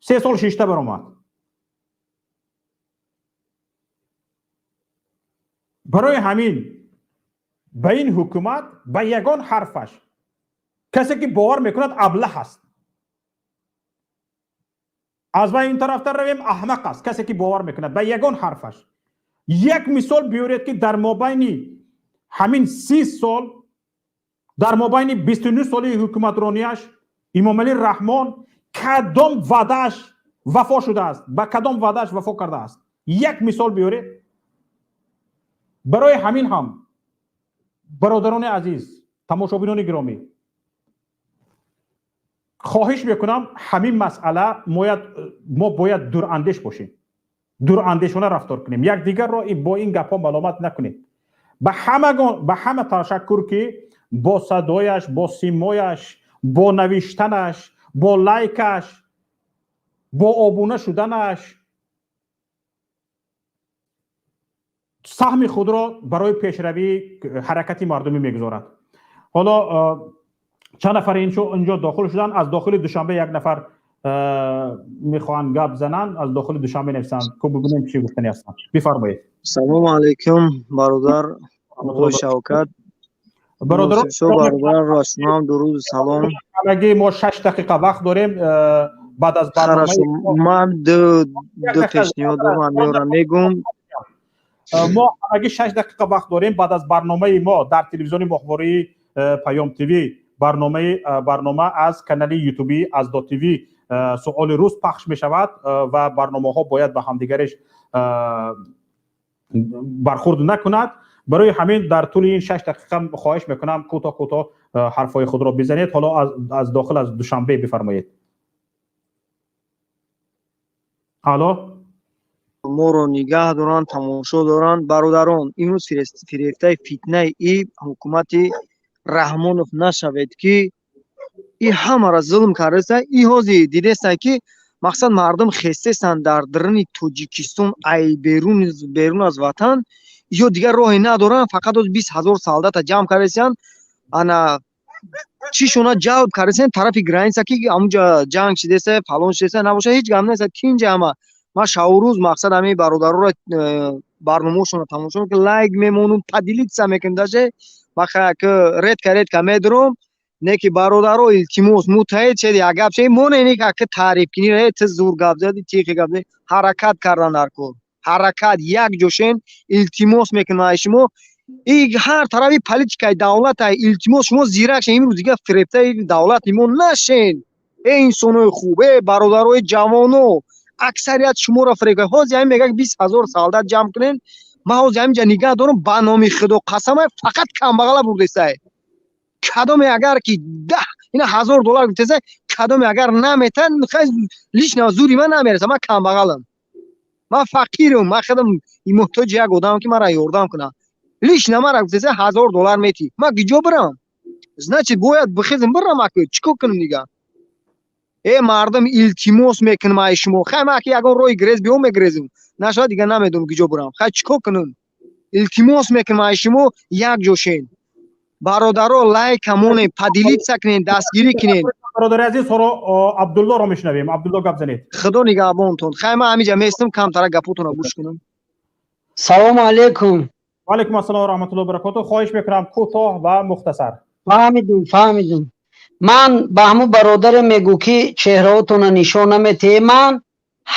3 сол шишта баромад. Барои ҳамин ба ин ҳукумат, ба ягон ҳарфаш касе ки бовар мекунад, аблаҳ аст. Аз вай ин тарафтар равем, аҳмақ аст касе ки бовар мекунад ба ягон ҳарфаш. Як мисол биёред, ки дар мобайни ҳамин 30 сол, дар мобайни 29 соли ҳукуматронияш Имомалӣ Раҳмон кадом ваъдааш вафо шудааст, ба кадом ваъдааш вафо кардааст? Як мисол биёред. Барои ҳамин ҳам, бародарони азиз, тамошобинони гиромӣ, хоҳиш мекунам, ҳамин масъала мо бояд дурандеш бошем, дурандешона рафтор кунем, якдигарро бо ин гапҳо маломат накунем. Ба ҳама ташаккур, ки бо садояш, бо симояш, бо навиштанаш, бо лайкаш, бо обуна шуданаш саҳми худро барои пешравии ҳаракати мардумӣ мегузорад. Ҳоло чанд нафар инҷо дохил шуданд. Аз дохили Душанбе як нафар мехоҳанд гап зананд, аз дохили Душанбе нависанд, ку бибинем чӣ гуфтани ҳастанд. Бифармоед. Салому алайкум, бародар оқои Шавкат. Бародарон, бародарро шумоам дуруду салом. Ҳамагӣ мо 6 дақиқа вақт дорем баъд аз барнома. Ман ду пешниҳод дорам, ҳамёра мегум. Мо ҳамагӣ 6 дақиқа вақт дорем баъд аз барномаи мо дар телевизиони моҳвории Паём ТВ, барнома аз канали ютуби аз до ТВ суоли рӯз пахш мешавад ва барномаҳо бояд ба ҳамдигареш бархурд накунад. Барои ҳамин дар тӯли ин 6 дақиқа хоҳиш мекунам, кӯтоҳ кӯтоҳ ҳарфҳои худро бизанед. Ҳоло аз дохил, аз Душанбе бифармоед. Алло. Моро нигаҳ доранд, тамошо доранд. Бародарон, имрӯз фирефтаи фитнаи и ҳукумати Раҳмонов нашавед, ки и ҳамаро зулм кардаста. И ҳозир дидестанд, ки мақсад мардум хестестанд дар даруни Тоҷикистон, ай берун аз ватан, ё дигар роҳе надоранд, фақат оз 20 ҳазор солдата ҷамъ кардастанд, ана чишона ҷалб кардастанд тарафи граница, ки ҳамунҷа ҷанг шидаста, фалон шидаста, набошад, ҳеҷ гап нест, тинҷа ҳама. Ман шаву рӯз мақсад ҳамин бародароро барномаошонро тамошо мекунам, лайк мемонам, поделиться мекунам, даже ман редко редко медурам. Не ки бародаро, илтимос, муттаҳид шед, як гап шед, мо не ки таъриф кунӣ, ту зур гап задӣ, тихи гап задӣ, ҳаракат кардан дар кор, ҳаракат, як ҷо шен, илтимос мекунам аз шумо. И ҳар тарафи политикаи давлата, илтимос, шумо зирак шен, имрӯз дигар фиребтаи давлати мо нашен. Э инсонои хуб, э бародарои ҷавоно, аксарият шуморо фиреб кард. Ҳозир ҳамин мегӯяд 20 ҳазор солдат ҷамъ кунен, ман ҳозир ҳаминҷа нигаҳ дорам, ба номи Худо қасамай, фақат камбағала бурдестай. Кадоме агар ки 10 ина ҳазор доллар гуфтесай, кадоме агар наметан, лично зури ман намереса, ман камбағалам, ман фақирам, ман худам муҳтоҷи як одамам, ки маро ёрдам кунад. Лично мара гуфтесай ҳазор доллар метӣ, ман куҷо бирам? Значит, бояд бихезам бирам, аку чӣ кор кунам дигар? Э мардум, илтимос мекунам ай шумо, хай ман аки ягон роҳи грез биём, мегрезам, нашавад дигар намедонам куҷо бирам, хай чӣ кор кунам? Илтимос мекунам ай шумо, як ҷо шен. Бародаро, лайка монем, поделиться кунем, дастгирӣ кунем. Бародари азиз, ҳоро Абдуллоро мешунавем. Абдулло, гап занед. Худо нигаҳбонтон. Хай ман ҳаминҷа местам, камтара гапотонро гӯш кунам. Салому алайкум. Ва алайкум ассалом ва раҳматуллоҳи ва баракотуҳ. Хоҳиш мекунам, кӯтоҳ ва мухтасар. Фаҳмидум, фаҳмидум. Ман ба ҳамун бародаре мегӯ, ки чеҳраотонро нишон наметиҳе. Ман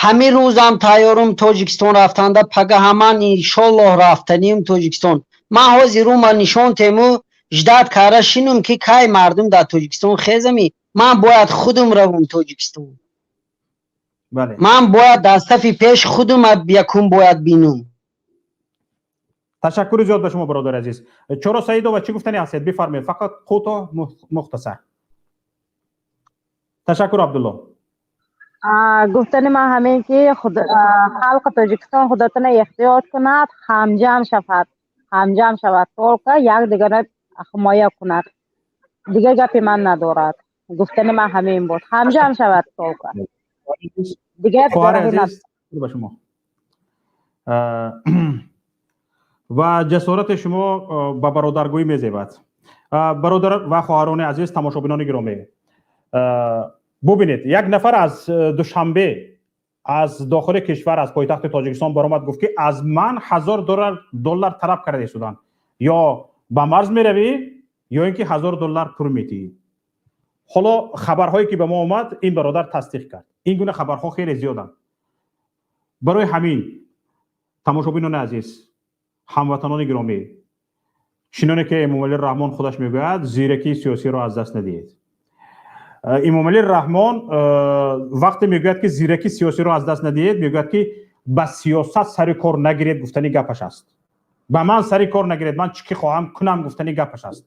ҳамин рӯзам тайёрум Тоҷикистон рафтанда, пагаҳа ман иншоллоҳ рафтаниюм Тоҷикистон. Ман ҳозир рума нишон тему ждать кара шинум, ки кай мардум дар Тоҷикистон хезами. Ман бояд худум равум Тоҷикистон. Ман бояд дар сафи пеш худум якум бояд бинум. Ташаккури зиёд ба шумо, бародари азиз. Чоро Саидова, чӣ гуфтани ҳастед? Бифармоед, фақат кӯтоҳ, мухтасар. Ташаккур, Абдулло. Гуфтани ман ҳамин, ки халқи Тоҷикистон худотона эҳтиёт кунад, ҳамҷам шавад, ҳамҷам шавад, только якдигарро ҳимоя кунад. Дигар гапи ман надорад. Гуфтани ман ҳамин буд, ҳамҷам шавад только. Дигар хоҳари азиз, ба шумо ва ҷасорати шумо ба бародаргӯӣ мезебад. Бародар ва хоҳарони азиз, тамошобинони гиромӣ, бубинед, як нафар аз Душанбе, аз дохили кишвар, аз пойтахти Тоҷикистон баромад, гуфт, ки аз ман 1000 доллар талаб карда истоданд, ё ба марз меравӣ, ё ин ки 1000 доллар пул метиҳӣ. Ҳоло хабарҳое ки ба мо омад, ин бародар тасдиқ кард. Ин гуна хабарҳо хеле зиёданд. Барои ҳамин, тамошобинони азиз, ҳамватанони гиромӣ, чуноне ки Эмомалӣ Раҳмон худаш мегӯяд, зиракии сиёсиро аз даст надиҳед. Эмомалӣ Раҳмон вақте мегӯяд, ки зиракии сиёсиро аз даст надиҳед, мегӯяд, ки ба сиёсат сари кор нагиред, гуфтани гапаш аст. Ба ман сари кор нагиред, ман чӣ ки хоҳам кунам, гуфтани гапаш аст.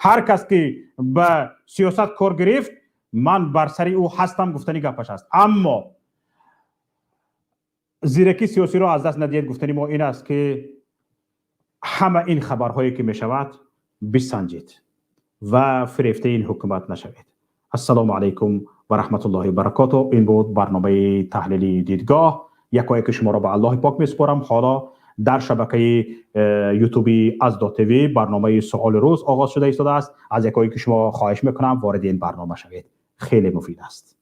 Ҳар кас ки ба сиёсат кор гирифт, ман бар сари ӯ ҳастам, гуфтани гапаш аст. Аммо зиракии сиёсиро аз даст надиҳед гуфтани мо ин аст, ки ҳама ин хабарҳое ки мешавад, бисанҷед ва фирефтаи ин ҳукумат нашавед. Ассалому алайкум ва раҳматуллоҳи баракоту. Ин буд барномаи таҳлили дидгоҳ. Якояки шуморо ба Аллоҳи пок месупорам. Ҳоло дар шабакаи ютуби Аздо ТВ барномаи суоли рӯз оғоз шуда истодааст. Аз якое ки шумо хоҳиш мекунам, вориди ин барнома шавед, хеле муфид аст.